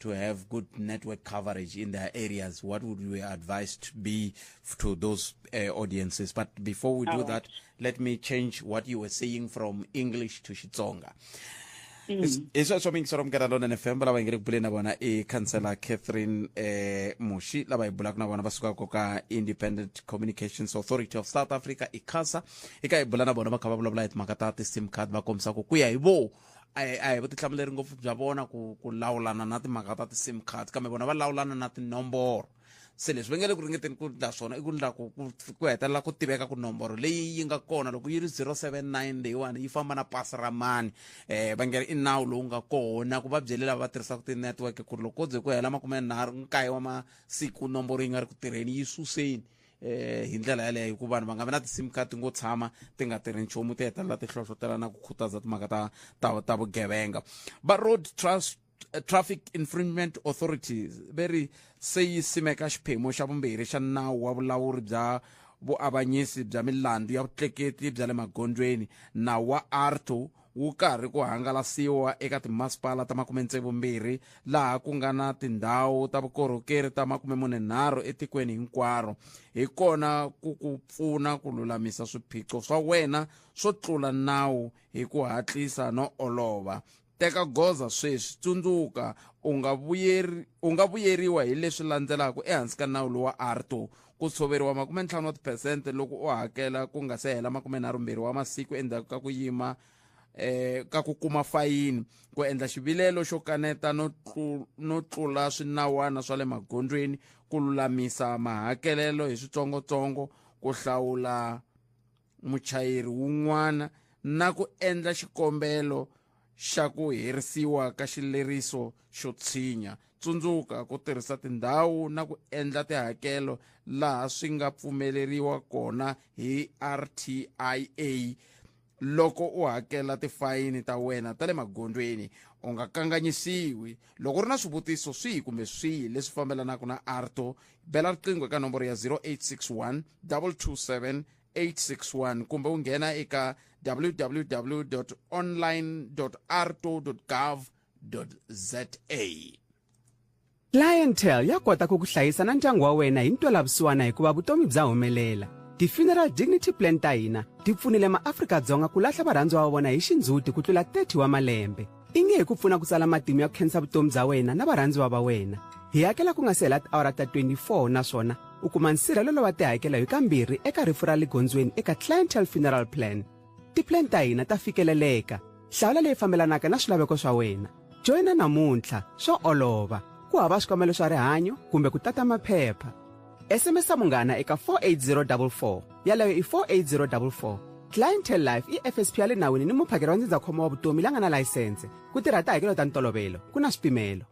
have good network coverage in their areas. What would we advise to be to those audiences? But before we do that, let me change what you were saying from English to Xitsonga. Hi sweswo miyingisero Munghana Lonene FM lava hi nge le ku buleni na vona i Councillor Catherine Mushi lava hi bulaka na vona va sukaka ka Independent Communications Authority of South Africa, ICASA. Eka hi bula na vona va kha va vulavula hi timhaka ta ti-sim card, va kombisa ku ku ya hi vo a hi vutihlamuleri ngopfu bya vona ku lawulana na timhaka ta ti-sim card, kambe vona va lawulana na tinomboro. Se leswi va nge le ku ringeteni ku endla swona i ku endla ku hetelela ku tiveka ku nomboro leyi yi nga kona loko yi ri 079 leyiwani yi famba na pasi ra mani. Va nge ri i nawu lowu nga kona ku va byele lava va tirhisaka ti-network ku ri loko ko ze ku hela 39 wa masiku nomboro yi nga ri ku tirheni, yi suseni hi ndlela yaleyo, hikuva vanhu va nga vi na ti-sim card ti ngo tshama ti nga tirhi nchumu, ti hetelela ti hlohlotela na ku khutaza timhaka ta vugevenga. Va Road Trust Traffic Infringement Authority ve ri se yi simeka xiphemu xa vumbirhi xa nawu wa vulawuri bya vuavanyisi bya milandzu ya vutleketli bya le magondzweni. Nawu wa AARTO wu karhi ku hangalasiwa eka timasipala ta 62 laha ku nga na tindhawu ta vukorhokeri ta 43 etikweni hinkwaro. Hi kona ku ku pfuna ku lulamisa swiphiqo swa wena swo tlula nawu hi ku hatlisa no olova. Teka goza sweswi. Tsundzuka, u nga vuyeriwa hi leswi landzelaka ehansi ka nawu lowa AARTO: ku tshoveriwa 50 wa tiphesente loko u hakela ku nga se hela 32 wa masiku endzhaku ka ku yima ka ku kuma fayini, ku endla xivilelo xo kaneta no tlula swinawana swa le magondzweni, ku lulamisa mahakelelo hi switsongotsongo, ku hlawula muchayeri wun'wana na ku endla xikombelo xa ku herisiwa ka xileriso xo tshinya. Tsundzuka ku tirhisa tindhawu na ku endla tihakelo laha swi nga pfumeleriwa kona hi RTIA loko u hakela tifayini ta wena ta le magondzweni. U nga kanganyisiwi. Loko u ri na swivutiso swihi kumbe swihi leswi fambelanaka na AARTO, bela riqingho eka nomboro ya 0861 227 861 kumbe u nghena eka www.online.aarto.gov.za. Clientele ya kota ku ku hlayisa na ndyangu wa wena hi ntwelavusiwana hikuva vutomi bya humelela. Ti-funeral dignity plan ta hina ti pfunile maAfrika-Dzonga ku lahla varhandziwa va vona hi xindzhuti ku tlula 30 wa malembe. I nge hi ku pfuna ku tsala matimu ya ku khensa vutomi bya wena na varhandziwa va wena. Hi hakela ku nga se hela tiawara ta 24 naswona u kuma nsirhelelo wa tihakelo hi kambirhi eka rifu ra le gondzweni eka Clientele Funeral Plan. Tiplan ta hina ta fikeleleka. Hlawula leyi fambelanaka na swilaveko swa wena. Joyina namuntlha, swa olova. Ku hava swikambelo swa rihanyo kumbe ku tata maphepha. SMS munghana eka 48044. Yaleyo i 48044. Clientele Life i FSP ya le nawini ni muphakeri wa ndzindzakhombo wa vutomi la nga na layisense. Ku tirha tihakelo ta ntolovelo, ku na swipimelo.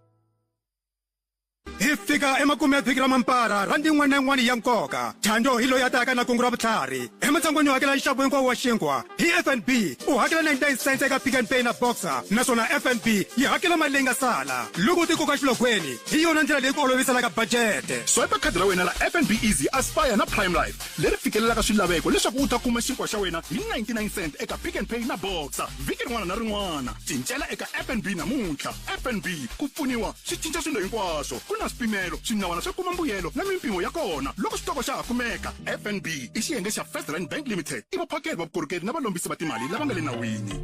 Hi fika emakumu ya vhiki ra mampara, rhandi yin'wana na yin'wana ya nkoka. Thando hi loyi a taka na kungu ra vutlhari. Ematshan'weni yo hakela nxavo hinkwawo wa xinkwa hi FNB, u hakela 99 cents eka Pick n Pay na Boxer, naswona FNB yi hakela mali leyi nga sala loko u ti koka xilogweni. Hi yona ndlela leyi ku oloviselaka budget. Swipe khadi ra wena ra FNB Easy Aspire na Prime Life leri fikelelaka swilaveko leswaku u ta kuma xinkwa xa wena hi 99 cent eka Pick n Pay na Boxer vhiki rin'wana na rin'wana. Cincela eka FNB namuntlha. FNB, ku pfuniwa swi cinca swilo hinkwaswo. Ku na swipimelo, swinawana swo kuma mbuyelo na mimpimo ya kona loko xitoko xa ha kumeka. FNB i xiyenge xa First Rand Bank Limited, i vaphakeri va vukorhokeri na valombisi va timali lava nga le nawini.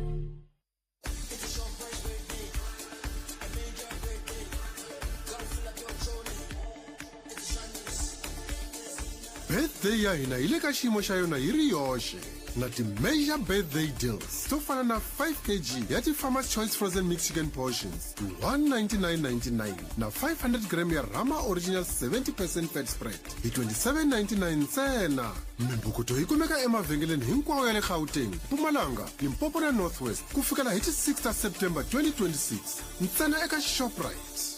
Birthday ya hina yi le ka xiyimo xa yona yi ri yoxe. Na ti-major birthday deals to fana na 5 kg ya ti-Farmers Choice Frozen Mixed Chicken Portions hi 199.99 na 500 gram ya Rama Original 70 percent fat spread hi 27.99 ntsena. Mimbhukuto yi kumeka emavhengeleni hinkwawo ya le Gauteng, Mpumalanga, Limpopo na North West ku fikela hi ti 6 ta September 2026 ntsena eka Shoprite.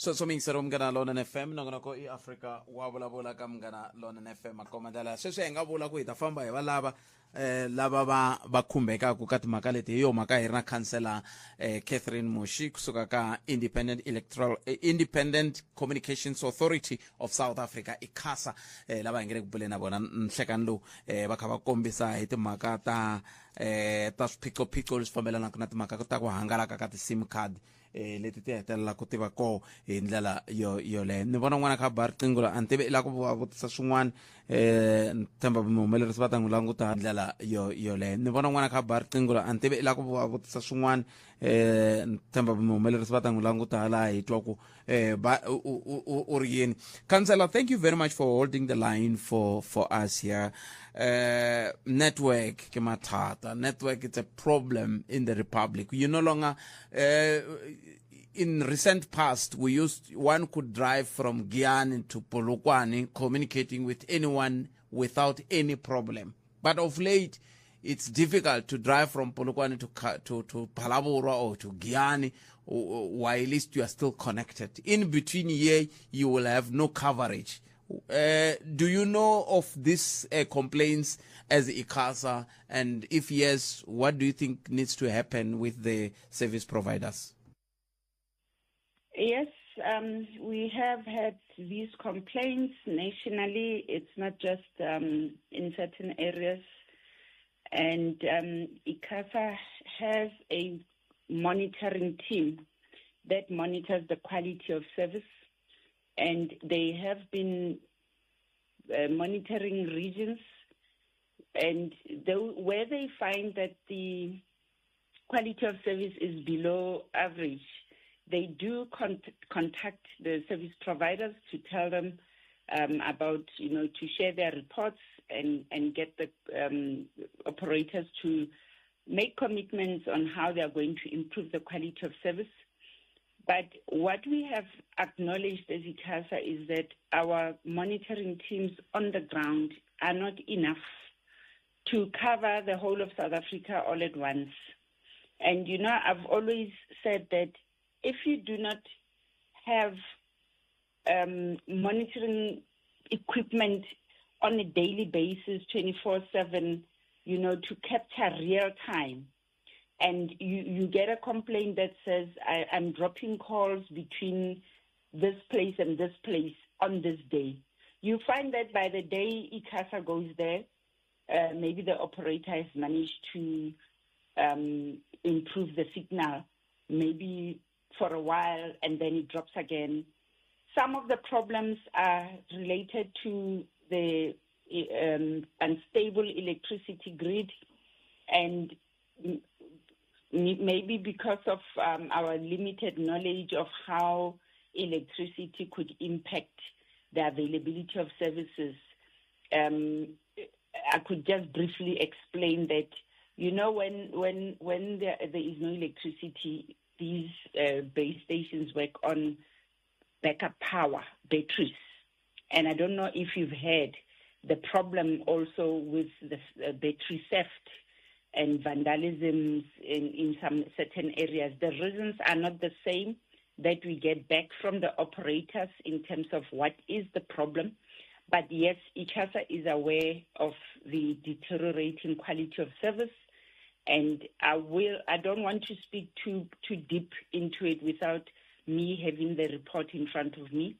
Sweswo miyingiseri wa Munghana Lonene FM, nongonoko i Afrika wa vulavula ka Munghana Lonene FM. Makomandela sweswi hi nga vula ku hi ta famba hi va lava eh lava va va khumbekaka ka timhaka leti. Hi yo mhaka hi ri na khansela eh Catherine Moshi kusuka ka Independent Electoral eh, Independent Communications Authority of South Africa, ICASA, eh lava hi nge le ku buleni na vona nhlekani lowu eh va kha va kombisa hi timhaka ta eh ta swiphiqophiqo leswi fambelanaka na timhaka ta ku hangalaka ka ti-sim card eh leti ti hetelela ku tiva koho hi ndlela yo yoleyo. Ni vona n'wana kha ba riqingho la, a ni tivi i lava ku va vutisa swin'wana eh ni tshemba muhumelerisi va ta n'wi languta ndlela yo yoleyo. Ni vona n'wana kha ba riqingho la, a ni tivi i lava ku va vutisa swin'wana eh ni tshemba muhumelerisi va ta n'wi languta laha hi twa ku eh ba u ri yini. Councillor, thank you very much for holding the line for us here. Network ke mathata. Network, it's a problem in the republic. You no longer in recent past, we used one could drive from Giyani to Polokwane communicating with anyone without any problem. But of late, it's difficult to drive from Polokwane to Phalaborwa or to Giyani while at least you are still connected. In between here, you will have no coverage. Do you know of these complaints as ICASA? And if yes, what do you think needs to happen with the service providers? Yes, we have had these complaints nationally. It's not just in certain areas. And ICASA has a monitoring team that monitors the quality of service. And they have been monitoring regions. And where they find that the quality of service is below average, they do contact the service providers to tell them about, you know, to share their reports and get the operators to make commitments on how they are going to improve the quality of service. But what we have acknowledged as ICASA is that our monitoring teams on the ground are not enough to cover the whole of South Africa all at once. And, you know, I've always said that if you do not have monitoring equipment on a daily basis, 24/7, you know, to capture real time, and you get a complaint that says, I'm dropping calls between this place and this place on this day. You find that by the day ICASA goes there, maybe the operator has managed to improve the signal, maybe for a while, and then it drops again. Some of the problems are related to the unstable electricity grid, and maybe because of our limited knowledge of how electricity could impact the availability of services. I could just briefly explain that, you know, when there is no electricity, these base stations work on backup power, batteries. And I don't know if you've heard the problem also with the battery theft and vandalism in some certain areas. The reasons are not the same that we get back from the operators in terms of what is the problem. But yes, ICASA is aware of the deteriorating quality of service, and I don't want to speak too deep into it without me having the report in front of me.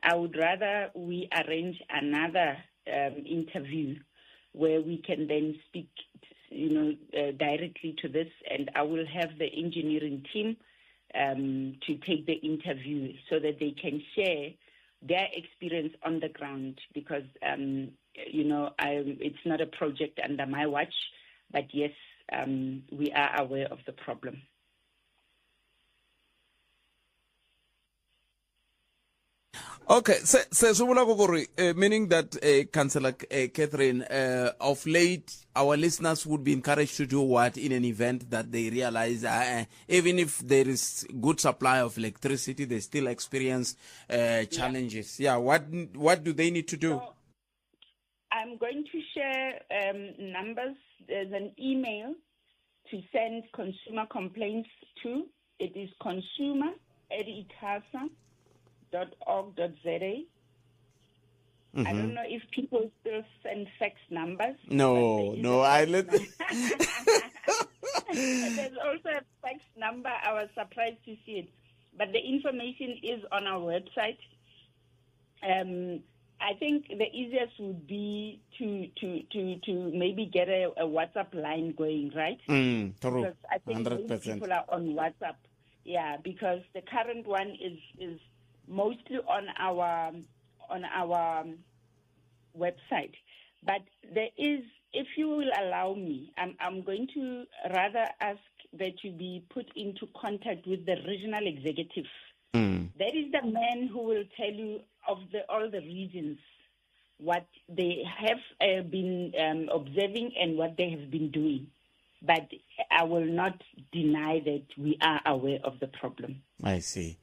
I would rather we arrange another interview where we can then speak, you know, directly to this, and I will have the engineering team to take the interview so that they can share their experience on the ground, because, you know, it's not a project under my watch, but yes, we are aware of the problem. Okay, se swi vula ku ri meaning that Councillor Catherine, of late our listeners would be encouraged to do what in an event that they realize even if there is good supply of electricity, they still experience challenges. Yeah, what do they need to do? So, I'm going to share numbers. There's an email to send consumer complaints to. It is consumer@icasa.org.za. I don't know if people still send fax numbers. No, no, I let. There's also a fax number. I was surprised to see it, but the information is on our website. I think the easiest would be to maybe get a WhatsApp line going, right? True. Because I think 100%. Most people are on WhatsApp. Yeah, because the current one is mostly on our website. But there is, if you will allow me, I'm going to rather ask that you be put into contact with the regional executive. That is the man who will tell you of all the regions, what they have been observing and what they have been doing. But I will not deny that we are aware of the problem. I see.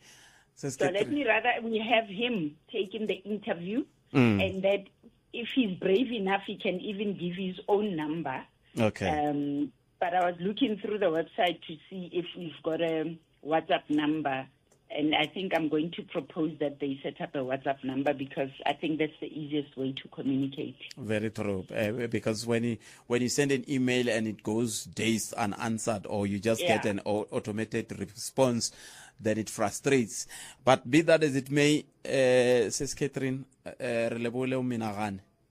So let me rather we have him taking the interview, and that if he's brave enough, he can even give his own number. Okay. But I was looking through the website to see if we've got a WhatsApp number, and I think I'm going to propose that they set up a WhatsApp number because I think that's the easiest way to communicate. Very true. Because when you send an email and it goes days unanswered, or you just get an automated response, then it frustrates. But be that as it may, says Catherine,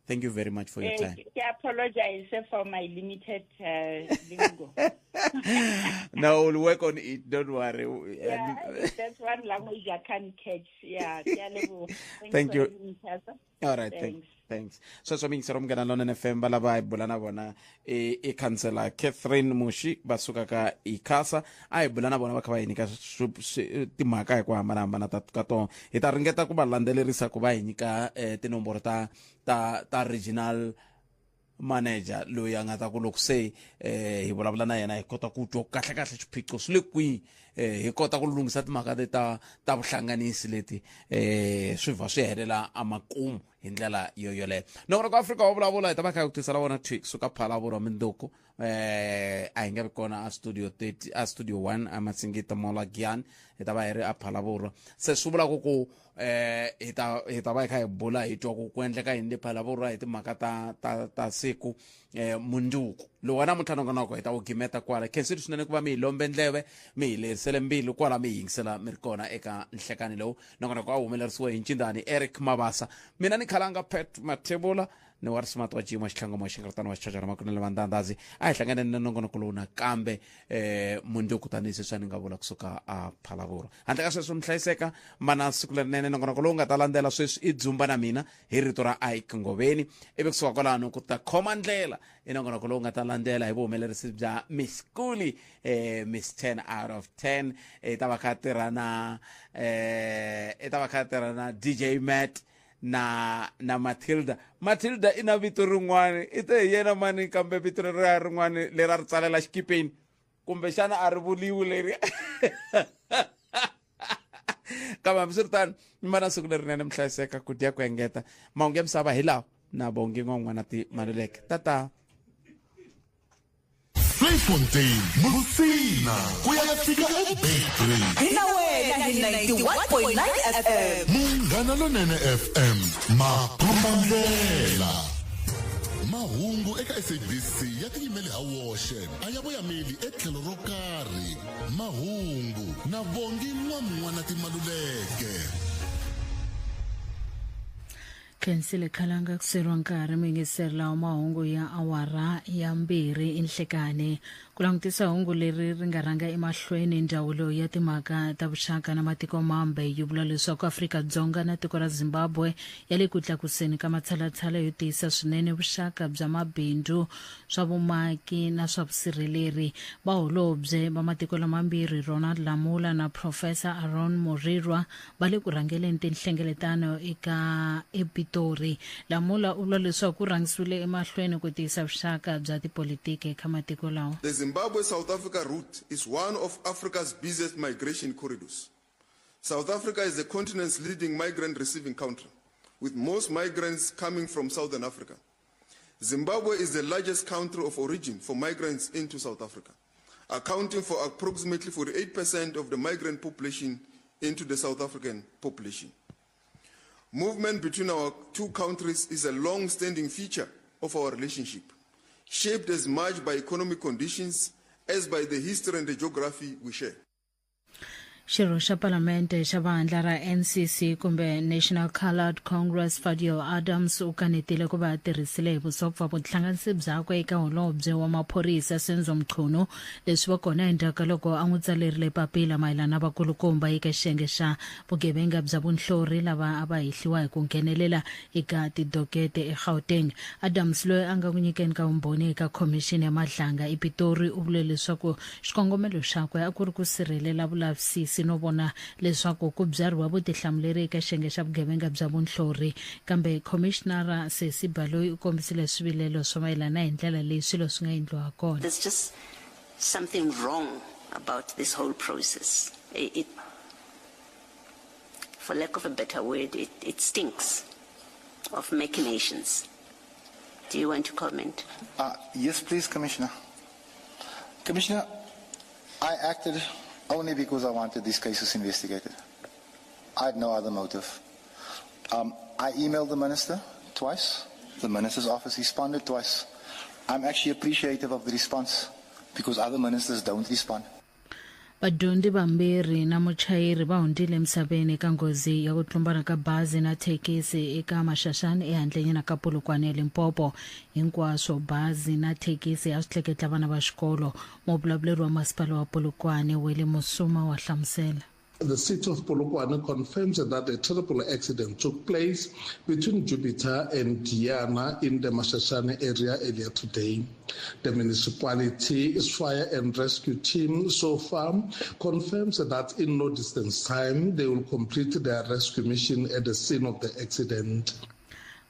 thank you very much for your time. I apologize for my limited lingo. No, we'll work on it. Don't worry. Yeah, that's one language I can't catch. Yeah. Thank you. All right. Thanks. So ming Munghana Lonene FM va lava hi bula na vona i Councillor Catherine Mushi va suka ka ICASA. A hi bula na vona va kha va hi nyika timhaka hi ku hambanahambana ka tona. Hi ta ringeta ku va landzelerisa ku va hi nyika tinomboro ta regional manager loyi a nga ta ku loko se hi vulavula na yena hi kota ku twa kahle kahle xiphiqo swi le kwihi, hi kota ku lunghisa timhaka leti ta vuhlanganisi leti swi va swi helela amakumu hi ndlela yo yoleyo. Nongonoko Afrika wa vulavula hi ta va kha hi ku tisela wona thwi kusuka Phalaborwa minduku. A hi nge vi kona a studio 30 a studio 1 a Masingita Mola Giyani, hi ta va hi ri a Phalaborwa. Se swi vula ku hi ta va hi kha hi bula hi twa ku endleka yini le Phalaborwa hi timhaka ta siku mundzuku. Lowu wa namuntlha nongonoko hi ta wu gimeta kwala. Khensile swinene ku va mi hi lombe ndleve, mi hi lehisele mbilu kwala, mi hi yingisela mi ri kona eka nhlekani lowu. Nongonoko a wu humelerisiwe hi Ncindani Eric Mabasa. Mina ni Khalanga Pat Mathebula ni wa Rismati wa Jima Xitlhango Moxingaritano wa Xichachana Makunene Vandandazi. A hi hlanganeni na nongonoko lowu nakambe mundzuku tanihi sweswi a ni nga vula kusuka a Phalaborwa. Handle ka sweswo mi hlayiseka, mana siku lerinene. Nongonoko lowu nga ta landzela sweswi i Dzumba na mina hi rito ra Ike Ngoveni, ivi kusuka kwalano ku ta khoma ndlela i nongonoko lowu nga ta landzela hi vuhumelerisi bya Miss Kuli, Miss 10 out of 10. I ta va kha tirha na DJ Matt na Matilda. Matilda i na vito rin'wana, i te hi yena mani kambe vito leriya rin'wana leri a ri tsalela xikipeni, kumbexana a ri vuriwi leri. Kambe hambiswiritano, mi va na siku lerinene, mi hlayiseka, ku dya ku engeta. Mahungu ya misava hi lawa na Bongi N'wan'wana ti Maluleke. Tata. Vleifontein, Musina, ku ya fika eBeitbridge. Hi na wena hi 91.9 FM. Munghana Lonene FM, makombandlela. Mahungu eka SABC ya tiyimele ha woxe, a ya voyameli etlhelo ro karhi. Mahungu na Bongi N'wan'wana ti Maluleke. Khensile Khalanga ku seriwa nkarhi muyingiseri lawa mahungu ya awara ya 2 inhlekani. Ku langutisa hungu leri ri nga rhanga emahlweni, ndzawulo ya timhaka ta vuxaka na matiko mambe yi vula leswaku Afrika-Dzonga na tiko ra Zimbabwe ya le ku tlakuseni ka matshalatshala yo tiyisa swinene vuxaka bya mabindzu, swa vumaki na swa vusirheleri. Vaholobye va matiko lamambirhi Ronald Lamola na Professor Aaron Murirwa va le ku rhangeleni tinhlengeletano eka ePitori. Lamola u vula leswaku ku rhangisiwile emahlweni ku tiyisa vuxaka bya tipolitiki eka matiko lawa. The Zimbabwe-South Africa route is one of Africa's busiest migration corridors. South Africa is the continent's leading migrant receiving country, with most migrants coming from Southern Africa. Zimbabwe is the largest country of origin for migrants into South Africa, accounting for approximately 48% of the migrant population into the South African population. Movement between our two countries is a long-standing feature of our relationship, shaped as much by economic conditions as by the history and the geography we share. Xirho xa Palamende xa vandla ra NCC kumbe National Coloured Congress Fadiel Adams u kanetile ku va a tirhisile hi vusopfa vuhlanganisi byakwe eka holobye wa maphorisa Senzo Mchunu. Leswi va kona endzhaku ka loko a n'wi tsalerile papila mayelana na vakulukumba eka xiyenge xa vugevenga bya vunhlori lava a va hehliwa hi ku nghenelela eka tidokete eGauteng. Adams loyi a nga ku nyikeni ka vumbhoni eka khomixini ya Madlanga ePitori u vule leswaku xikongomelo xakwe a ku ri ku sirhelela vulavisisi no vona leswaku ku byariwa vutihlamuleri eka xiyenge xa vugevenga bya vunhlori. Kambe khomixinara Sesi Baloyi u kombisile swivilelo swa mayelana hi ndlela leyi swilo swi nga endliwa ha kona. There's just something wrong about this whole process. It, for lack of a better word, it stinks of machinations. Do you want to comment? Yes, please, Commissioner. Commissioner, I acted only because I wanted these cases investigated. I had no other motive. I emailed the minister twice. The minister's office responded twice. I'm actually appreciative of the response because other ministers don't respond. Vadyondzi vambirhi na muchayeri va hundzile emisaveni eka nghozi ya ku tlumbana ka bazi na thekisi eka Maxaxani ehandlenyana ka Polokwane ya Limpopo. Hinkwaswo bazi na thekisi a swi tleketla vana va xikolo. Muvulavuleri wa masipala wa Polokwane Wele Musuma wa hlamusela. The city of Polokwane confirms that a terrible accident took place between Jupiter and Diana in the Mashashane area earlier today. The municipality's fire and rescue team so far confirms that in no distance time they will complete their rescue mission at the scene of the accident.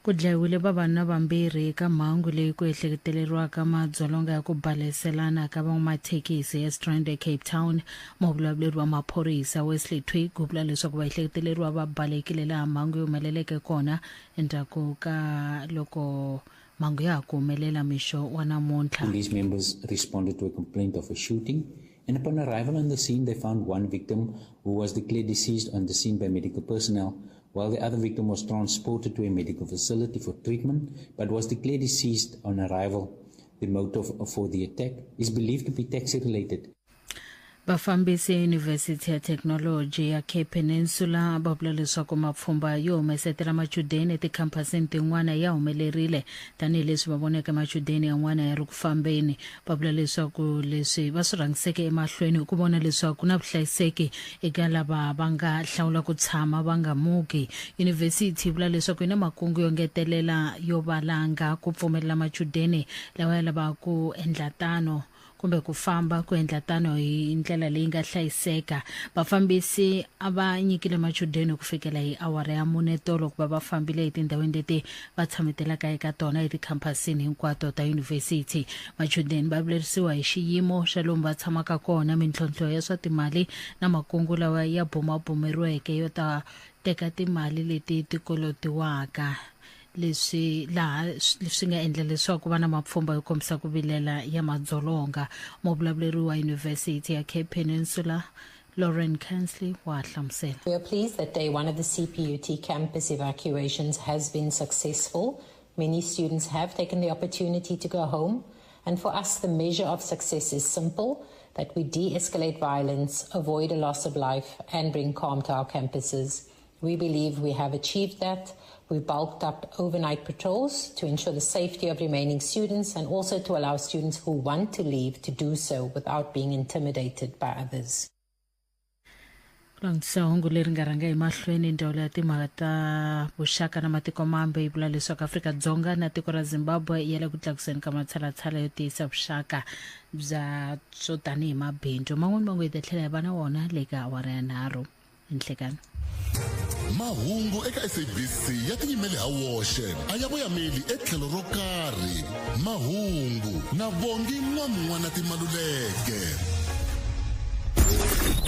Ku dlayiwile vavanuna vambirhi eka mhangu leyi ku ehleketeleriwaka madzolonga ya ku baleselana ka van'wamathekisi eStrand eCape Town. Muvulavuleri wa maphorisa Wesley Twigg u vula leswaku vaehleketeleriwa va balekile laha mhangu yi humeleleke kona endzhaku ka loko mhangu ya ha ku humelela mixo wa namuntlha. Police members responded to a complaint of a shooting, and upon arrival on the scene they found one victim who was declared deceased on the scene by medical personnel, while the other victim was transported to a medical facility for treatment but was declared deceased on arrival. The motive for the attack is believed to be taxi-related. Vafambisi eYunivhesiti ya Thekinoloji ya Cape Peninsula va vula leswaku mapfhumba yo humesetela machudeni etikhamphasini tin'wana ya humelerile tanihileswi va voneke machudeni yan'wana ya ri ku fambeni. Va vula leswaku leswi va swi rhangiseke emahlweni i ku vona leswaku ku na vuhlayiseki eka lava va nga hlawula ku tshama va nga muki. Yunivhesiti yi vula leswaku yi na makungu yo ngetelela yo valanga ku pfumelela machudeni lawa ya lavaka ku endla tano kumbe ku famba ku endla tano hi ndlela leyi nga hlayiseka. Vafambisi a va nyikile machudeni ku fikela hi awara ya 4 tolo ku va va fambile etindhawini leti va tshametelaka eka tona etikhamphasini hinkwato ta yunivhesiti. Machudeni va vilerisiwa hi xiyimo xa lomu va tshamaka kona, mintlhontlho ya swa timali na makungu lawa ya bumabumeriweke yo ta teka timali leti ti kolotiwaka. Leswi laha swi nga endla leswaku va na mapfhumba yo kombisa ku vilela ya madzolonga. Muvulavuleri wa Yunivhesiti ya Cape Peninsula Lauren Kansley wa hlamusela. We are pleased that day one of the CPUT campus evacuations has been successful. Many students have taken the opportunity to go home. And for us, the measure of success is simple, that we de-escalate violence, avoid a loss of life, and bring calm to our campuses. We believe we have achieved that. We bulked up overnight patrols to ensure the safety of remaining students and also to allow students who want to leave to do so without being intimidated by others. Ku langutisa hungu leri nga rhanga emahlweni ndzawulo ya timhaka ta vuxaka na matiko mambe yi vula leswaku Afrika-Dzonga na tiko ra Zimbabwe ya le ku tlakuseni ka matshalatshala yo tiyisa vuxaka bya swo tanihi mabindzu. Man'wana mangu hi ta tlhela hi va na wona le ka awara ya nharhu nhlikani. Mahungu eka SABC ya tiyimele ha woxe a ya voyameli etlhelo ro karhi. Mahungu na Bongi N'wamun'wana Timaluleke.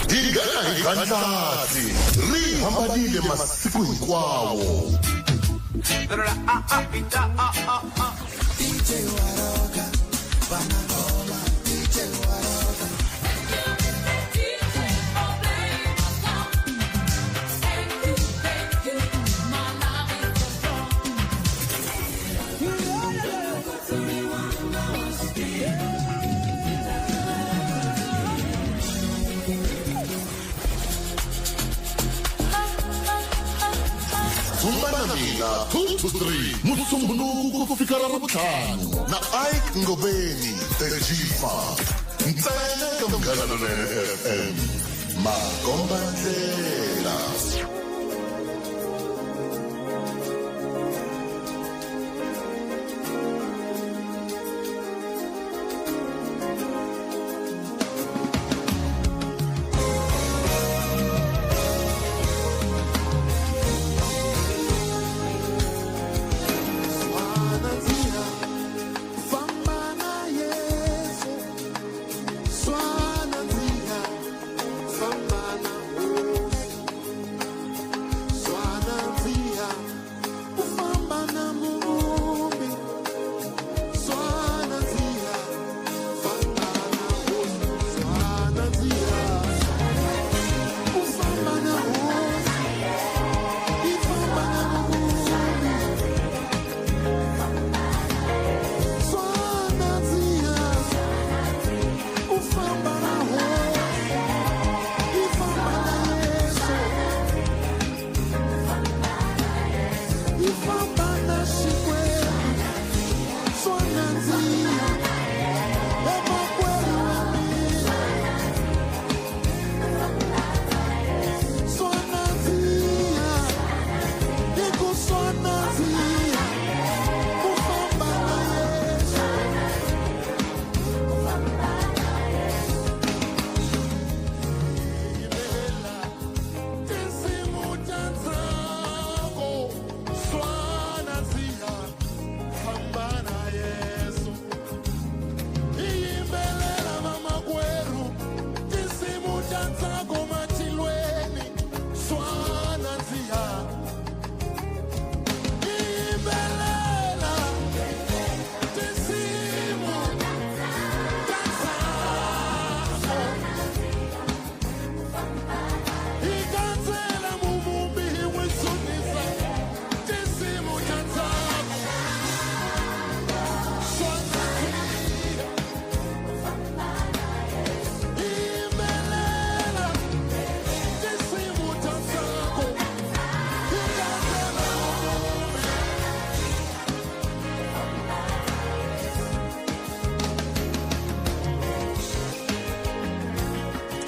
Tingana hi gandlati ri hambanile masiku hinkwawo. DJ Waroka, Banagoma, DJ Waroka. Dzumba na mina 2 to 3 Musumbhunuku ku fika ra Ravutlhanu na Ike Ngobeni the Jifa ntsena eka Munghana Lonene FM makomba ndlela.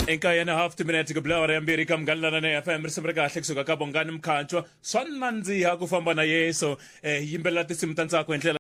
Enkaye na half timinete ku bila awara ya mbirhi ka Munghana Lonene FM risimu ri kahle kusuka ka Bongani Mkhatshwa swa nandziha ku famba na Yesu eh yimbelela tinsimu ta ntsako hi ndlela.